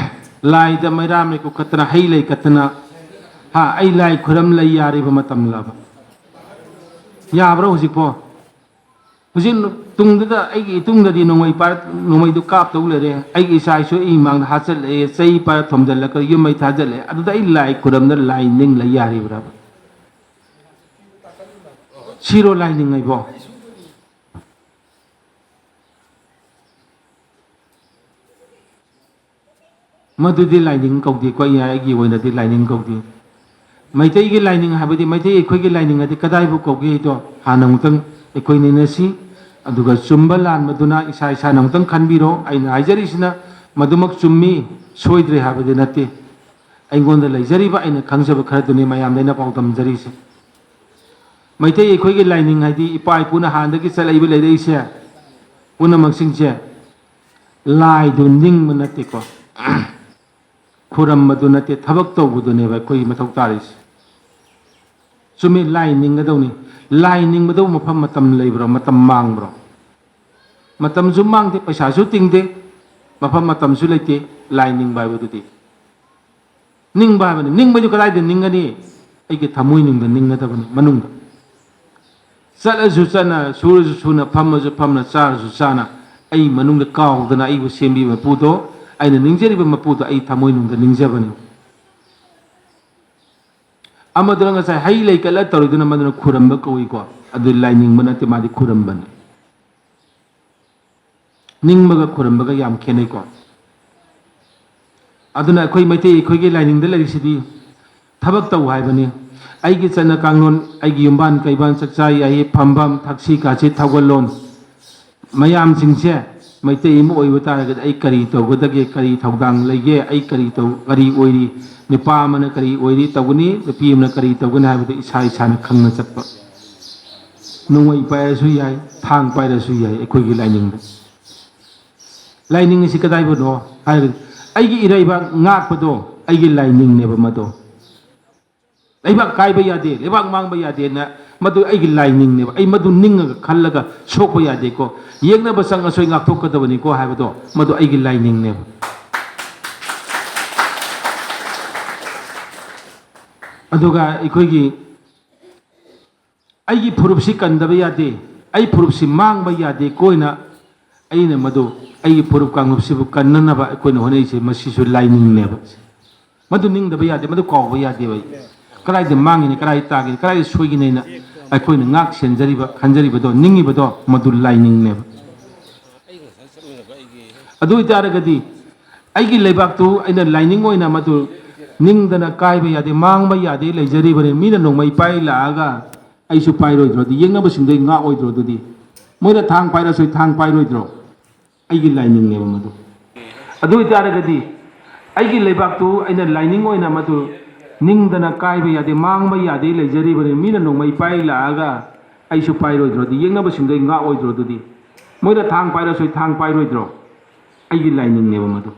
ꯂꯥꯏꯗ ꯃꯩꯔꯥ ꯃꯩ ꯀꯠꯇꯅ, ꯍꯩ ꯂꯩ ꯀꯠꯇꯅ, ꯍꯥ, ꯑꯩ ꯂꯥꯏ ꯈꯨꯔꯝ ꯂꯩ ꯌꯥꯔꯤꯕ ꯃꯇꯝꯂꯕ? ꯌꯥꯕ꯭ꯔꯣ ꯍꯧꯖꯤꯛꯄꯣ? ꯍꯧꯖꯤꯛ ꯇꯨꯡꯗꯨꯗ ꯑꯩꯒꯤ ꯏꯇꯨꯡꯗꯗꯤ ꯅꯣꯡꯃꯩ ꯄꯥꯏꯔ-, ꯅꯣꯡꯃꯩꯗꯨ ꯀꯥꯞꯇꯧ ꯂꯩꯔꯦ, ꯑꯩꯒꯤ ꯏꯆꯥ ꯏꯁꯨ ꯑꯩ ꯏꯃꯥꯡꯗ ꯍꯥꯠꯆꯜꯂꯛꯑꯦ, ꯆꯩ ꯄꯥꯏꯔ ꯊꯣꯝꯖꯤꯜꯂꯛꯑꯒ ꯌꯨꯝ ꯃꯩ ꯊꯥꯖꯤꯜꯂꯛꯑꯦ, ꯑꯗꯨꯗ ꯑꯩ ꯂꯥꯏ ꯈꯨꯔꯝꯗ ꯂꯥꯏ ꯅꯤꯡ ꯂꯩ ꯌꯥꯔꯤꯕ꯭ꯔꯕ? ꯁꯤꯔꯣ ꯂꯥꯏ ꯅꯤꯡꯉꯩꯕꯣ? ꯃꯗꯨꯗꯤ ꯂꯥꯏꯅꯤꯡ ꯀꯧꯗꯦꯀꯣ, ꯑꯩ, ꯑꯩꯒꯤ ꯑꯣꯏꯅꯗꯤ ꯂꯥꯏꯅꯤꯡ ꯀꯧꯗꯦ꯫ ꯃꯩꯇꯩꯒꯤ ꯂꯥꯏꯅꯤꯡ ꯍꯥꯏꯕꯗꯤ, ꯃꯩꯇꯩ ꯑꯩꯈꯣꯏꯒꯤ ꯂꯥꯏꯅꯤꯡ ꯑꯗꯤ ꯀꯗꯥꯏꯕꯨ ꯀꯧꯒꯦ ꯍꯥꯏꯗꯣ ꯍꯥꯟꯅ ꯑꯃꯨꯛꯇꯪ ꯑꯩꯈꯣꯏ ꯅꯩꯅꯁꯤ꯫ ꯑꯗꯨꯒ ꯆꯨꯝꯕ ꯂꯥꯟꯕꯗꯨꯅ ꯏꯁꯥ ꯏꯁꯥꯅ ꯑꯃꯨꯛꯇꯪ ꯈꯟꯕꯤꯔꯣ꯫ ꯑꯩꯅ ꯍꯥꯏꯖꯔꯤꯁꯤꯅ ꯃꯗꯨꯃꯛ ꯆꯨꯝꯃꯤ, ꯁꯣꯏꯗ꯭ꯔꯦ ꯍꯥꯏꯕꯗꯤ ꯅꯠꯇꯦ꯫ ꯑꯩꯉꯣꯟꯗ ꯂꯩꯖꯔꯤꯕ ꯑꯩꯅ ꯈꯪꯖꯕ ꯈꯔꯗꯨꯅꯤ ꯃꯌꯥꯝꯗ ꯑꯩꯅ ꯄꯥꯎꯗꯝꯖꯔꯤꯁꯦ꯫ ꯃꯩꯇꯩ ꯑꯩꯈꯣꯏꯒꯤ ꯂꯥꯏꯅꯤꯡ ꯍꯥꯏꯗꯤ ꯏꯄꯥ ꯏꯄꯨꯅ ꯍꯥꯟꯅꯗꯒꯤ ꯆꯠꯂꯛꯏꯕ ꯂꯩꯔꯛꯏꯁꯦ ꯄꯨꯝꯅꯃꯛꯁꯤꯡꯁꯦ ꯂꯥꯏꯗꯨ ꯅꯤꯡꯕ ꯅꯠꯇꯦꯀꯣ, ꯈꯨꯔꯝꯕꯗꯨ ꯅꯠꯇꯦ, ꯊꯕꯛ ꯇꯧꯕꯗꯨꯅꯦꯕ ꯑꯩꯈꯣꯏꯒꯤ ꯃꯊꯧ ꯇꯥꯔꯤꯁꯦ꯫ ꯆꯨꯝꯃꯤ, ꯂꯥꯏ ꯅꯤꯡꯒꯗꯧꯅꯤ꯫ ꯂꯥꯏ ꯅꯤꯡꯕꯗꯕꯨ ꯃꯐꯝ ꯃꯇꯝ ꯂꯩꯕ꯭ꯔꯣ? ꯃꯇꯝ ꯃꯥꯡꯕ꯭ꯔꯣ? ꯃꯇꯝꯁꯨ ꯃꯥꯡꯗꯦ, ꯄꯩꯁꯥꯁꯨ ꯇꯤꯡꯗꯦ, ꯃꯐꯝ ꯃꯇꯝꯁꯨ ꯂꯩꯇꯦ ꯂꯥꯏ ꯅꯤꯡꯕ ꯍꯥꯏꯕꯗꯨꯗꯤ꯫ ꯅꯤꯡꯕ ꯍꯥꯏꯕꯅꯤ꯫ ꯅꯤꯡꯕꯗꯨ ꯀꯗꯥꯏꯗ ꯅꯤꯡꯒꯅꯤ? ꯑꯩꯒꯤ ꯊꯃꯣꯏꯅꯨꯡꯗ ꯅꯤꯡꯒꯗꯕꯅꯤ, ꯃꯅꯨꯡꯗ꯫ ꯆꯠꯂꯁꯨ ꯆꯠꯅ, ꯁꯨꯔꯁꯨ ꯁꯨꯅ, ꯐꯝꯃꯁꯨ ꯐꯝꯅ, ꯆꯥꯔꯁꯨ ꯆꯥꯅ, ꯑꯩ ꯃꯅꯨꯡꯗ ꯀꯥꯎꯗꯅ ꯑꯩꯕꯨ ꯁꯦꯝꯕꯤꯕ ꯃꯄꯨꯗꯣ, ꯑꯩꯅ ꯅꯤꯡꯖꯔꯤꯕ ꯃꯄꯨꯗꯣ ꯑꯩ ꯊꯃꯣꯏꯅꯨꯡꯗ ꯅꯤꯡꯖꯕꯅꯤ꯫ ꯑꯃꯗꯨꯅ ꯉꯁꯥꯏ ꯍꯩ ꯂꯩ ꯀꯠꯂ ꯇꯧꯔꯤꯗꯨꯅ ꯃꯗꯨꯅ ꯈꯨꯔꯝꯕ ꯀꯧꯏꯀꯣ꯫ ꯑꯗꯨ ꯂꯥꯏ ꯅꯤꯡꯕ ꯅꯠꯇꯦ, ꯃꯥꯗꯤ ꯈꯨꯔꯝꯕꯅꯤ꯫ ꯅꯤꯡꯕꯒ ꯈꯨꯔꯝꯕꯒ ꯌꯥꯝ ꯈꯦꯠꯅꯩꯀꯣ꯫ ꯑꯗꯨꯅ ꯑꯩꯈꯣꯏ ꯃꯩꯇꯩ ꯑꯩꯈꯣꯏꯒꯤ ꯂꯥꯏꯅꯤꯡꯗ ꯂꯩꯔꯤꯁꯤꯗꯤ ꯊꯕꯛ ꯇꯧ ꯍꯥꯏꯕꯅꯤ꯫ ꯑꯩꯒꯤ ꯆꯠꯅ ꯀꯥꯡꯂꯣꯟ, ꯑꯩꯒꯤ ꯌꯨꯝꯕꯥꯟ ꯀꯩꯕꯥꯟ, ꯆꯥꯛꯆꯥ ꯌꯥꯏ, ꯐꯝꯐꯝ, ꯊꯛꯁꯤ ꯈꯥꯁꯤ, ꯊꯧꯒꯜꯂꯣꯟ ꯃꯌꯥꯝꯁꯤꯡꯁꯦ, ꯃꯩꯇꯩ ꯑꯃ ꯑꯣꯏꯕ ꯇꯥꯔꯒꯗꯤ ꯑꯩ ꯀꯔꯤ ꯇꯧꯒꯗꯒꯦ, ꯀꯔꯤ ꯊꯧꯗꯥꯡ ꯂꯩꯒꯦ, ꯑꯩ ꯀꯔꯤ ꯇꯧ-, ꯀꯔꯤ ꯑꯣꯏꯔꯤ, ꯅꯨꯄꯥ ꯑꯃꯅ ꯀꯔꯤ ꯑꯣꯏꯔꯤ ꯇꯧꯒꯅꯤ, ꯅꯨꯄꯤ ꯑꯃꯅ ꯀꯔꯤ ꯇꯧꯒꯅꯤ ꯍꯥꯏꯕꯗꯨ ꯏꯁꯥ ꯏꯁꯥꯅ ꯈꯪꯅ ꯆꯠꯄ꯫ ꯅꯣꯡꯃꯩ ꯄꯥꯏꯔꯁꯨ ꯌꯥꯏ, ꯊꯥꯡ ꯄꯥꯏꯔꯁꯨ ꯌꯥꯏ ꯑꯩꯈꯣꯏꯒꯤ ꯂꯥꯏꯅꯤꯡꯗ꯫ ꯂꯥꯏꯅꯤꯡ ꯑꯁꯤ ꯀꯗꯥꯏꯕꯨꯅꯣ ꯍꯥꯏꯔꯒꯗꯤ, ꯑꯩꯒꯤ ꯏꯔꯩꯕꯥꯛ ꯉꯥꯛꯄꯗꯣ ꯑꯩꯒꯤ ꯂꯥꯏꯅꯤꯡꯅꯦꯕ ꯃꯗꯣ꯫ ꯂꯩꯕꯥꯛ ꯀꯥꯏꯕ ꯌꯥꯗꯦ, ꯂꯩꯕꯥꯛ ꯃꯥꯡꯕ ꯌꯥꯗꯦꯅ, ꯃꯗꯨ ꯑꯩꯒꯤ ꯂꯥꯏꯅꯤꯡꯅꯦꯕ꯫ ꯑꯩ ꯃꯗꯨ ꯅꯤꯡꯉꯒ ꯈꯜꯂꯒ ꯁꯣꯛꯄ ꯌꯥꯗꯦꯀꯣ, ꯌꯦꯛꯅꯕ ꯆꯪꯉꯁꯨ ꯑꯩ ꯉꯥꯛꯊꯣꯛꯀꯗꯕꯅꯤꯀꯣ ꯍꯥꯏꯕꯗꯣ, ꯃꯗꯨ ꯑꯩꯒꯤ ꯂꯥꯏꯅꯤꯡꯅꯦꯕ꯫ ꯑꯗꯨꯒ ꯑꯩꯈꯣꯏꯒꯤ ꯑꯩꯒꯤ ꯐꯨꯔꯨꯞꯁꯤ ꯀꯟꯗꯕ ꯌꯥꯗꯦ, ꯑꯩ ꯐꯨꯔꯨꯞꯁꯤ ꯃꯥꯡꯕ ꯌꯥꯗꯦ ꯀꯣꯏꯅ ꯑꯩꯅ ꯃꯗꯨ ꯑꯩꯒꯤ ꯐꯨꯔꯨꯞ ꯀꯥꯡꯂꯨꯞꯁꯤꯕꯨ ꯀꯟꯅꯅꯕ ꯑꯩꯈꯣꯏꯅ ꯍꯣꯠꯅꯔꯤꯁꯦ, ꯃꯁꯤꯁꯨ ꯂꯥꯏꯅꯤꯡꯅꯦꯕ꯫ ꯃꯗꯨ ꯅꯤꯡꯗꯕ ꯌꯥꯗꯦ, ꯃꯗꯨ ꯀꯥꯎꯕ ꯌꯥꯗꯦꯕ꯫ ꯑꯩ ꯀꯗꯥꯏꯗ ꯃꯥꯡꯉꯤꯅꯤ, ꯀꯗꯥꯏ ꯇꯥꯒꯦ, ꯀꯗꯥꯏꯗ ꯁꯣꯏꯒꯤꯅꯦꯅ ꯑꯩꯈꯣꯏꯅ ꯉꯥꯛ ꯁꯦꯟꯖꯔꯤꯕ, ꯈꯟꯖꯔꯤꯕꯗꯣ, ꯅꯤꯡꯉꯤꯕꯗꯣ, ꯃꯗꯨ ꯂꯥꯏꯅꯤꯡꯅꯦꯕ꯫ ꯑꯗꯨ ꯑꯣꯏꯇꯥꯔꯒꯗꯤ ꯑꯩꯒꯤ ꯂꯩꯕꯥꯛꯇꯨ ꯑꯩꯅ ꯂꯥꯏꯅꯤꯡ ꯑꯣꯏꯅ ꯃꯗꯨ ꯅꯤꯡꯗꯅ ꯀꯥꯏꯕ ꯌꯥꯗꯦ, ꯃꯥꯡꯕ ꯌꯥꯗꯦ ꯂꯩꯖꯔꯤꯕꯅꯤ꯫ ꯃꯤꯅ ꯅꯣꯡꯃꯩ ꯄꯥꯏ ꯂꯥꯛꯑꯒ ꯑꯩꯁꯨ ꯄꯥꯏꯔꯣꯏꯗ꯭ꯔꯣ? ꯑꯗꯨ ꯌꯦꯛꯅꯕꯁꯤꯡꯗꯣ ꯑꯩ ꯉꯥꯛꯑꯣꯏꯗ꯭ꯔꯣ? ꯑꯗꯨꯗꯤ ꯃꯣꯏꯅ ꯊꯥꯡ ꯄꯥꯏꯔꯁꯨ ꯑꯩ ꯊꯥꯡ ꯄꯥꯏꯔꯣꯏꯗ꯭ꯔꯣ? ꯑꯩꯒꯤ ꯂꯥꯏꯅꯤꯡꯅꯦꯕ ꯃꯗꯨ꯫ ꯑꯗꯨ ꯑꯣꯏꯇꯥꯔꯒꯗꯤ ꯑꯩꯒꯤ ꯂꯩꯕꯥꯛꯇꯨ ꯑꯩꯅ ꯂꯥꯏꯅꯤꯡ ꯑꯣꯏꯅ ꯃꯗꯨ ꯅꯤꯡꯗꯅ ꯀꯥꯏꯕ ꯌꯥꯗꯦ, ꯃꯥꯡꯕ ꯌꯥꯗꯦ ꯂꯩꯖꯔꯤꯕꯅꯤ꯫ ꯃꯤꯅ ꯅꯣꯡꯃꯩ ꯄꯥꯏ ꯂꯥꯛꯑꯒ ꯑꯩꯁꯨ ꯄꯥꯏꯔꯣꯏꯗ꯭ꯔꯣ? ꯑꯗꯨ ꯌꯦꯛꯅꯕꯁꯤꯡꯗꯣ ꯑꯩ ꯉꯥꯛꯑꯣꯏꯗ꯭ꯔꯣ? ꯑꯗꯨꯗꯤ ꯃꯣꯏꯅ ꯊꯥꯡ ꯄꯥꯏꯔꯁꯨ ꯑꯩ ꯊꯥꯡ ꯄꯥꯏꯔꯣꯏꯗ꯭ꯔꯣ? ꯑꯩꯒꯤ ꯂꯥꯏꯅꯤꯡꯅꯦꯕ ꯃꯗꯨ꯫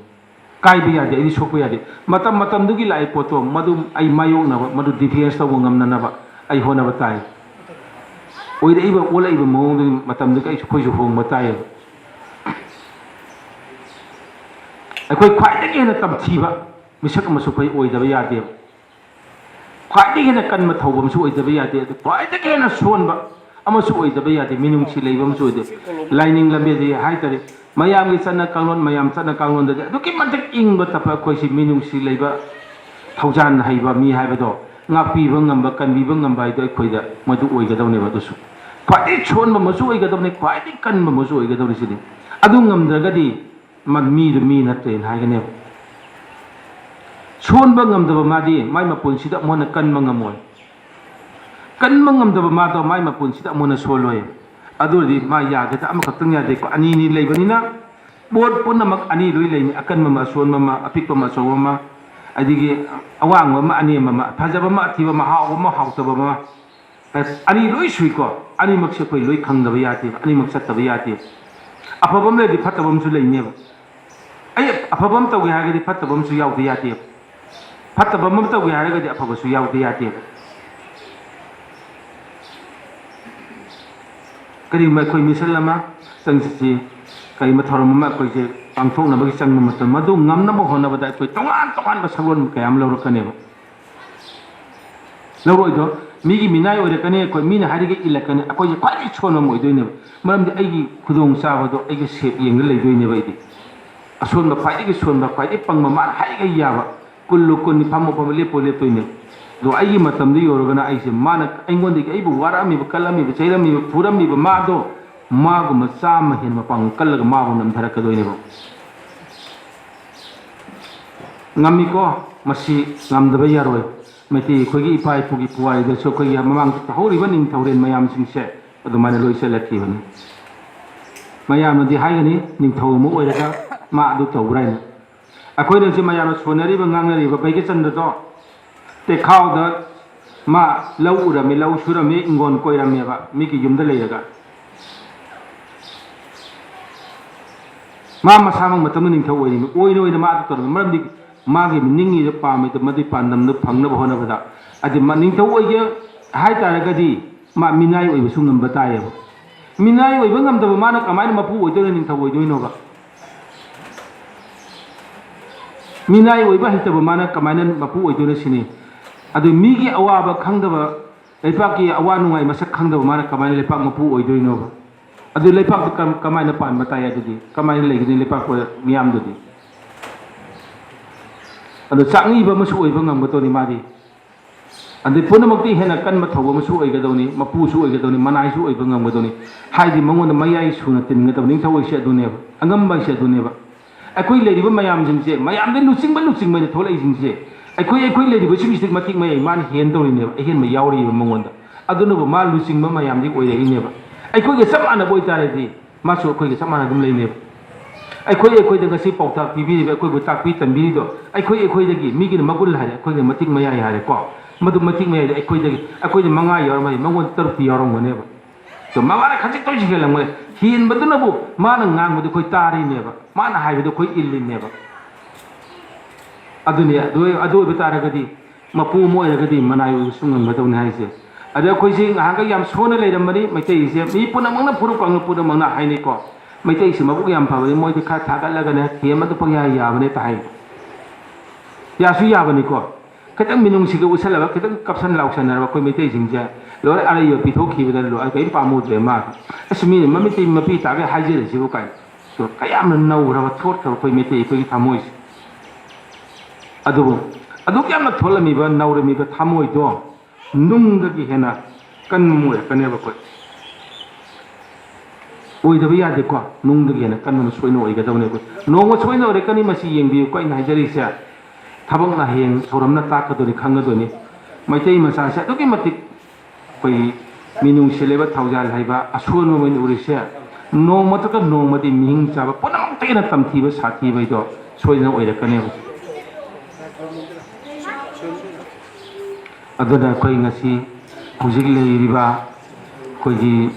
ꯀꯥꯏꯕ ꯌꯥꯗꯦ, ꯑꯩꯗꯤ ꯁꯣꯛꯄ ꯌꯥꯗꯦ꯫ ꯃꯇꯝ ꯃꯇꯝꯗꯨꯒꯤ ꯂꯥꯛꯏ ꯄꯣꯠꯇꯣ ꯃꯗꯨ ꯑꯩ ꯃꯥꯌꯣꯛꯅꯕ, ꯃꯗꯨ ꯗꯤꯐꯦꯟꯁ ꯇꯧꯕ ꯉꯝꯅꯅꯕ ꯑꯩ ꯍꯣꯠꯅꯕ ꯇꯥꯏ꯫ ꯑꯣꯏꯔꯛꯏꯕ, ꯑꯣꯜꯂꯛꯏꯕ ꯃꯑꯣꯡꯗꯨꯒꯤ ꯃꯇꯝꯗꯨꯒꯤ ꯑꯩꯈꯣꯏꯁꯨ ꯍꯣꯡꯕ ꯇꯥꯏꯌꯦꯕ꯫ ꯑꯩꯈꯣꯏ ꯈ꯭ꯋꯥꯏꯗꯒꯤ ꯍꯦꯟꯅ ꯇꯝꯊꯤꯕ ꯃꯤꯁꯛ ꯑꯃꯁꯨ ꯑꯩꯈꯣꯏ ꯑꯣꯏꯗꯕ ꯌꯥꯗꯦꯕ꯫ ꯈ꯭ꯋꯥꯏꯗꯒꯤ ꯍꯦꯟꯅ ꯀꯟꯕ ꯊꯧꯕ ꯑꯃꯁꯨ ꯑꯣꯏꯗꯕ ꯌꯥꯗꯦ꯫ ꯑꯗꯨ ꯈ꯭ꯋꯥꯏꯗꯒꯤ ꯍꯦꯟꯅ ꯁꯣꯟꯕ, ꯑꯃꯁꯨ ꯑꯣꯏꯗꯕ ꯌꯥꯗꯦ, ꯃꯤꯅꯨꯡꯁꯤ ꯂꯩꯕ ꯑꯃꯁꯨ ꯑꯣꯏꯗꯦ꯫ ꯂꯥꯏꯅꯤꯡ ꯂꯝꯕꯤꯗꯤ ꯍꯥꯏꯇꯥꯔꯦ, ꯃꯌꯥꯝꯒꯤ ꯆꯠꯅ ꯀꯥꯡꯂꯣꯟ, ꯃꯌꯥꯝ ꯆꯠꯅ ꯀꯥꯡꯂꯣꯟꯗꯗꯤ ꯑꯗꯨꯛꯀꯤ ꯃꯇꯤꯛ ꯏꯪꯕ ꯇꯞꯄ ꯑꯩꯈꯣꯏꯁꯤ ꯃꯤꯅꯨꯡꯁꯤ ꯂꯩꯕ ꯊꯧꯖꯥꯟ ꯍꯩꯕ ꯃꯤ ꯍꯥꯏꯕꯗꯣ, ꯉꯥꯛꯄꯤꯕ ꯉꯝꯕ, ꯀꯟꯕꯤꯕ ꯉꯝꯕ ꯍꯥꯏꯗꯣ ꯑꯩꯈꯣꯏꯗ ꯃꯗꯨ ꯑꯣꯏꯒꯗꯧꯅꯦꯕ꯫ ꯑꯗꯨꯁꯨ ꯈ꯭ꯋꯥꯏꯗꯒꯤ ꯁꯣꯟꯕ ꯑꯃꯁꯨ ꯑꯣꯏꯒꯗꯧꯅꯦ, ꯈ꯭ꯋꯥꯏꯗꯒꯤ ꯀꯟꯕ ꯑꯃꯁꯨ ꯑꯣꯏꯒꯗꯧꯔꯤꯁꯤꯅꯤ꯫ ꯑꯗꯨ ꯉꯝꯗ꯭ꯔꯒꯗꯤ ꯃ-, ꯃꯤꯗꯨ ꯃꯤ ꯅꯠꯇ꯭ꯔꯦꯅ ꯍꯥꯏꯒꯅꯦꯕ꯫ ꯁꯣꯟꯕ ꯉꯝꯗꯕ ꯃꯥꯗꯤ ꯃꯥꯏ ꯃꯄꯨꯟꯁꯤꯗ ꯑꯃꯨꯛ ꯍꯟꯅ ꯀꯟꯕ ꯉꯝꯃꯣꯏ꯫ ꯀꯟꯕ ꯉꯝꯗꯕ ꯃꯥꯗꯣ ꯃꯥꯏ ꯃꯄꯨꯟꯁꯤꯗ ꯑꯃꯨꯛ ꯍꯟꯅ ꯁꯣꯜꯂꯣꯏ꯫ ꯑꯗꯨ ꯑꯣꯏꯔꯗꯤ ꯃꯥ ꯌꯥꯒꯗ꯭ꯔꯥ? ꯑꯃꯈꯛꯇꯪ ꯌꯥꯗꯦꯀꯣ, ꯑꯅꯤꯅꯤ ꯂꯩꯕꯅꯤꯅ꯫ ꯄꯣꯠ ꯄꯨꯝꯅꯃꯛ ꯑꯅꯤ ꯂꯣꯏ ꯂꯩꯅꯤ, ꯑꯀꯟꯕ ꯑꯃ, ꯑꯁꯣꯟꯕ ꯑꯃ, ꯑꯄꯤꯛꯄ ꯑꯃ, ꯑꯆꯧꯕ ꯑꯃ, ꯑꯗꯒꯤ ꯑꯋꯥꯡꯕ ꯑꯃ, ꯑꯅꯦꯝꯕ ꯑꯃ, ꯐꯖꯕ ꯑꯃ, ꯑꯊꯤꯕ ꯑꯃ, ꯍꯥꯎꯕ ꯑꯃ, ꯍꯥꯎꯇꯕ ꯑꯃ꯫ ꯑꯅꯤ ꯂꯣꯏ ꯁꯨꯏꯀꯣ꯫ ꯑꯅꯤꯃꯛꯁꯦ ꯑꯩꯈꯣꯏ ꯂꯣꯏ ꯈꯪꯗꯕ ꯌꯥꯗꯦꯕ, ꯑꯅꯤꯃꯛ ꯆꯠꯇꯕ ꯌꯥꯗꯦꯕ꯫ ꯑꯐꯕ ꯑꯃ ꯂꯩꯔꯗꯤ ꯐꯠꯇꯕ ꯑꯃꯁꯨ ꯂꯩꯅꯦꯕ꯫ ꯑꯩ ꯑꯐꯕ ꯑꯃ ꯇꯧꯒꯦ ꯍꯥꯏꯔꯒꯗꯤ ꯐꯠꯇꯕ ꯑꯃꯁꯨ ꯌꯥꯎꯗ ꯌꯥꯗꯦꯕ꯫ ꯐꯠꯇꯕ ꯑꯃ ꯇꯧꯒꯦ ꯍꯥꯏꯔꯒꯗꯤ ꯑꯐꯕꯁꯨ ꯌꯥꯎꯗ ꯌꯥꯗꯦꯕ꯫ ꯀꯔꯤꯒꯨꯝꯕ ꯑꯩꯈꯣꯏ ꯃꯤꯁꯟ ꯑꯃ ꯆꯪꯁꯤꯁꯤ, ꯀꯔꯤꯒꯨꯝꯕ ꯊꯧꯔꯝ ꯑꯃ ꯑꯩꯈꯣꯏꯁꯦ ꯄꯥꯡꯊꯣꯛꯅꯕꯒꯤ ꯆꯪꯕ ꯃꯇꯝ, ꯃꯗꯨ ꯉꯝꯅꯕ ꯍꯣꯠꯅꯕꯗ ꯑꯩꯈꯣꯏ ꯇꯣꯉꯥꯟ ꯇꯣꯉꯥꯟꯕ ꯁꯛꯂꯣꯟ ꯀꯌꯥ ꯑꯃ ꯂꯧꯔꯛꯀꯅꯦꯕ꯫ ꯂꯧꯔꯣꯏꯗꯣ, ꯃꯤꯒꯤ ꯃꯤꯅꯥꯏ ꯑꯣꯏꯔꯛꯀꯅꯤ, ꯑꯩꯈꯣꯏ ꯃꯤꯅ ꯍꯥꯏꯔꯤꯒꯩ ꯏꯜꯂꯛꯀꯅꯤ, ꯑꯩꯈꯣꯏꯁꯦ ꯈ꯭ꯋꯥꯏꯗꯒꯤ ꯁꯣꯟꯕ ꯑꯃ ꯑꯣꯏꯗꯣꯏꯅꯦꯕ꯫ ꯃꯔꯝꯗꯤ ꯑꯩꯒꯤ ꯈꯨꯗꯣꯡꯆꯥꯕꯗꯣ ꯑꯩꯒꯤ ꯁꯦꯞ ꯌꯦꯡꯉ ꯂꯩꯗꯣꯏꯅꯦꯕ ꯑꯩꯗꯤ꯫ ꯑꯁꯣꯟꯕ, ꯈ꯭ꯋꯥꯏꯗꯒꯤ ꯁꯣꯟꯕ, ꯈ꯭ꯋꯥꯏꯗꯒꯤ ꯄꯪꯕ, ꯃꯥꯅ ꯍꯥꯏꯔꯤꯒꯩ ꯌꯥꯕ, ꯀꯨꯜꯂꯨ ꯀꯨꯟꯅꯤ, ꯐꯝꯃꯨ ꯐꯝꯃꯨ, ꯂꯦꯞꯄꯨ ꯂꯦꯞꯇꯣꯏꯅꯦꯕ꯫ ꯑꯗꯣ ꯑꯩꯒꯤ ꯃꯇꯝꯗꯨ ꯌꯧꯔꯒꯅ ꯑꯩꯁꯦ, ꯃꯥꯅ ꯑꯩꯉꯣꯟꯗꯒꯤ ꯑꯩꯕꯨ ꯋꯥꯔꯛꯑꯝꯃꯤꯕ, ꯀꯜꯂꯝꯃꯤꯕ, ꯆꯩꯔꯝꯃꯤꯕ, ꯐꯨꯔꯝꯃꯤꯕ ꯃꯥꯗꯣ, ꯃꯥꯒꯨꯝꯕ ꯆꯥꯝꯃ ꯍꯦꯟꯅ ꯃꯄꯥꯡꯒꯜ ꯀꯜꯂꯒ ꯃꯥꯕꯨ ꯅꯝꯊꯔꯛꯀꯗꯣꯏꯅꯦꯕ꯫ ꯉꯝꯃꯤꯀꯣ, ꯃꯁꯤ ꯉꯝꯗꯕ ꯌꯥꯔꯣꯏ꯫ ꯃꯩꯇꯩ ꯑꯩꯈꯣꯏꯒꯤ ꯏꯄꯥ ꯏꯄꯨꯒꯤ ꯄꯨꯋꯥꯔꯤꯗꯁꯨ ꯑꯩꯈꯣꯏꯒꯤ ꯃꯃꯥꯡꯗ ꯇꯧꯍꯧꯔꯤꯕ ꯅꯤꯡꯊꯧꯔꯦꯜ ꯃꯌꯥꯝꯁꯤꯡꯁꯦ ꯑꯗꯨꯃꯥꯏꯅ ꯂꯣꯏ ꯆꯠꯂꯛꯈꯤꯕꯅꯤ꯫ ꯃꯌꯥꯝꯅꯗꯤ ꯍꯥꯏꯒꯅꯤ, ꯅꯤꯡꯊꯧ ꯑꯃ ꯑꯣꯏꯔꯒ ꯃꯥ ꯑꯗꯨ ꯇꯧꯕ꯭ꯔꯥ ꯍꯥꯏꯅ꯫ ꯑꯩꯈꯣꯏꯅ ꯍꯧꯖꯤꯛ ꯃꯌꯥꯝꯅ ꯁꯣꯟꯅꯔꯤꯕ, ꯉꯥꯡꯅꯔꯤꯕ ꯕꯩꯒꯆꯟꯗ꯭ꯔꯗꯣ ꯇꯦꯈꯥꯎꯗ ꯃꯥ ꯂꯧ ꯎꯔꯝꯃꯤ, ꯂꯧ ꯁꯨꯔꯝꯃꯤ, ꯏꯪꯒꯣꯟ ꯀꯣꯏꯔꯝꯃꯦꯕ ꯃꯤꯒꯤ ꯌꯨꯝꯗ ꯂꯩꯔꯒ꯫ ꯃꯥ ꯃꯁꯥꯃꯛ ꯃꯇꯝꯗꯨ ꯅꯤꯡꯊꯧ ꯑꯣꯏꯔꯤꯕꯅꯤ, ꯑꯣꯏꯅ ꯑꯣꯏꯅ ꯃꯥ ꯑꯗꯨ ꯇꯧꯔꯝꯃꯤ꯫ ꯃꯔꯝꯗꯤ ꯃꯥꯒꯤ ꯅꯤꯡꯉꯤꯗꯨ ꯄꯥꯝꯃꯤꯗꯨ ꯃꯗꯨꯒꯤ ꯄꯥꯟꯗꯝꯗꯨ ꯐꯪꯅꯕ ꯍꯣꯠꯅꯕꯗ꯫ ꯑꯗꯨ ꯃꯥ ꯅꯤꯡꯊꯧ ꯑꯣꯏꯒꯦ ꯍꯥꯏ ꯇꯥꯔꯒꯗꯤ ꯃꯥ ꯃꯤꯅꯥꯏ ꯑꯣꯏꯕꯁꯨ ꯉꯝꯕ ꯇꯥꯏꯌꯦꯕ꯫ ꯃꯤꯅꯥꯏ ꯑꯣꯏꯕ ꯉꯝꯗꯕ ꯃꯥꯅ ꯀꯃꯥꯏꯅ ꯃꯄꯨ ꯑꯣꯏꯗꯣꯏꯅꯣ, ꯅꯤꯡꯊꯧ ꯑꯣꯏꯗꯣꯏꯅꯣꯕ? ꯃꯤꯅꯥꯏ ꯑꯣꯏꯕ ꯍꯩꯇꯕ ꯃꯥꯅ ꯀꯃꯥꯏꯅ ꯃꯄꯨ ꯑꯣꯏꯗꯣꯏꯅꯣ ꯁꯤꯅꯤ꯫ ꯑꯗꯨ ꯃꯤꯒꯤ ꯑꯋꯥꯕ ꯈꯪꯗꯕ, ꯂꯩꯄꯥꯛꯀꯤ ꯑꯋꯥ ꯅꯨꯡꯉꯥꯏ ꯃꯁꯛ ꯈꯪꯗꯕ ꯃꯥꯅ ꯀꯃꯥꯏꯅ ꯂꯩꯄꯥꯛ ꯃꯄꯨ ꯑꯣꯏꯗꯣꯏꯅꯣꯕ? ꯑꯗꯨ ꯂꯩꯄꯥꯛꯇ ꯀꯝ-, ꯀꯃꯥꯏꯅ ꯄꯥꯟꯕ ꯇꯥꯏ? ꯑꯗꯨꯗꯤ ꯀꯃꯥꯏꯅ ꯂꯩꯒꯅꯤ ꯂꯩꯄꯥꯛ ꯃꯤꯌꯥꯝꯗꯨꯗꯤ? ꯑꯗꯣ ꯆꯥꯛꯅꯤꯕ ꯑꯃꯁꯨ ꯑꯣꯏꯕ ꯉꯝꯒꯗꯧꯅꯤ ꯃꯥꯗꯤ꯫ ꯑꯗꯩ ꯄꯨꯝꯅꯃꯛꯇꯤ ꯍꯦꯟꯅ ꯀꯟꯕ ꯊꯧꯕ ꯑꯃꯁꯨ ꯑꯣꯏꯒꯗꯧꯅꯤ, ꯃꯄꯨꯁꯨ ꯑꯣꯏꯒꯗꯧꯅꯤ, ꯃꯅꯥꯏꯁꯨ ꯑꯣꯏꯕ ꯉꯝꯒꯗꯧꯅꯤ꯫ ꯍꯥꯏꯗꯤ ꯃꯉꯣꯟꯗ ꯃꯌꯥꯏ ꯁꯨꯅ ꯇꯤꯟꯒꯗꯕ ꯅꯤꯡꯊꯧ ꯍꯥꯏꯁꯦ ꯑꯗꯨꯅꯦꯕ, ꯑꯉꯝꯕ ꯍꯥꯏꯁꯦ ꯑꯗꯨꯅꯦꯕ꯫ ꯑꯩꯈꯣꯏ ꯂꯩꯔꯤꯕ ꯃꯌꯥꯝꯁꯤꯡꯁꯦ, ꯃꯌꯥꯝꯗꯩ ꯂꯨꯆꯤꯡꯕ ꯂꯨꯆꯤꯡꯕ ꯍꯥꯏꯅ ꯊꯣꯛꯂꯛꯏꯁꯤꯡꯁꯦ, ꯑꯩꯈꯣꯏ, ꯑꯩꯈꯣꯏ ꯂꯩꯔꯤꯕꯁꯤꯡꯁꯤꯗꯤ ꯃꯇꯤꯛ ꯃꯌꯥꯏ ꯃꯥꯅ ꯍꯦꯟꯗꯧꯔꯤꯅꯦꯕ, ꯑꯍꯦꯟꯕ ꯌꯥꯎꯔꯤꯕ ꯃꯉꯣꯟꯗ꯫ ꯑꯗꯨꯅꯕꯨ ꯃꯥ ꯂꯨꯆꯤꯡꯕ ꯃꯌꯥꯝꯗꯤ ꯑꯣꯏꯔꯛꯏꯅꯦꯕ꯫ ꯑꯩꯈꯣꯏꯒ ꯆꯞ ꯃꯥꯟꯅꯕ ꯑꯣꯏꯇꯥꯔꯗꯤ ꯃꯥꯁꯨ ꯑꯩꯈꯣꯏꯒ ꯆꯞ ꯃꯥꯟꯅ ꯑꯗꯨꯝ ꯂꯩꯅꯦꯕ꯫ ꯑꯩꯈꯣꯏ, ꯑꯩꯈꯣꯏꯗ ꯉꯁꯤ ꯄꯥꯎꯇꯥꯛ ꯄꯤꯕꯤꯔꯤꯕ, ꯑꯩꯈꯣꯏꯕꯨ ꯇꯥꯛꯄꯤ ꯇꯝꯕꯤꯔꯤꯗꯣ, ꯑꯩꯈꯣꯏ, ꯑꯩꯈꯣꯏꯗꯒꯤ ꯃꯤꯒꯤꯅ ꯃꯒꯨꯟ ꯍꯥꯏꯔꯦ, ꯑꯩꯈꯣꯏꯒꯤ ꯃꯇꯤꯛ ꯃꯌꯥꯏ ꯍꯥꯏꯔꯦꯀꯣ꯫ ꯃꯗꯨ ꯃꯇꯤꯛ ꯃꯌꯥꯏꯗ ꯑꯩꯈꯣꯏꯗꯒꯤ, ꯑꯩꯈꯣꯏꯗ ꯃꯉꯥ ꯌꯥꯎꯔꯝꯃꯗꯤ ꯃꯉꯣꯟꯗ ꯇꯔꯨꯛꯇꯤ ꯌꯥꯎꯔꯝꯒꯅꯦꯕ꯫ ꯑꯗꯣ ꯃꯉꯥꯗ ꯈꯖꯤꯛꯇ ꯑꯣꯏꯁꯨ ꯍꯦꯜꯂꯝꯒꯅꯤ꯫ ꯍꯦꯟꯕꯗꯨꯅꯕꯨ ꯃꯥꯅ ꯉꯥꯡꯕꯗꯣ ꯑꯩꯈꯣꯏ ꯇꯥꯔꯤꯅꯦꯕ, ꯃꯥꯅ ꯍꯥꯏꯕꯗꯣ ꯑꯩꯈꯣꯏ ꯏꯜꯂꯤꯅꯦꯕ꯫ ꯑꯗꯨꯅꯤ, ꯑꯗꯨ, ꯑꯗꯨ ꯑꯣꯏꯕ ꯇꯥꯔꯒꯗꯤ ꯃꯄꯨ ꯑꯃ ꯑꯣꯏꯔꯒꯗꯤ ꯃꯅꯥꯏ ꯑꯣꯏꯕꯁꯨ ꯉꯝꯒꯗꯧꯅꯤ ꯍꯥꯏꯁꯦ꯫ ꯑꯗ ꯑꯩꯈꯣꯏꯁꯤ ꯉꯍꯥꯟꯈꯩ ꯌꯥꯝ ꯁꯣꯟꯅ ꯂꯩꯔꯝꯕꯅꯤ, ꯃꯩꯇꯩꯁꯦ ꯃꯤ ꯄꯨꯝꯅꯃꯛꯅ ꯐꯨꯔꯨꯞ ꯀꯥꯡꯂꯨꯞ ꯄꯨꯝꯅꯃꯛꯅ ꯍꯥꯏꯅꯩꯀꯣ, ꯃꯩꯇꯩꯁꯤ ꯃꯕꯨꯛ ꯌꯥꯝ ꯐꯕꯅꯤ, ꯃꯣꯏꯗꯤ ꯈꯔ ꯊꯥꯒꯠꯂꯒꯅꯦ ꯊꯦꯝꯕꯗ ꯄꯪꯌꯥ ꯌꯥꯕꯅꯦ ꯇ ꯍꯥꯏ꯫ ꯌꯥꯁꯨ ꯌꯥꯕꯅꯤꯀꯣ꯫ ꯈꯤꯇꯪ ꯃꯤꯅꯨꯡꯁꯤꯒ ꯎꯠꯁꯜꯂꯒ ꯈꯤꯇꯪ ꯀꯞꯁꯟ ꯂꯥꯎꯁꯟꯅꯔꯕ ꯑꯩꯈꯣꯏ ꯃꯩꯇꯩꯁꯤꯡꯁꯦ ꯂꯣꯏꯔꯦ, ꯑꯔꯩꯕ ꯄꯤꯊꯣꯛꯈꯤꯕꯗ ꯂꯣꯏꯔꯦ, ꯀꯔꯤꯝ ꯄꯥꯝꯃꯨꯗ꯭ꯔꯦ ꯃꯥ꯫ ꯑꯁ, ꯃꯤꯅ ꯃꯃꯤꯠꯇꯒꯤ ꯃꯄꯤ ꯇꯥꯒꯩ ꯍꯥꯏꯖꯔꯤꯁꯤꯕꯨ ꯀꯥꯏꯅ꯫ ꯀꯌꯥꯝꯅ ꯅꯧꯈ꯭ꯔꯕ, ꯊꯣꯠꯈ꯭ꯔꯕ ꯑꯩꯈꯣꯏ ꯃꯩꯇꯩ ꯑꯩꯈꯣꯏꯒꯤ ꯊꯃꯣꯏꯁꯦ꯫ ꯑꯗꯨꯕꯨ ꯑꯗꯨꯛ ꯌꯥꯝꯅ ꯊꯣꯠꯂꯝꯃꯤꯕ, ꯅꯧꯔꯝꯃꯤꯕ ꯊꯃꯣꯏꯗꯣ ꯅꯨꯡꯗꯒꯤ ꯍꯦꯟꯅ ꯀꯟꯕ ꯑꯃ ꯑꯣꯏꯔꯛꯀꯅꯦꯕ ꯑꯩꯈꯣꯏ꯫ ꯑꯣꯏꯗꯕ ꯌꯥꯗꯦꯀꯣ, ꯅꯨꯡꯗꯒꯤ ꯍꯦꯟꯅ ꯀꯟꯕ ꯑꯃ ꯁꯣꯏꯅ ꯑꯣꯏꯒꯗꯕꯅꯦ ꯑꯩꯈꯣꯏ꯫ ꯅꯣꯡꯃ ꯁꯣꯏꯅ ꯑꯣꯏꯔꯛꯀꯅꯤ, ꯃꯁꯤ ꯌꯦꯡꯕꯤꯌꯨꯀꯣ ꯑꯩꯅ ꯍꯥꯏꯖꯔꯤꯁꯦ꯫ ꯊꯕꯛꯅ ꯍꯌꯦꯡ ꯊꯧꯔꯝꯅ ꯇꯥꯛꯀꯗꯣꯏꯅꯤ, ꯈꯪꯒꯗꯣꯏꯅꯤ꯫ ꯃꯩꯇꯩ ꯃꯆꯥꯁꯦ ꯑꯗꯨꯛꯀꯤ ꯃꯇꯤꯛ ꯑꯩꯈꯣꯏꯒꯤ ꯃꯤꯅꯨꯡꯁꯤ ꯂꯩꯕ, ꯊꯧꯖꯥꯜ ꯍꯩꯕ, ꯑꯁꯣꯟꯕ ꯑꯣꯏꯅ ꯎꯔꯤꯁꯦ ꯅꯣꯡꯃꯇꯒ ꯅꯣꯡꯃꯗꯤ ꯃꯤꯍꯤꯡ ꯆꯥꯕ, ꯄꯨꯝꯅꯃꯛꯇ ꯍꯦꯟꯅ ꯇꯝꯊꯤꯕ, ꯁꯥꯊꯤꯕ ꯍꯥꯏꯗꯣ ꯁꯣꯏꯗꯅ ꯑꯣꯏꯔꯛꯀꯅꯦꯕ꯫ ꯑꯗꯨꯅ ꯑꯩꯈꯣꯏ ꯉꯁꯤ ꯍꯧꯖꯤꯛ ꯂꯩꯔꯤꯕ ꯑꯩꯈꯣꯏꯒꯤ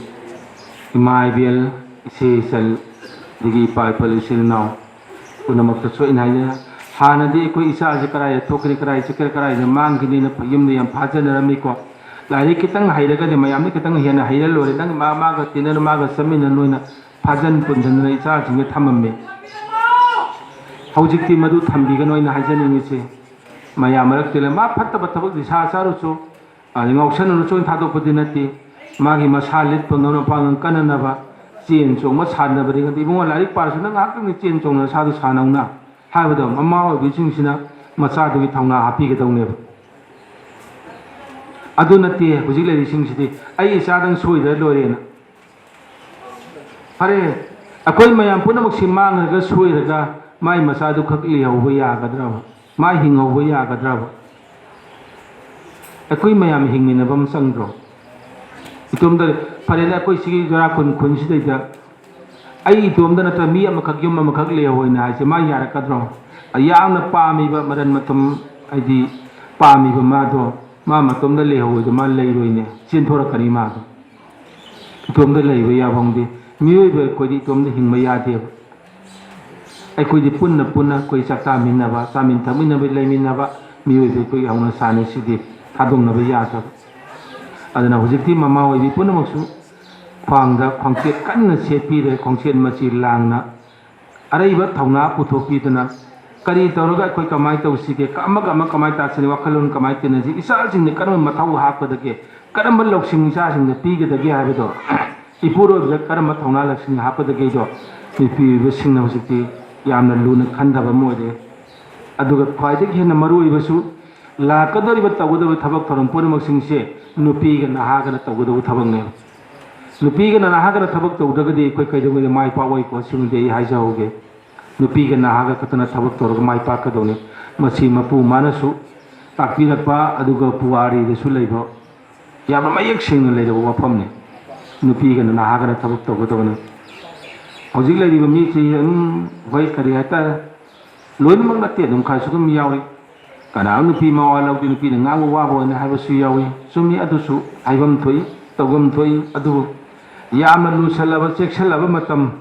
ꯏꯃꯥ ꯏꯕꯦꯜ, ꯏꯆꯦ ꯏꯆꯜ, ꯑꯗꯒꯤ ꯏꯄꯥ ꯏꯄꯨ, ꯏꯆꯤꯜ ꯏꯅꯥꯎ ꯄꯨꯝꯅꯃꯛꯇꯁꯨ ꯑꯩꯅ ꯍꯥꯏꯖꯩ, ꯍꯥꯟꯅꯗꯤ ꯑꯩꯈꯣꯏ ꯏꯆꯥꯁꯦ ꯀꯗꯥꯏꯗ ꯊꯣꯛꯈ꯭ꯔꯦ, ꯀꯗꯥꯏ ꯆꯠꯈ꯭ꯔꯦ, ꯀꯗꯥꯏꯗ ꯃꯥꯡꯈꯤꯅꯤꯅ ꯌꯨꯝꯗ ꯌꯥꯝ ꯐꯥꯖꯅꯔꯝꯃꯤꯀꯣ꯫ ꯂꯥꯏꯔꯤꯛ ꯈꯤꯇꯪ ꯍꯩꯔꯒꯗꯤ ꯃꯌꯥꯝꯗꯤ ꯈꯤꯇꯪ ꯍꯦꯟꯅ ꯍꯩꯔ ꯂꯣꯏꯔꯦ, ꯅꯪ ꯃꯥ, ꯃꯥꯒ ꯇꯤꯟꯅꯅꯨ, ꯃꯥꯒ ꯆꯠꯃꯤꯟꯅꯅꯨ ꯍꯥꯏꯅ ꯐꯥꯖꯟ ꯄꯨꯟꯁꯤꯟꯗꯅ ꯏꯆꯥꯁꯤꯡꯁꯦ ꯊꯝꯃꯝꯃꯤ꯫ ꯍꯧꯖꯤꯛꯇꯤ ꯃꯗꯨ ꯊꯝꯕꯤꯒꯅꯨ꯫ ꯑꯩꯅ ꯍꯥꯏꯖꯅꯤꯡꯉꯤꯁꯦ, ꯃꯌꯥꯝ ꯃꯔꯛꯇꯨꯗ ꯃꯥ ꯐꯠꯇꯕ ꯊꯕꯛ ꯅꯤꯁꯥ ꯆꯥꯔꯨꯆꯣ, ꯑꯗꯩ ꯉꯥꯎꯁꯟꯅꯔꯨ ꯆꯣꯏꯅ ꯊꯥꯗꯣꯛꯄꯗꯤ ꯅꯠꯇꯦ꯫ ꯃꯥꯒꯤ ꯃꯁꯥ ꯂꯤꯠꯄ ꯉꯝꯅꯕ ꯄꯥꯡꯒꯜ ꯀꯟꯅꯅꯕ ꯆꯦꯟ ꯆꯣꯡꯕ ꯁꯥꯟꯅꯕꯗꯤ ꯉꯝꯗꯦ꯫ "ꯏꯕꯨꯡꯉꯣ, ꯂꯥꯏꯔꯤꯛ ꯄꯥꯔꯁꯨ ꯅꯪ ꯉꯥꯏꯍꯥꯛꯇꯪꯗꯤ ꯆꯦꯟ ꯆꯣꯡꯅ ꯅꯁꯥꯗꯨ ꯁꯥꯟꯅꯧꯅ" ꯍꯥꯏꯕꯗꯣ ꯃꯃꯥ ꯑꯣꯏꯕꯤꯁꯤꯡꯁꯤꯅ ꯃꯆꯥꯗꯨꯒꯤ ꯊꯧꯅꯥ ꯍꯥꯞꯄꯤꯒꯗꯧꯅꯦꯕ꯫ ꯑꯗꯨ ꯅꯠꯇꯦ ꯍꯧꯖꯤꯛ ꯂꯩꯔꯤꯁꯤꯡꯁꯤꯗꯤ "ꯑꯩ ꯏꯆꯥꯗꯪ ꯁꯣꯏꯗ꯭ꯔ ꯂꯣꯏꯔꯦꯅ"꯫ ꯐꯔꯦ, ꯑꯩꯈꯣꯏ ꯃꯌꯥꯝ ꯄꯨꯝꯅꯃꯛꯁꯤ ꯃꯥꯡꯈ꯭ꯔꯒ ꯁꯣꯏꯔꯒ ꯃꯥꯏ ꯃꯆꯥꯗꯨ ꯈꯛ ꯂꯩꯍꯧꯕ ꯌꯥꯒꯗ꯭ꯔꯕ? ꯃꯥ ꯍꯤꯡꯍꯧꯕ ꯌꯥꯒꯗ꯭ꯔꯕ? ꯑꯩꯈꯣꯏ ꯃꯌꯥꯝ ꯍꯤꯡꯃꯤꯟꯅꯕ ꯑꯃ ꯆꯪꯗ꯭ꯔꯣ? ꯏꯇꯣꯝꯗ, ꯐꯔꯦꯅꯦ, ꯑꯩꯈꯣꯏ ꯁꯤꯒꯤ ꯖꯨꯔꯥ ꯈꯨꯟ, ꯈꯨꯟꯁꯤꯗꯩꯗ ꯑꯩ ꯏꯇꯣꯝꯗ ꯅꯠꯇ꯭ꯔ ꯃꯤ ꯑꯃꯈꯛ, ꯌꯨꯝ ꯑꯃꯈꯛ ꯂꯩꯍꯧꯏꯅ ꯍꯥꯏꯁꯦ ꯃꯥ ꯌꯥꯔꯛꯀꯗ꯭ꯔꯣ? ꯌꯥꯝꯅ ꯄꯥꯝꯃꯤꯕ ꯃꯔꯟ ꯃꯊꯨꯝ, ꯍꯥꯏꯗꯤ ꯄꯥꯝꯃꯤꯕ ꯃꯥꯗꯣ, ꯃꯥ ꯃꯇꯣꯝꯗ ꯂꯩꯍꯧꯕꯗꯣ ꯃꯥ ꯂꯩꯔꯣꯏꯅꯦ, ꯆꯦꯟꯊꯣꯔꯛꯀꯅꯤ ꯃꯥꯗꯣ꯫ ꯏꯇꯣꯝꯗ ꯂꯩꯕ ꯌꯥꯐꯝꯗꯤ ꯃꯤꯑꯣꯏꯕ ꯑꯩꯈꯣꯏꯗꯤ ꯏꯇꯣꯝꯗ ꯍꯤꯡꯕ ꯌꯥꯗꯦꯕ꯫ ꯑꯩꯈꯣꯏꯗꯤ ꯄꯨꯟꯅ ꯄꯨꯟꯅ ꯑꯩꯈꯣꯏ ꯆꯥꯛ ꯆꯥꯃꯤꯟꯅꯕ, ꯆꯥꯃꯤꯟ ꯊꯛꯃꯤꯟꯅꯕ, ꯂꯩꯃꯤꯟꯅꯕ ꯃꯤꯑꯣꯏꯕ ꯑꯩꯈꯣꯏꯒꯤ ꯍꯧꯅ ꯁꯥꯅꯤ꯫ ꯁꯤꯗꯤ ꯊꯥꯗꯣꯛꯅꯕ ꯌꯥꯗꯕ꯫ ꯑꯗꯨꯅ ꯍꯧꯖꯤꯛꯇꯤ ꯃꯃꯥ ꯑꯣꯏꯕꯤ ꯄꯨꯝꯅꯃꯛꯁꯨ ꯈ꯭ꯋꯥꯡꯗ ꯈ꯭ꯋꯥꯡꯆꯦꯠ ꯀꯟꯅ ꯁꯦꯠꯄꯤꯔꯦ, ꯈ꯭ꯋꯥꯡꯆꯦꯠ ꯃꯆꯤ ꯂꯥꯡꯅ꯫ ꯑꯔꯩꯕ ꯊꯧꯅꯥ ꯄꯨꯊꯣꯛꯄꯤꯗꯨꯅ ꯀꯔꯤ ꯇꯧꯔꯒ ꯑꯩꯈꯣꯏ ꯀꯃꯥꯏꯅ ꯇꯧꯁꯤꯒꯦ, ꯑꯃꯒ ꯑꯃ ꯀꯃꯥꯏꯅ ꯇꯥꯁꯤꯒꯦ, ꯋꯥꯈꯜꯂꯣꯟ ꯀꯃꯥꯏꯅ ꯇꯤꯟꯅꯁꯤ, ꯏꯆꯥꯁꯤꯡꯗ ꯀꯔꯝꯕ ꯃꯊꯧ ꯍꯥꯞꯀꯗꯒꯦ, ꯀꯔꯝꯕ ꯂꯧꯁꯤꯡ ꯏꯆꯥꯁꯤꯡꯗ ꯄꯤꯒꯗꯒꯦ ꯍꯥꯏꯕꯗꯣ ꯏꯄꯨꯔꯣꯏꯕꯗ ꯀꯔꯝꯕ ꯊꯧꯅꯥ ꯂꯧꯁꯤꯡ ꯍꯥꯞꯀꯗꯒꯦꯗꯣ ꯅꯨꯄꯤ ꯑꯣꯏꯕꯁꯤꯡꯅ ꯍꯧꯖꯤꯛꯇꯤ ꯌꯥꯝꯅ ꯂꯨꯅ ꯈꯟꯊꯕ ꯑꯃ ꯑꯣꯏꯔꯦ꯫ ꯑꯗꯨꯒ ꯈ꯭ꯋꯥꯏꯗꯒꯤ ꯍꯦꯟꯅ ꯃꯔꯨ ꯑꯣꯏꯕꯁꯨ ꯂꯥꯛꯀꯗꯧꯔꯤꯕ ꯇꯧꯒꯗꯧꯔꯤꯕ ꯊꯕꯛ ꯊꯧꯔꯝ ꯄꯨꯝꯅꯃꯛꯁꯤꯡꯁꯦ ꯅꯨꯄꯤꯒ ꯅꯍꯥꯒꯅ ꯇꯧꯒꯗꯧꯕ ꯊꯕꯛꯅꯦꯕ꯫ ꯅꯨꯄꯤꯒꯅ ꯅꯍꯥꯒꯅ ꯊꯕꯛ ꯇꯧꯗ꯭ꯔꯒꯗꯤ ꯑꯩꯈꯣꯏ ꯀꯩꯗꯧꯉꯩꯗ ꯃꯥꯏ ꯄꯥꯛꯑꯣꯏꯀꯣ꯫ ꯁꯤꯃꯗꯤ ꯑꯩ ꯍꯥꯏꯖꯍꯧꯒꯦ꯫ ꯅꯨꯄꯤꯒ ꯅꯍꯥꯒ ꯈꯛꯇꯅ ꯊꯕꯛ ꯇꯧꯔꯒ ꯃꯥꯏ ꯄꯥꯛꯀꯗꯧꯅꯤ꯫ ꯃꯁꯤ ꯃꯄꯨ ꯃꯥꯅꯁꯨ ꯇꯥꯛꯄꯤꯔꯛꯄ, ꯑꯗꯨꯒ ꯄꯨꯋꯥꯔꯤꯗꯁꯨ ꯂꯩꯕ ꯌꯥꯝꯅ ꯃꯌꯦꯛ ꯁꯦꯡꯅ ꯂꯩꯔꯕ ꯋꯥꯐꯝꯅꯤ꯫ ꯅꯨꯄꯤꯒꯅ ꯅꯍꯥꯒꯅ ꯊꯕꯛ ꯇꯧꯒꯗꯕꯅꯤ꯫ ꯍꯧꯖꯤꯛ ꯂꯩꯔꯤꯕ ꯃꯤꯁꯤ ꯑꯗꯨꯝ, ꯍꯣꯏ, ꯀꯔꯤ ꯍꯥꯏꯇꯥꯔꯦ, ꯂꯣꯏꯅꯃꯛ ꯅꯠꯇꯦ, ꯑꯗꯨꯝ ꯈꯔꯁꯨ ꯑꯗꯨꯝ ꯌꯥꯎꯔꯤ꯫ ꯀꯅꯥꯒꯨꯝꯕ ꯅꯨꯄꯤ ꯃꯋꯥ ꯂꯧꯗꯦ, ꯅꯨꯄꯤꯅ ꯉꯥꯡꯕ ꯋꯥꯕ ꯑꯣꯏꯅ ꯍꯥꯏꯕꯁꯨ ꯌꯥꯎꯏ꯫ ꯆꯨꯝꯃꯤ, ꯑꯗꯨꯁꯨ ꯍꯥꯏꯐꯝ ꯊꯣꯛꯏ, ꯇꯧꯐꯝ ꯊꯣꯛꯏ꯫ ꯑꯗꯨꯕꯨ ꯌꯥꯝꯅ ꯂꯨꯁꯜꯂꯕ, ꯆꯦꯛꯁꯤꯜꯂꯕ ꯃꯇꯝ,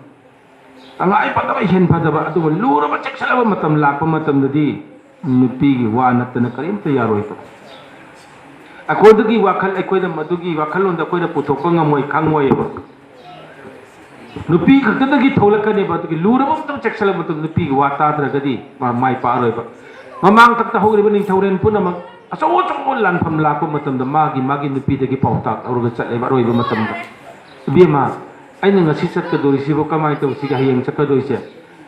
ꯇꯉꯥꯏ ꯐꯗꯕ, ꯍꯦꯟ ꯐꯗꯕ, ꯑꯗꯨꯒ ꯂꯨꯔꯕ, ꯆꯦꯛꯁꯤꯜꯂꯕ ꯃꯇꯝ ꯂꯥꯛꯄ ꯃꯇꯝꯗꯗꯤ ꯅꯨꯄꯤꯒꯤ ꯋꯥ ꯅꯠꯇꯅ ꯀꯔꯤꯝꯇ ꯌꯥꯔꯣꯏꯕ꯫ ꯑꯩꯈꯣꯏꯗꯒꯤ ꯋꯥꯈꯜ, ꯑꯩꯈꯣꯏꯅ ꯃꯗꯨꯒꯤ ꯋꯥꯈꯜꯂꯣꯟꯗ ꯑꯩꯈꯣꯏꯅ ꯄꯨꯊꯣꯛꯄ ꯉꯝꯃꯣꯏ, ꯈꯪꯉꯣꯏꯕ꯫ ꯅꯨꯄꯤ ꯈꯛꯇꯗꯒꯤ ꯊꯣꯛꯂꯛꯀꯅꯦꯕ꯫ ꯑꯗꯨꯒꯤ ꯂꯨꯔꯕ ꯃꯇꯝ, ꯆꯦꯛꯁꯤꯜꯂꯕ ꯃꯇꯝ ꯅꯨꯄꯤꯒꯤ ꯋꯥ ꯇꯥꯗ꯭ꯔꯒꯗꯤ ꯃꯥ ꯃꯥꯏ ꯄꯥꯛꯑꯔꯣꯏꯕ꯫ ꯃꯃꯥꯡ ꯊꯛꯇ ꯍꯧꯈ꯭ꯔꯤꯕ ꯅꯤꯡꯊꯧꯔꯦꯜ ꯄꯨꯝꯅꯃꯛ ꯑꯆꯧ ꯑꯆꯧꯕ ꯂꯥꯟꯐꯝ ꯂꯥꯛꯄ ꯃꯇꯝꯗ ꯃꯥꯒꯤ ꯃꯥꯒꯤ ꯅꯨꯄꯤꯗꯒꯤ ꯄꯥꯎꯇꯥꯛ ꯂꯧꯔꯒ ꯆꯠꯂꯦꯕ꯫ ꯑꯔꯣꯏꯕ ꯃꯇꯝꯗ, "ꯏꯕꯦꯝꯃ, ꯑꯩꯅ ꯉꯁꯤ ꯆꯠꯀꯗꯧꯔꯤꯁꯤꯕꯨ ꯀꯃꯥꯏꯅ ꯇꯧꯁꯤꯒꯦ? ꯍꯌꯦꯡ ꯆꯠꯀꯗꯣꯏꯁꯦ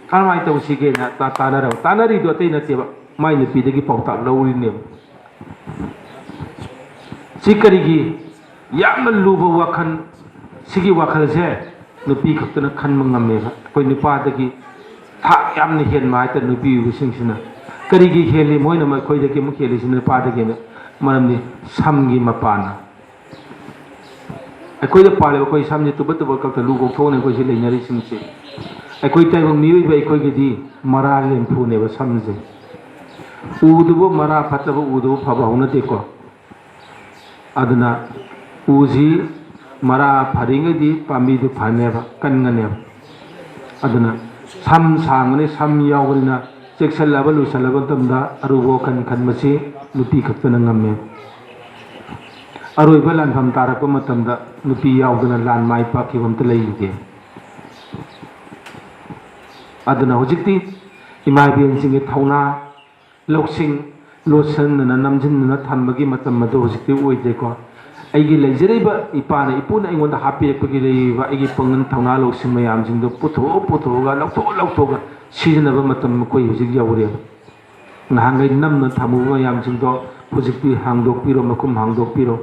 ꯀꯃꯥꯏꯅ ꯇꯧꯁꯤꯒꯦꯅ?" ꯇꯥ-, ꯇꯥꯟꯅꯔꯕ꯫ ꯇꯥꯟꯅꯔꯤꯗꯣ ꯑꯇꯩ ꯅꯠꯇꯦꯕ, ꯃꯥꯏ ꯅꯨꯄꯤꯗꯒꯤ ꯄꯥꯎꯇꯥꯛ ꯂꯧꯔꯤꯅꯦꯕ꯫ ꯁꯤ ꯀꯔꯤꯒꯤ ꯌꯥꯝꯅ ꯂꯨꯕ ꯋꯥꯈꯜ, ꯁꯤꯒꯤ ꯋꯥꯈꯜꯁꯦ ꯅꯨꯄꯤ ꯈꯛꯇꯅ ꯈꯟꯕ ꯉꯝꯃꯦꯕ꯫ ꯑꯩꯈꯣꯏ ꯅꯨꯄꯥꯗꯒꯤ ꯊꯥꯛ ꯌꯥꯝꯅ ꯍꯦꯟꯕ ꯍꯥꯏꯇꯥꯔꯦ꯫ ꯅꯨꯄꯤ ꯑꯣꯏꯕꯁꯤꯡꯁꯤꯅ ꯀꯔꯤꯒꯤ ꯍꯦꯜꯂꯤ? ꯃꯣꯏꯅ ꯑꯩꯈꯣꯏꯗꯒꯤ ꯑꯃꯨꯛ ꯍꯦꯜꯂꯤꯁꯤ ꯅꯨꯄꯥꯗꯒꯤꯅ꯫ ꯃꯔꯝꯗꯤ ꯁꯝꯒꯤ ꯃꯄꯥꯟꯅ ꯑꯩꯈꯣꯏꯗ ꯄꯥꯜꯂꯤꯕ ꯑꯩꯈꯣꯏ ꯁꯝꯁꯦ ꯇꯨꯕꯠ ꯇꯨꯕꯠ ꯈꯛꯇ ꯂꯨ ꯀꯣꯛꯊꯣꯛꯅ ꯑꯩꯈꯣꯏꯁꯤ ꯂꯩꯅꯔꯤꯁꯤꯡꯁꯦ꯫ ꯑꯩꯈꯣꯏ ꯇꯥꯏꯕꯪ ꯃꯤꯑꯣꯏꯕ ꯑꯩꯈꯣꯏꯒꯤꯗꯤ ꯃꯔꯥ ꯂꯦꯝꯐꯨꯅꯦꯕ ꯁꯝꯁꯦ꯫ ꯎꯗꯨꯕꯨ ꯃꯔꯥ ꯐꯠꯇꯕ, ꯎꯗꯨꯕꯨ ꯐꯕ ꯍꯧꯅꯗꯦꯀꯣ꯫ ꯑꯗꯨꯅ ꯎꯁꯤ ꯃꯔꯥ ꯐꯔꯤꯉꯩꯗꯤ ꯄꯥꯝꯕꯤꯗꯨ ꯐꯅꯦꯕ, ꯀꯟꯒꯅꯦꯕ꯫ ꯑꯗꯨꯅ ꯁꯝ ꯁꯥꯡꯕꯅꯤ, ꯁꯝ ꯌꯥꯎꯕꯅꯤꯅ ꯆꯦꯛꯁꯤꯜꯂꯕ, ꯂꯨꯁꯜꯂꯕ ꯃꯇꯝꯗ ꯑꯔꯨꯕ ꯋꯥꯈꯜ ꯈꯟꯕꯁꯤ ꯅꯨꯄꯤ ꯈꯛꯇꯅ ꯉꯝꯃꯦ꯫ ꯑꯔꯣꯏꯕ ꯂꯥꯟꯐꯝ ꯇꯥꯔꯛꯄ ꯃꯇꯝꯗ ꯅꯨꯄꯤ ꯌꯥꯎꯗꯅ ꯂꯥꯟ ꯃꯥꯏ ꯄꯥꯛꯈꯤꯕ ꯑꯝꯇ ꯂꯩꯈꯤꯗꯦ꯫ ꯑꯗꯨꯅ ꯍꯧꯖꯤꯛꯇꯤ ꯏꯃꯥ ꯏꯕꯦꯟꯁꯤꯡꯒꯤ ꯊꯧꯅꯥ, ꯂꯧꯁꯤꯡ ꯂꯣꯠꯁꯤꯟꯗꯅ ꯅꯝꯁꯤꯟꯗꯅ ꯊꯝꯕꯒꯤ ꯃꯇꯝ ꯑꯗꯨ ꯍꯧꯖꯤꯛꯇꯤ ꯑꯣꯏꯗ꯭ꯔꯦꯀꯣ꯫ ꯑꯩꯒꯤ ꯂꯩꯖꯔꯤꯕ ꯏꯄꯥꯅ ꯏꯄꯨꯅ ꯑꯩꯉꯣꯟꯗ ꯍꯥꯞꯄꯤꯔꯛꯄꯒꯤ ꯂꯩꯔꯤꯕ ꯑꯩꯒꯤ ꯄꯥꯡꯒꯜ, ꯊꯧꯅꯥ, ꯂꯧꯁꯤꯡ ꯃꯌꯥꯝꯁꯤꯡꯗꯣ ꯄꯨꯊꯣꯛꯑ ꯄꯨꯊꯣꯛꯑꯒ, ꯂꯧꯊꯣꯛꯑ ꯂꯧꯊꯣꯛꯑꯒ ꯁꯤꯖꯤꯟꯅꯕ ꯃꯇꯝ ꯑꯩꯈꯣꯏ ꯍꯧꯖꯤꯛ ꯌꯧꯔꯦꯕ꯫ ꯅꯍꯥꯟꯈꯩ ꯅꯝꯅ ꯊꯝꯃꯨꯕ ꯃꯌꯥꯝꯁꯤꯡꯗꯣ ꯍꯧꯖꯤꯛꯇꯤ ꯍꯥꯡꯗꯣꯛꯄꯤꯔꯣ, ꯃꯈꯨꯝ ꯍꯥꯡꯗꯣꯛꯄꯤꯔꯣ꯫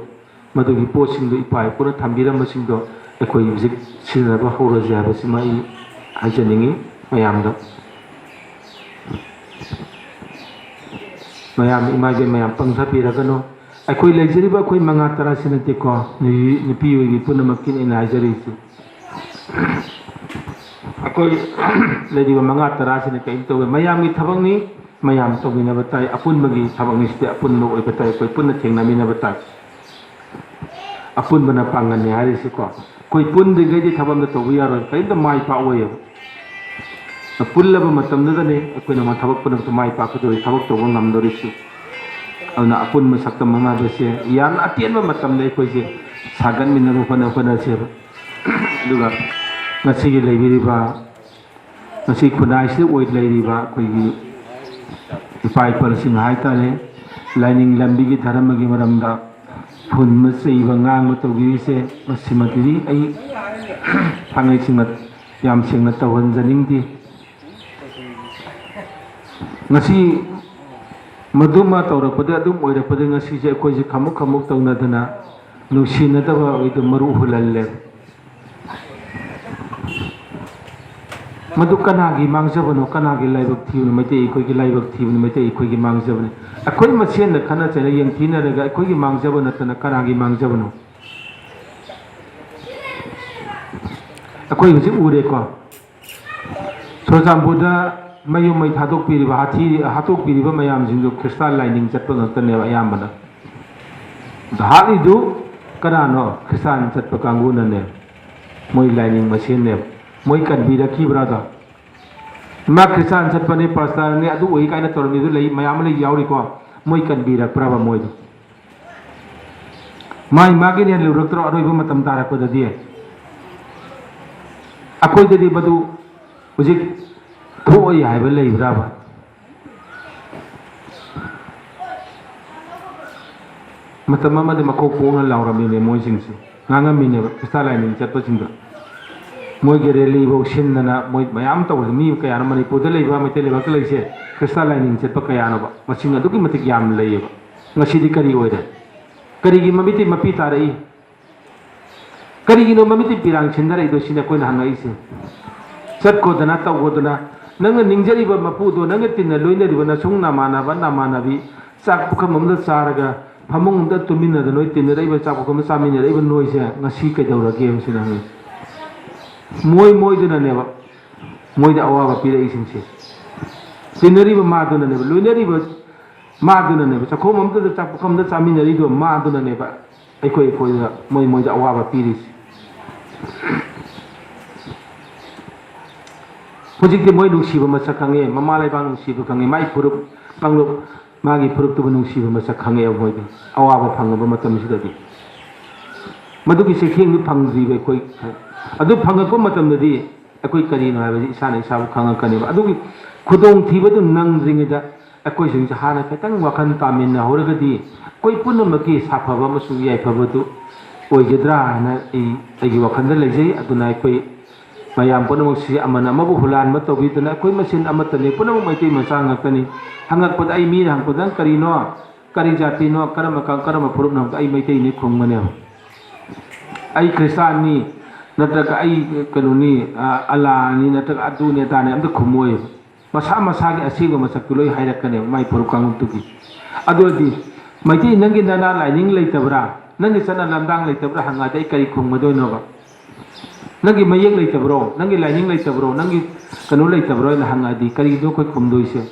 ꯃꯗꯨꯒꯤ ꯄꯣꯠꯁꯤꯡꯗꯣ ꯏꯄꯥ ꯏꯄꯨꯅ ꯊꯝꯕꯤꯔꯝꯕꯁꯤꯡꯗꯣ ꯑꯩꯈꯣꯏ ꯍꯧꯖꯤꯛ ꯁꯤꯖꯤꯟꯅꯕ ꯍꯧꯔꯁꯦ ꯍꯥꯏꯕꯁꯤꯃ ꯑꯩ ꯍꯥꯏꯖꯅꯤꯡꯉꯤ ꯃꯌꯥꯝꯗ꯫ ꯃꯌꯥꯝ, ꯏꯃꯥ ꯏꯕꯦꯟ ꯃꯌꯥꯝ ꯄꯪꯊꯕꯤꯔꯒꯅꯨ꯫ ꯑꯩꯈꯣꯏ ꯂꯩꯖꯔꯤꯕ ꯑꯩꯈꯣꯏ ꯃꯉꯥ ꯇꯔꯥꯁꯤ ꯅꯠꯇꯦꯀꯣ, ꯅꯨꯄꯤ, ꯅꯨꯄꯤ ꯑꯣꯏꯕꯤ ꯄꯨꯝꯅꯃꯛꯀꯤꯅꯤ ꯑꯩꯅ ꯍꯥꯏꯖꯔꯤꯁꯤ꯫ ꯑꯩꯈꯣꯏ ꯂꯩꯔꯤꯕ ꯃꯉꯥ ꯇꯔꯥꯁꯤꯅ ꯀꯔꯤꯝ ꯇꯧꯔꯣꯏ꯫ ꯃꯌꯥꯝꯒꯤ ꯊꯕꯛꯅꯤ, ꯃꯌꯥꯝ ꯇꯧꯃꯤꯟꯅꯕ ꯇꯥꯏ꯫ ꯑꯄꯨꯟꯕꯒꯤ ꯊꯕꯛꯅꯤ ꯁꯤꯗꯤ, ꯑꯄꯨꯟꯕ ꯑꯣꯏꯕ ꯇꯥꯏ꯫ ꯑꯩꯈꯣꯏ ꯄꯨꯟꯅ ꯊꯦꯡꯅꯃꯤꯟꯅꯕ ꯇꯥꯏ꯫ ꯑꯄꯨꯟꯕꯅ ꯄꯥꯡꯒꯜꯅꯤ ꯍꯥꯏꯔꯤꯁꯤꯀꯣ꯫ ꯑꯩꯈꯣꯏ ꯄꯨꯟꯗ꯭ꯔꯤꯉꯩꯗꯤ ꯊꯕꯛ ꯑꯝꯇ ꯇꯧꯕ ꯌꯥꯔꯣꯏ, ꯀꯔꯤꯝꯇ ꯃꯥꯏ ꯄꯥꯛꯑꯣꯏꯌꯦꯕ꯫ ꯄꯨꯜꯂꯕ ꯃꯇꯝꯗꯨꯗꯅꯤ ꯑꯩꯈꯣꯏꯅ ꯊꯕꯛ ꯄꯨꯝꯅꯃꯛꯇ ꯃꯥꯏ ꯄꯥꯛꯀꯗꯧꯔꯤ, ꯊꯕꯛ ꯇꯧꯕ ꯉꯝꯗꯧꯔꯤꯁꯤ꯫ ꯑꯗꯨꯅ ꯑꯄꯨꯟꯕ ꯁꯛꯇꯝ ꯃꯉꯥꯗꯁꯦ ꯌꯥꯝꯅ ꯑꯇꯦꯟꯕ ꯃꯇꯝꯗ ꯑꯩꯈꯣꯏꯁꯦ ꯁꯥꯒꯠꯃꯤꯟꯅꯕ ꯍꯣꯠꯅ-, ꯍꯣꯠꯅꯁꯦꯕ꯫ ꯑꯗꯨꯒ ꯉꯁꯤꯒꯤ ꯂꯩꯕꯤꯔꯤꯕ, ꯉꯁꯤ ꯈꯨꯟꯅꯥꯏꯁꯤꯗ ꯑꯣꯏ ꯂꯩꯔꯤꯕ ꯑꯩꯈꯣꯏꯒꯤ ꯏꯄꯥ ꯏꯄꯨꯁꯤꯡ ꯍꯥꯏꯇꯥꯔꯦ, ꯂꯥꯏꯅꯤꯡ ꯂꯝꯕꯤꯒꯤ ꯙꯔꯃꯒꯤ ꯃꯔꯝꯗ ꯐꯨꯟꯕ ꯆꯩꯕ ꯉꯥꯡꯕ ꯇꯧꯕꯤꯔꯤꯁꯦ, ꯃꯁꯤꯃꯗꯤ ꯑꯩ ꯊꯥꯡꯉꯩꯁꯤꯡꯅ ꯌꯥꯝ ꯁꯦꯡꯅ ꯇꯧꯍꯟꯖꯅꯤꯡꯗꯦ꯫ ꯉꯁꯤ ꯃꯗꯨꯃ ꯇꯧꯔꯛꯄꯗ ꯑꯗꯨꯝ ꯑꯣꯏꯔꯛꯄꯗ ꯉꯁꯤꯁꯦ ꯑꯩꯈꯣꯏꯁꯦ ꯈꯃꯨꯛ ꯈꯃꯨꯛ ꯇꯧꯅꯗꯅ ꯅꯨꯡꯁꯤꯅꯗꯕ ꯑꯣꯏꯗ ꯃꯔꯨ ꯍꯨꯜꯍꯜꯂꯦ꯫ ꯃꯗꯨ ꯀꯅꯥꯒꯤ ꯃꯥꯡꯖꯕꯅꯣ? ꯀꯅꯥꯒꯤ ꯂꯥꯏꯕꯛ ꯊꯤꯕꯅꯣ? ꯃꯩꯇꯩ ꯑꯩꯈꯣꯏꯒꯤ ꯂꯥꯏꯕꯛ ꯊꯤꯕꯅꯤ, ꯃꯩꯇꯩ ꯑꯩꯈꯣꯏꯒꯤ ꯃꯥꯡꯖꯕꯅꯤ꯫ ꯑꯩꯈꯣꯏ ꯃꯁꯦꯟꯗ ꯈꯠꯅ ꯆꯩꯅ ꯌꯦꯡꯊꯤꯅꯔꯒ ꯑꯩꯈꯣꯏꯒꯤ ꯃꯥꯡꯖꯕ ꯅꯠꯇꯅ ꯀꯅꯥꯒꯤ ꯃꯥꯡꯖꯕꯅꯣ? ꯑꯩꯈꯣꯏ ꯍꯧꯖꯤꯛ ꯎꯔꯦꯀꯣ, ꯆꯨꯔꯆꯥꯟꯄꯨꯔꯗ ꯃꯌꯨꯝ ꯃꯩ ꯊꯥꯗꯣꯛꯄꯤꯔꯤꯕ, ꯍꯥꯊꯤ ꯍꯥꯠꯇꯣꯛꯄꯤꯔꯤꯕ ꯃꯌꯥꯝꯁꯤꯡꯗꯨ ꯈ꯭ꯔꯤꯁꯇꯥꯟ ꯂꯥꯏꯅꯤꯡ ꯆꯠꯄ ꯉꯥꯛꯇꯅꯦꯕ ꯑꯌꯥꯝꯕꯅ꯫ ꯍꯥꯠꯂꯤꯗꯨ ꯀꯅꯥꯅꯣ? ꯈ꯭ꯔꯤꯁꯇꯥꯟ ꯆꯠꯄ ꯀꯥꯡꯕꯨꯅꯅꯦ꯫ ꯃꯣꯏ ꯂꯥꯏꯅꯤꯡ ꯃꯁꯦꯟꯅꯦꯕ꯫ ꯃꯣꯏ ꯀꯟꯕꯤꯔꯛꯈꯤꯕ꯭ꯔꯥꯗꯣ? ꯏꯃꯥ ꯈ꯭ꯔꯤꯁꯇꯥꯟ ꯆꯠꯄꯅꯦ, ꯄꯥꯁꯇꯔꯅꯦ, ꯑꯗꯨ ꯑꯣꯏ ꯀꯥꯏꯅ ꯇꯧꯔꯝꯃꯤꯗꯨ ꯂꯩ, ꯃꯌꯥꯝ ꯑꯃ ꯂꯩ, ꯌꯥꯎꯔꯤꯀꯣ꯫ ꯃꯣꯏ ꯀꯟꯕꯤꯔꯛꯄ꯭ꯔꯕ ꯃꯣꯏꯗꯣ? ꯃꯥꯏ ꯃꯥꯒꯤꯅꯦ ꯂꯨꯔꯛꯇ꯭ꯔꯣ ꯑꯔꯣꯏꯕ ꯃꯇꯝ ꯇꯥꯔꯛꯄꯗꯗꯤ? ꯑꯩꯈꯣꯏꯗꯗꯤ ꯃꯗꯨ ꯍꯧꯖꯤꯛ ꯊꯣꯛꯑꯣꯏ ꯍꯥꯏꯕ ꯂꯩꯕ꯭ꯔꯕ? ꯃꯇꯝ ꯑꯃꯗ ꯃꯀꯣꯛ ꯄꯣꯛꯅ ꯂꯥꯎꯔꯝꯃꯤꯅꯦ ꯃꯣꯏꯁꯤꯡꯁꯦ, ꯉꯥꯡꯉꯝꯃꯤꯅꯦꯕ ꯈ꯭ꯔꯤꯁꯇꯥꯟ ꯂꯥꯏꯅꯤꯡ ꯆꯠꯄꯁꯤꯡꯗ꯫ ꯃꯣꯏꯒꯤ ꯔꯦꯂꯤꯐꯧ ꯁꯤꯟꯗꯅ ꯃꯣꯏ ꯃꯌꯥꯝ ꯇꯧꯕꯗ ꯃꯤ ꯀꯌꯥꯅꯣ ꯃꯅꯤꯄꯨꯔꯗ ꯂꯩꯕ, ꯃꯩꯇꯩ ꯂꯩꯕꯥꯛꯇ ꯂꯩꯔꯤꯁꯦ ꯈ꯭ꯔꯤꯁꯇꯥꯟ ꯂꯥꯏꯅꯤꯡ ꯆꯠꯄ ꯀꯌꯥꯅꯣꯕ? ꯃꯁꯤꯡ ꯑꯗꯨꯛꯀꯤ ꯃꯇꯤꯛ ꯌꯥꯝ ꯂꯩꯌꯦꯕ꯫ ꯉꯁꯤꯗꯤ ꯀꯔꯤ ꯑꯣꯏꯔꯦ? ꯀꯔꯤꯒꯤ ꯃꯃꯤꯠꯇꯤ ꯃꯄꯤ ꯇꯥꯔꯛꯏ? ꯀꯔꯤꯒꯤꯅꯣ ꯃꯃꯤꯠꯇꯤ ꯄꯤꯔꯥꯡ ꯁꯤꯟꯅꯔꯛꯏꯗꯣ? ꯁꯤꯅꯤ ꯑꯩꯈꯣꯏꯅ ꯍꯪꯉꯛꯏꯁꯦ꯫ ꯆꯠꯈꯣꯗꯅ ꯇꯧꯈꯣꯗꯅ ꯅꯪꯅ ꯅꯤꯡꯖꯔꯤꯕ ꯃꯄꯨꯗꯣ, ꯅꯪꯒ ꯇꯤꯟꯅ ꯂꯣꯏꯅꯔꯤꯕ ꯅꯁꯨꯡ ꯅꯃꯥꯟꯅꯕ ꯅꯃꯥꯟꯅꯕꯤ, ꯆꯥꯛ ꯄꯨꯈꯝ ꯑꯃꯗ ꯆꯥꯔꯒ ꯐꯃꯨꯡ ꯑꯃꯗ ꯇꯨꯝꯃꯤꯟꯅꯗꯅ ꯅꯣꯏ ꯇꯤꯟꯅꯔꯛꯏꯕ, ꯆꯥꯛ ꯄꯨꯈꯝ ꯑꯃꯗ ꯆꯥꯃꯤꯟꯅꯔꯛꯏꯕ ꯅꯣꯏꯁꯦ ꯉꯁꯤ ꯀꯩꯗꯧꯔꯒꯦ ꯍꯥꯏꯕꯁꯤꯅ ꯍꯪꯉꯤ꯫ ꯃꯣꯏ ꯃꯣꯏꯗꯨꯅꯅꯦꯕ ꯃꯣꯏꯗ ꯑꯋꯥꯕ ꯄꯤꯔꯛꯏꯁꯤꯡꯁꯦ꯫ ꯇꯤꯟꯅꯔꯤꯕ ꯃꯥꯗꯨꯅꯅꯦꯕ, ꯂꯣꯏꯅꯔꯤꯕ ꯃꯥꯗꯨꯅꯅꯦꯕ, ꯆꯥꯛꯈꯨꯝ ꯑꯃꯗ ꯆꯥꯛ ꯄꯨꯈꯝꯗ ꯆꯥꯃꯤꯟꯅꯔꯤꯗꯣ ꯃꯥꯗꯨꯅꯅꯦꯕ ꯑꯩꯈꯣꯏ ꯑꯩꯈꯣꯏꯗ ꯃꯣꯏ ꯃꯣꯏꯗ ꯑꯋꯥꯕ ꯄꯤꯔꯤꯁꯦ꯫ ꯍꯧꯖꯤꯛꯇꯤ ꯃꯣꯏ ꯅꯨꯡꯁꯤꯕ ꯃꯁꯛ ꯈꯪꯉꯦ, ꯃꯃꯥ ꯂꯩꯕꯥꯛ ꯅꯨꯡꯁꯤꯕ ꯈꯪꯉꯦ, ꯃꯥꯒꯤ ꯐꯨꯔꯨꯞ ꯀꯥꯡꯂꯨꯞ, ꯃꯥꯒꯤ ꯐꯨꯔꯨꯞꯇꯨꯕꯨ ꯅꯨꯡꯁꯤꯕ ꯃꯁꯛ ꯈꯪꯉꯦꯕ ꯃꯣꯏꯗꯤ꯫ ꯑꯋꯥꯕ ꯐꯪꯉꯕ ꯃꯇꯝꯁꯤꯗꯗꯤ ꯃꯗꯨꯒꯤ ꯆꯩꯊꯦꯡꯗꯨ ꯐꯪꯗ꯭ꯔꯤꯕ ꯑꯩꯈꯣꯏ꯫ ꯑꯗꯨ ꯐꯪꯉꯛꯄ ꯃꯇꯝꯗꯗꯤ ꯑꯩꯈꯣꯏ ꯀꯔꯤꯅꯣ ꯍꯥꯏꯕꯁꯤ ꯏꯁꯥꯅ ꯏꯁꯥꯕꯨ ꯈꯪꯉꯛꯀꯅꯦꯕ꯫ ꯑꯗꯨꯒꯤ ꯈꯨꯗꯣꯡꯊꯤꯕꯗꯨ ꯅꯪꯗ꯭ꯔꯤꯉꯩꯗ ꯑꯩꯈꯣꯏꯁꯤꯡꯁꯦ ꯍꯥꯟꯅ ꯈꯤꯇꯪ ꯋꯥꯈꯜ ꯇꯥꯃꯤꯟꯅꯍꯧꯔꯒꯗꯤ ꯑꯩꯈꯣꯏ ꯄꯨꯝꯅꯃꯛꯀꯤ ꯁꯥꯐꯕ ꯑꯃꯁꯨꯡ ꯌꯥꯏꯐꯕꯗꯨ ꯑꯣꯏꯒꯗ꯭ꯔꯥ ꯍꯥꯏꯅ ꯑꯩ ꯑꯩꯒꯤ ꯋꯥꯈꯜꯗ ꯂꯩꯖꯩ꯫ ꯑꯗꯨꯅ ꯑꯩꯈꯣꯏ ꯃꯌꯥꯝ ꯄꯨꯝꯅꯃꯛꯁꯤ ꯑꯃꯅ ꯑꯃꯕꯨ ꯍꯨꯂꯥꯟꯕ ꯇꯧꯕꯤꯗꯅ ꯑꯩꯈꯣꯏ ꯃꯁꯦꯟ ꯑꯃꯠꯇꯅꯤ, ꯄꯨꯝꯅꯃꯛ ꯃꯩꯇꯩ ꯃꯆꯥ ꯉꯥꯛꯇꯅꯤ꯫ ꯍꯪꯉꯛꯄꯗ ꯑꯩ ꯃꯤꯅ ꯍꯪꯉꯛꯄꯗ "ꯅꯪ ꯀꯔꯤꯅꯣ? ꯀꯔꯤ ꯖꯥꯇꯤꯅꯣ? ꯀꯔꯝꯕ ꯀ-, ꯀꯔꯝꯕ ꯐꯨꯔꯨꯞꯅꯣ?" ꯍꯥꯏꯕꯗ ꯑꯩ ꯃꯩꯇꯩꯅꯤ ꯈꯨꯝꯒꯅꯦꯕ꯫ "ꯑꯩ ꯈ꯭ꯔꯤꯁꯇꯥꯟꯅꯤ", ꯅꯠꯇ꯭ꯔꯒ "ꯑꯩ ꯀꯩꯅꯣꯅꯤ, ꯑ, ꯑꯂꯥꯅꯤ", ꯅꯠꯇ꯭ꯔꯒ "ꯑꯗꯨꯅꯤ ꯑꯗꯥꯅꯤ" ꯑꯝꯇ ꯈꯨꯝꯃꯣꯏ꯫ ꯃꯁꯥ ꯃꯁꯥꯒꯤ ꯑꯁꯦꯡꯕ ꯃꯁꯛꯇꯨ ꯂꯣꯏ ꯍꯥꯏꯔꯛꯀꯅꯦꯕ ꯃꯥꯏ ꯐꯨꯔꯨꯞ ꯀꯥꯡꯂꯨꯞꯇꯨꯒꯤ꯫ ꯑꯗꯨ ꯑꯣꯏꯔꯗꯤ, "ꯃꯩꯇꯩ, ꯅꯪꯒꯤ ꯅꯅꯥ ꯂꯥꯏꯅꯤꯡ ꯂꯩꯇꯕ꯭ꯔꯥ? ꯅꯪꯒꯤ ꯆꯠꯅ ꯂꯝꯗꯥꯡ ꯂꯩꯇꯕ꯭ꯔꯥ?" ꯍꯪꯉꯛꯑꯗꯤ ꯑꯩ ꯀꯔꯤ ꯈꯨꯝꯒꯗꯣꯏꯅꯣꯕ? "ꯅꯪꯒꯤ ꯃꯌꯦꯛ ꯂꯩꯇꯕ꯭ꯔꯣ? ꯅꯪꯒꯤ ꯂꯥꯏꯅꯤꯡ ꯂꯩꯇꯕ꯭ꯔꯣ? ꯅꯪꯒꯤ ꯀꯩꯅꯣ ꯂꯩꯇꯕ꯭ꯔꯣ?" ꯍꯥꯏꯅ ꯍꯪꯉꯛꯑꯗꯤ ꯀꯔꯤꯅꯣ ꯑꯩꯈꯣꯏ ꯈꯨꯝꯗꯣꯏꯁꯦ?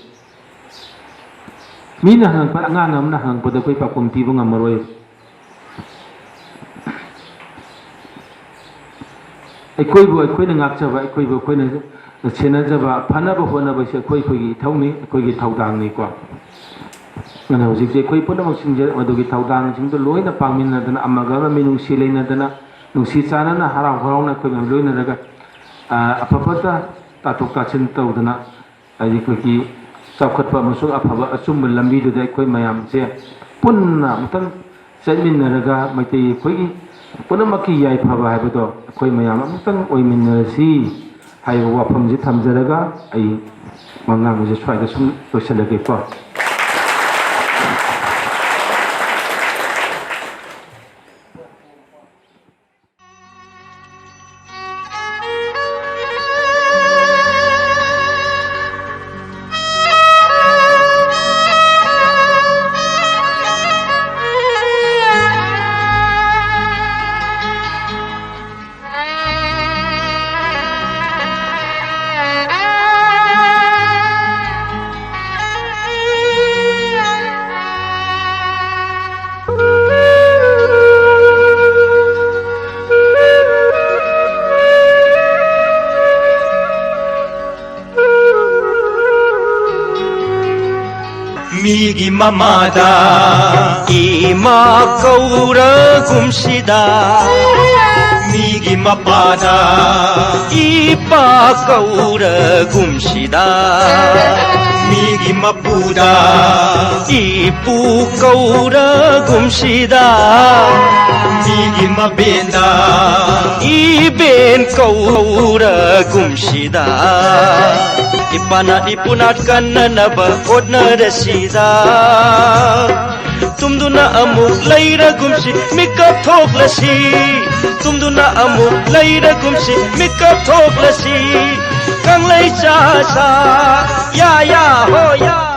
ꯃꯤꯅ ꯍꯪꯉꯛꯄ, ꯑꯉꯥꯡ ꯑꯃꯅ ꯍꯪꯉꯛꯄꯗ ꯑꯩꯈꯣꯏ ꯄꯥꯎꯈꯨꯝ ꯄꯤꯕ ꯉꯝꯃꯔꯣꯏ꯫ ꯑꯩꯈꯣꯏꯕꯨ ꯑꯩꯈꯣꯏꯅ ꯉꯥꯛꯆꯕ, ꯑꯩꯈꯣꯏꯕꯨ ꯑꯩꯈꯣꯏꯅ ꯁꯦꯟꯅꯖꯕ, ꯐꯅꯕ ꯍꯣꯠꯅꯕꯁꯤ ꯑꯩꯈꯣꯏ, ꯑꯩꯈꯣꯏꯒꯤ ꯏꯊꯧꯅꯤ, ꯑꯩꯈꯣꯏꯒꯤ ꯊꯧꯗꯥꯡꯅꯤꯀꯣ꯫ ꯑꯗꯨꯅ ꯍꯧꯖꯤꯛꯇꯤ ꯑꯩꯈꯣꯏ ꯄꯨꯝꯅꯃꯛꯁꯤꯡꯁꯦ ꯃꯗꯨꯒꯤ ꯊꯧꯗꯥꯡꯁꯤꯡꯗꯨ ꯂꯣꯏꯅ ꯄꯥꯡꯃꯤꯟꯅꯗꯅ, ꯑꯃꯒ ꯑꯃꯒ ꯃꯤꯅꯨꯡꯁꯤ ꯂꯩꯅꯗꯅ, ꯅꯨꯡꯁꯤ ꯆꯥꯟꯅꯅ, ꯍꯔꯥꯎ ꯍꯔꯥꯎꯅ ꯑꯩꯈꯣꯏ ꯃꯌꯥꯝ ꯂꯣꯏꯅꯔꯒ, ꯑ, ꯑꯐ ꯐꯠꯇ ꯇꯥꯊꯣꯛ ꯇꯥꯁꯤꯟ ꯇꯧꯗꯅ, ꯍꯥꯏꯗꯤ ꯑꯩꯈꯣꯏꯒꯤ ꯆꯥꯎꯈꯠꯄ ꯑꯃꯁꯨꯡ ꯑꯐꯕ ꯑꯆꯨꯝꯕ ꯂꯝꯕꯤꯗꯨꯗ ꯑꯩꯈꯣꯏ ꯃꯌꯥꯝꯁꯦ ꯄꯨꯟꯅ ꯑꯃꯨꯛꯇꯪ ꯆꯠꯃꯤꯟꯅꯔꯒ, ꯃꯩꯇꯩ ꯑꯩꯈꯣꯏꯒꯤ ꯄꯨꯝꯅꯃꯛꯀꯤ ꯌꯥꯏꯐꯕ ꯍꯥꯏꯕꯗꯣ ꯑꯩꯈꯣꯏ ꯃꯌꯥꯝ ꯑꯃꯨꯛꯇꯪ ꯑꯣꯏꯃꯤꯟꯅꯔꯁꯤ ꯍꯥꯏꯕ ꯋꯥꯐꯝꯁꯤ ꯊꯝꯖꯔꯒ ꯑꯩ ꯋꯥ ꯉꯥꯡꯕꯁꯦ ꯁ꯭ꯋꯥꯏꯗ ꯁꯨꯝ ꯂꯣꯏꯁꯤꯜꯂꯒꯦꯀꯣ꯫ ꯃꯤꯒꯤ ꯃꯃꯥꯗ ꯏꯃꯥ ꯀꯧꯔꯒꯨꯝꯁꯤꯗ, ꯃꯤꯒꯤ ꯃꯤꯒꯤ ꯃꯄꯥꯗ ꯏꯄꯥ ꯀꯧꯔꯒꯨꯝꯁꯤꯗ, ꯃꯤꯒꯤ ꯃꯄꯨꯗ ꯏꯄꯨ ꯀꯧꯔꯒꯨꯝꯁꯤꯗ, ꯃꯤꯒꯤ ꯃꯕꯦꯟꯗ ꯏꯕꯦꯟ ꯀꯧꯔꯒꯨꯝꯁꯤꯗ, ꯏꯄꯥꯅꯥꯠ ꯏꯄꯨꯅꯥꯠ ꯀꯟꯅꯅꯕ ꯍꯣꯠꯅꯔꯁꯤꯗ꯫ ꯇꯨꯝꯗꯨꯅ ꯑꯃꯨꯛ ꯂꯩꯔꯒꯨꯝꯁꯤ, ꯃꯤꯀꯞ ꯊꯣꯛꯂꯁꯤ꯫ ꯇꯨꯝꯗꯨꯅ ꯑꯃꯨꯛ ꯂꯩꯔꯒꯨꯝꯁꯤ, ꯃꯤꯀꯞ ꯊꯣꯛꯂꯁꯤ꯫ ꯀꯪꯂꯩ ꯆꯥꯁꯥ, ꯌꯥ, ꯌꯥ, ꯍꯣ, ꯌꯥ꯫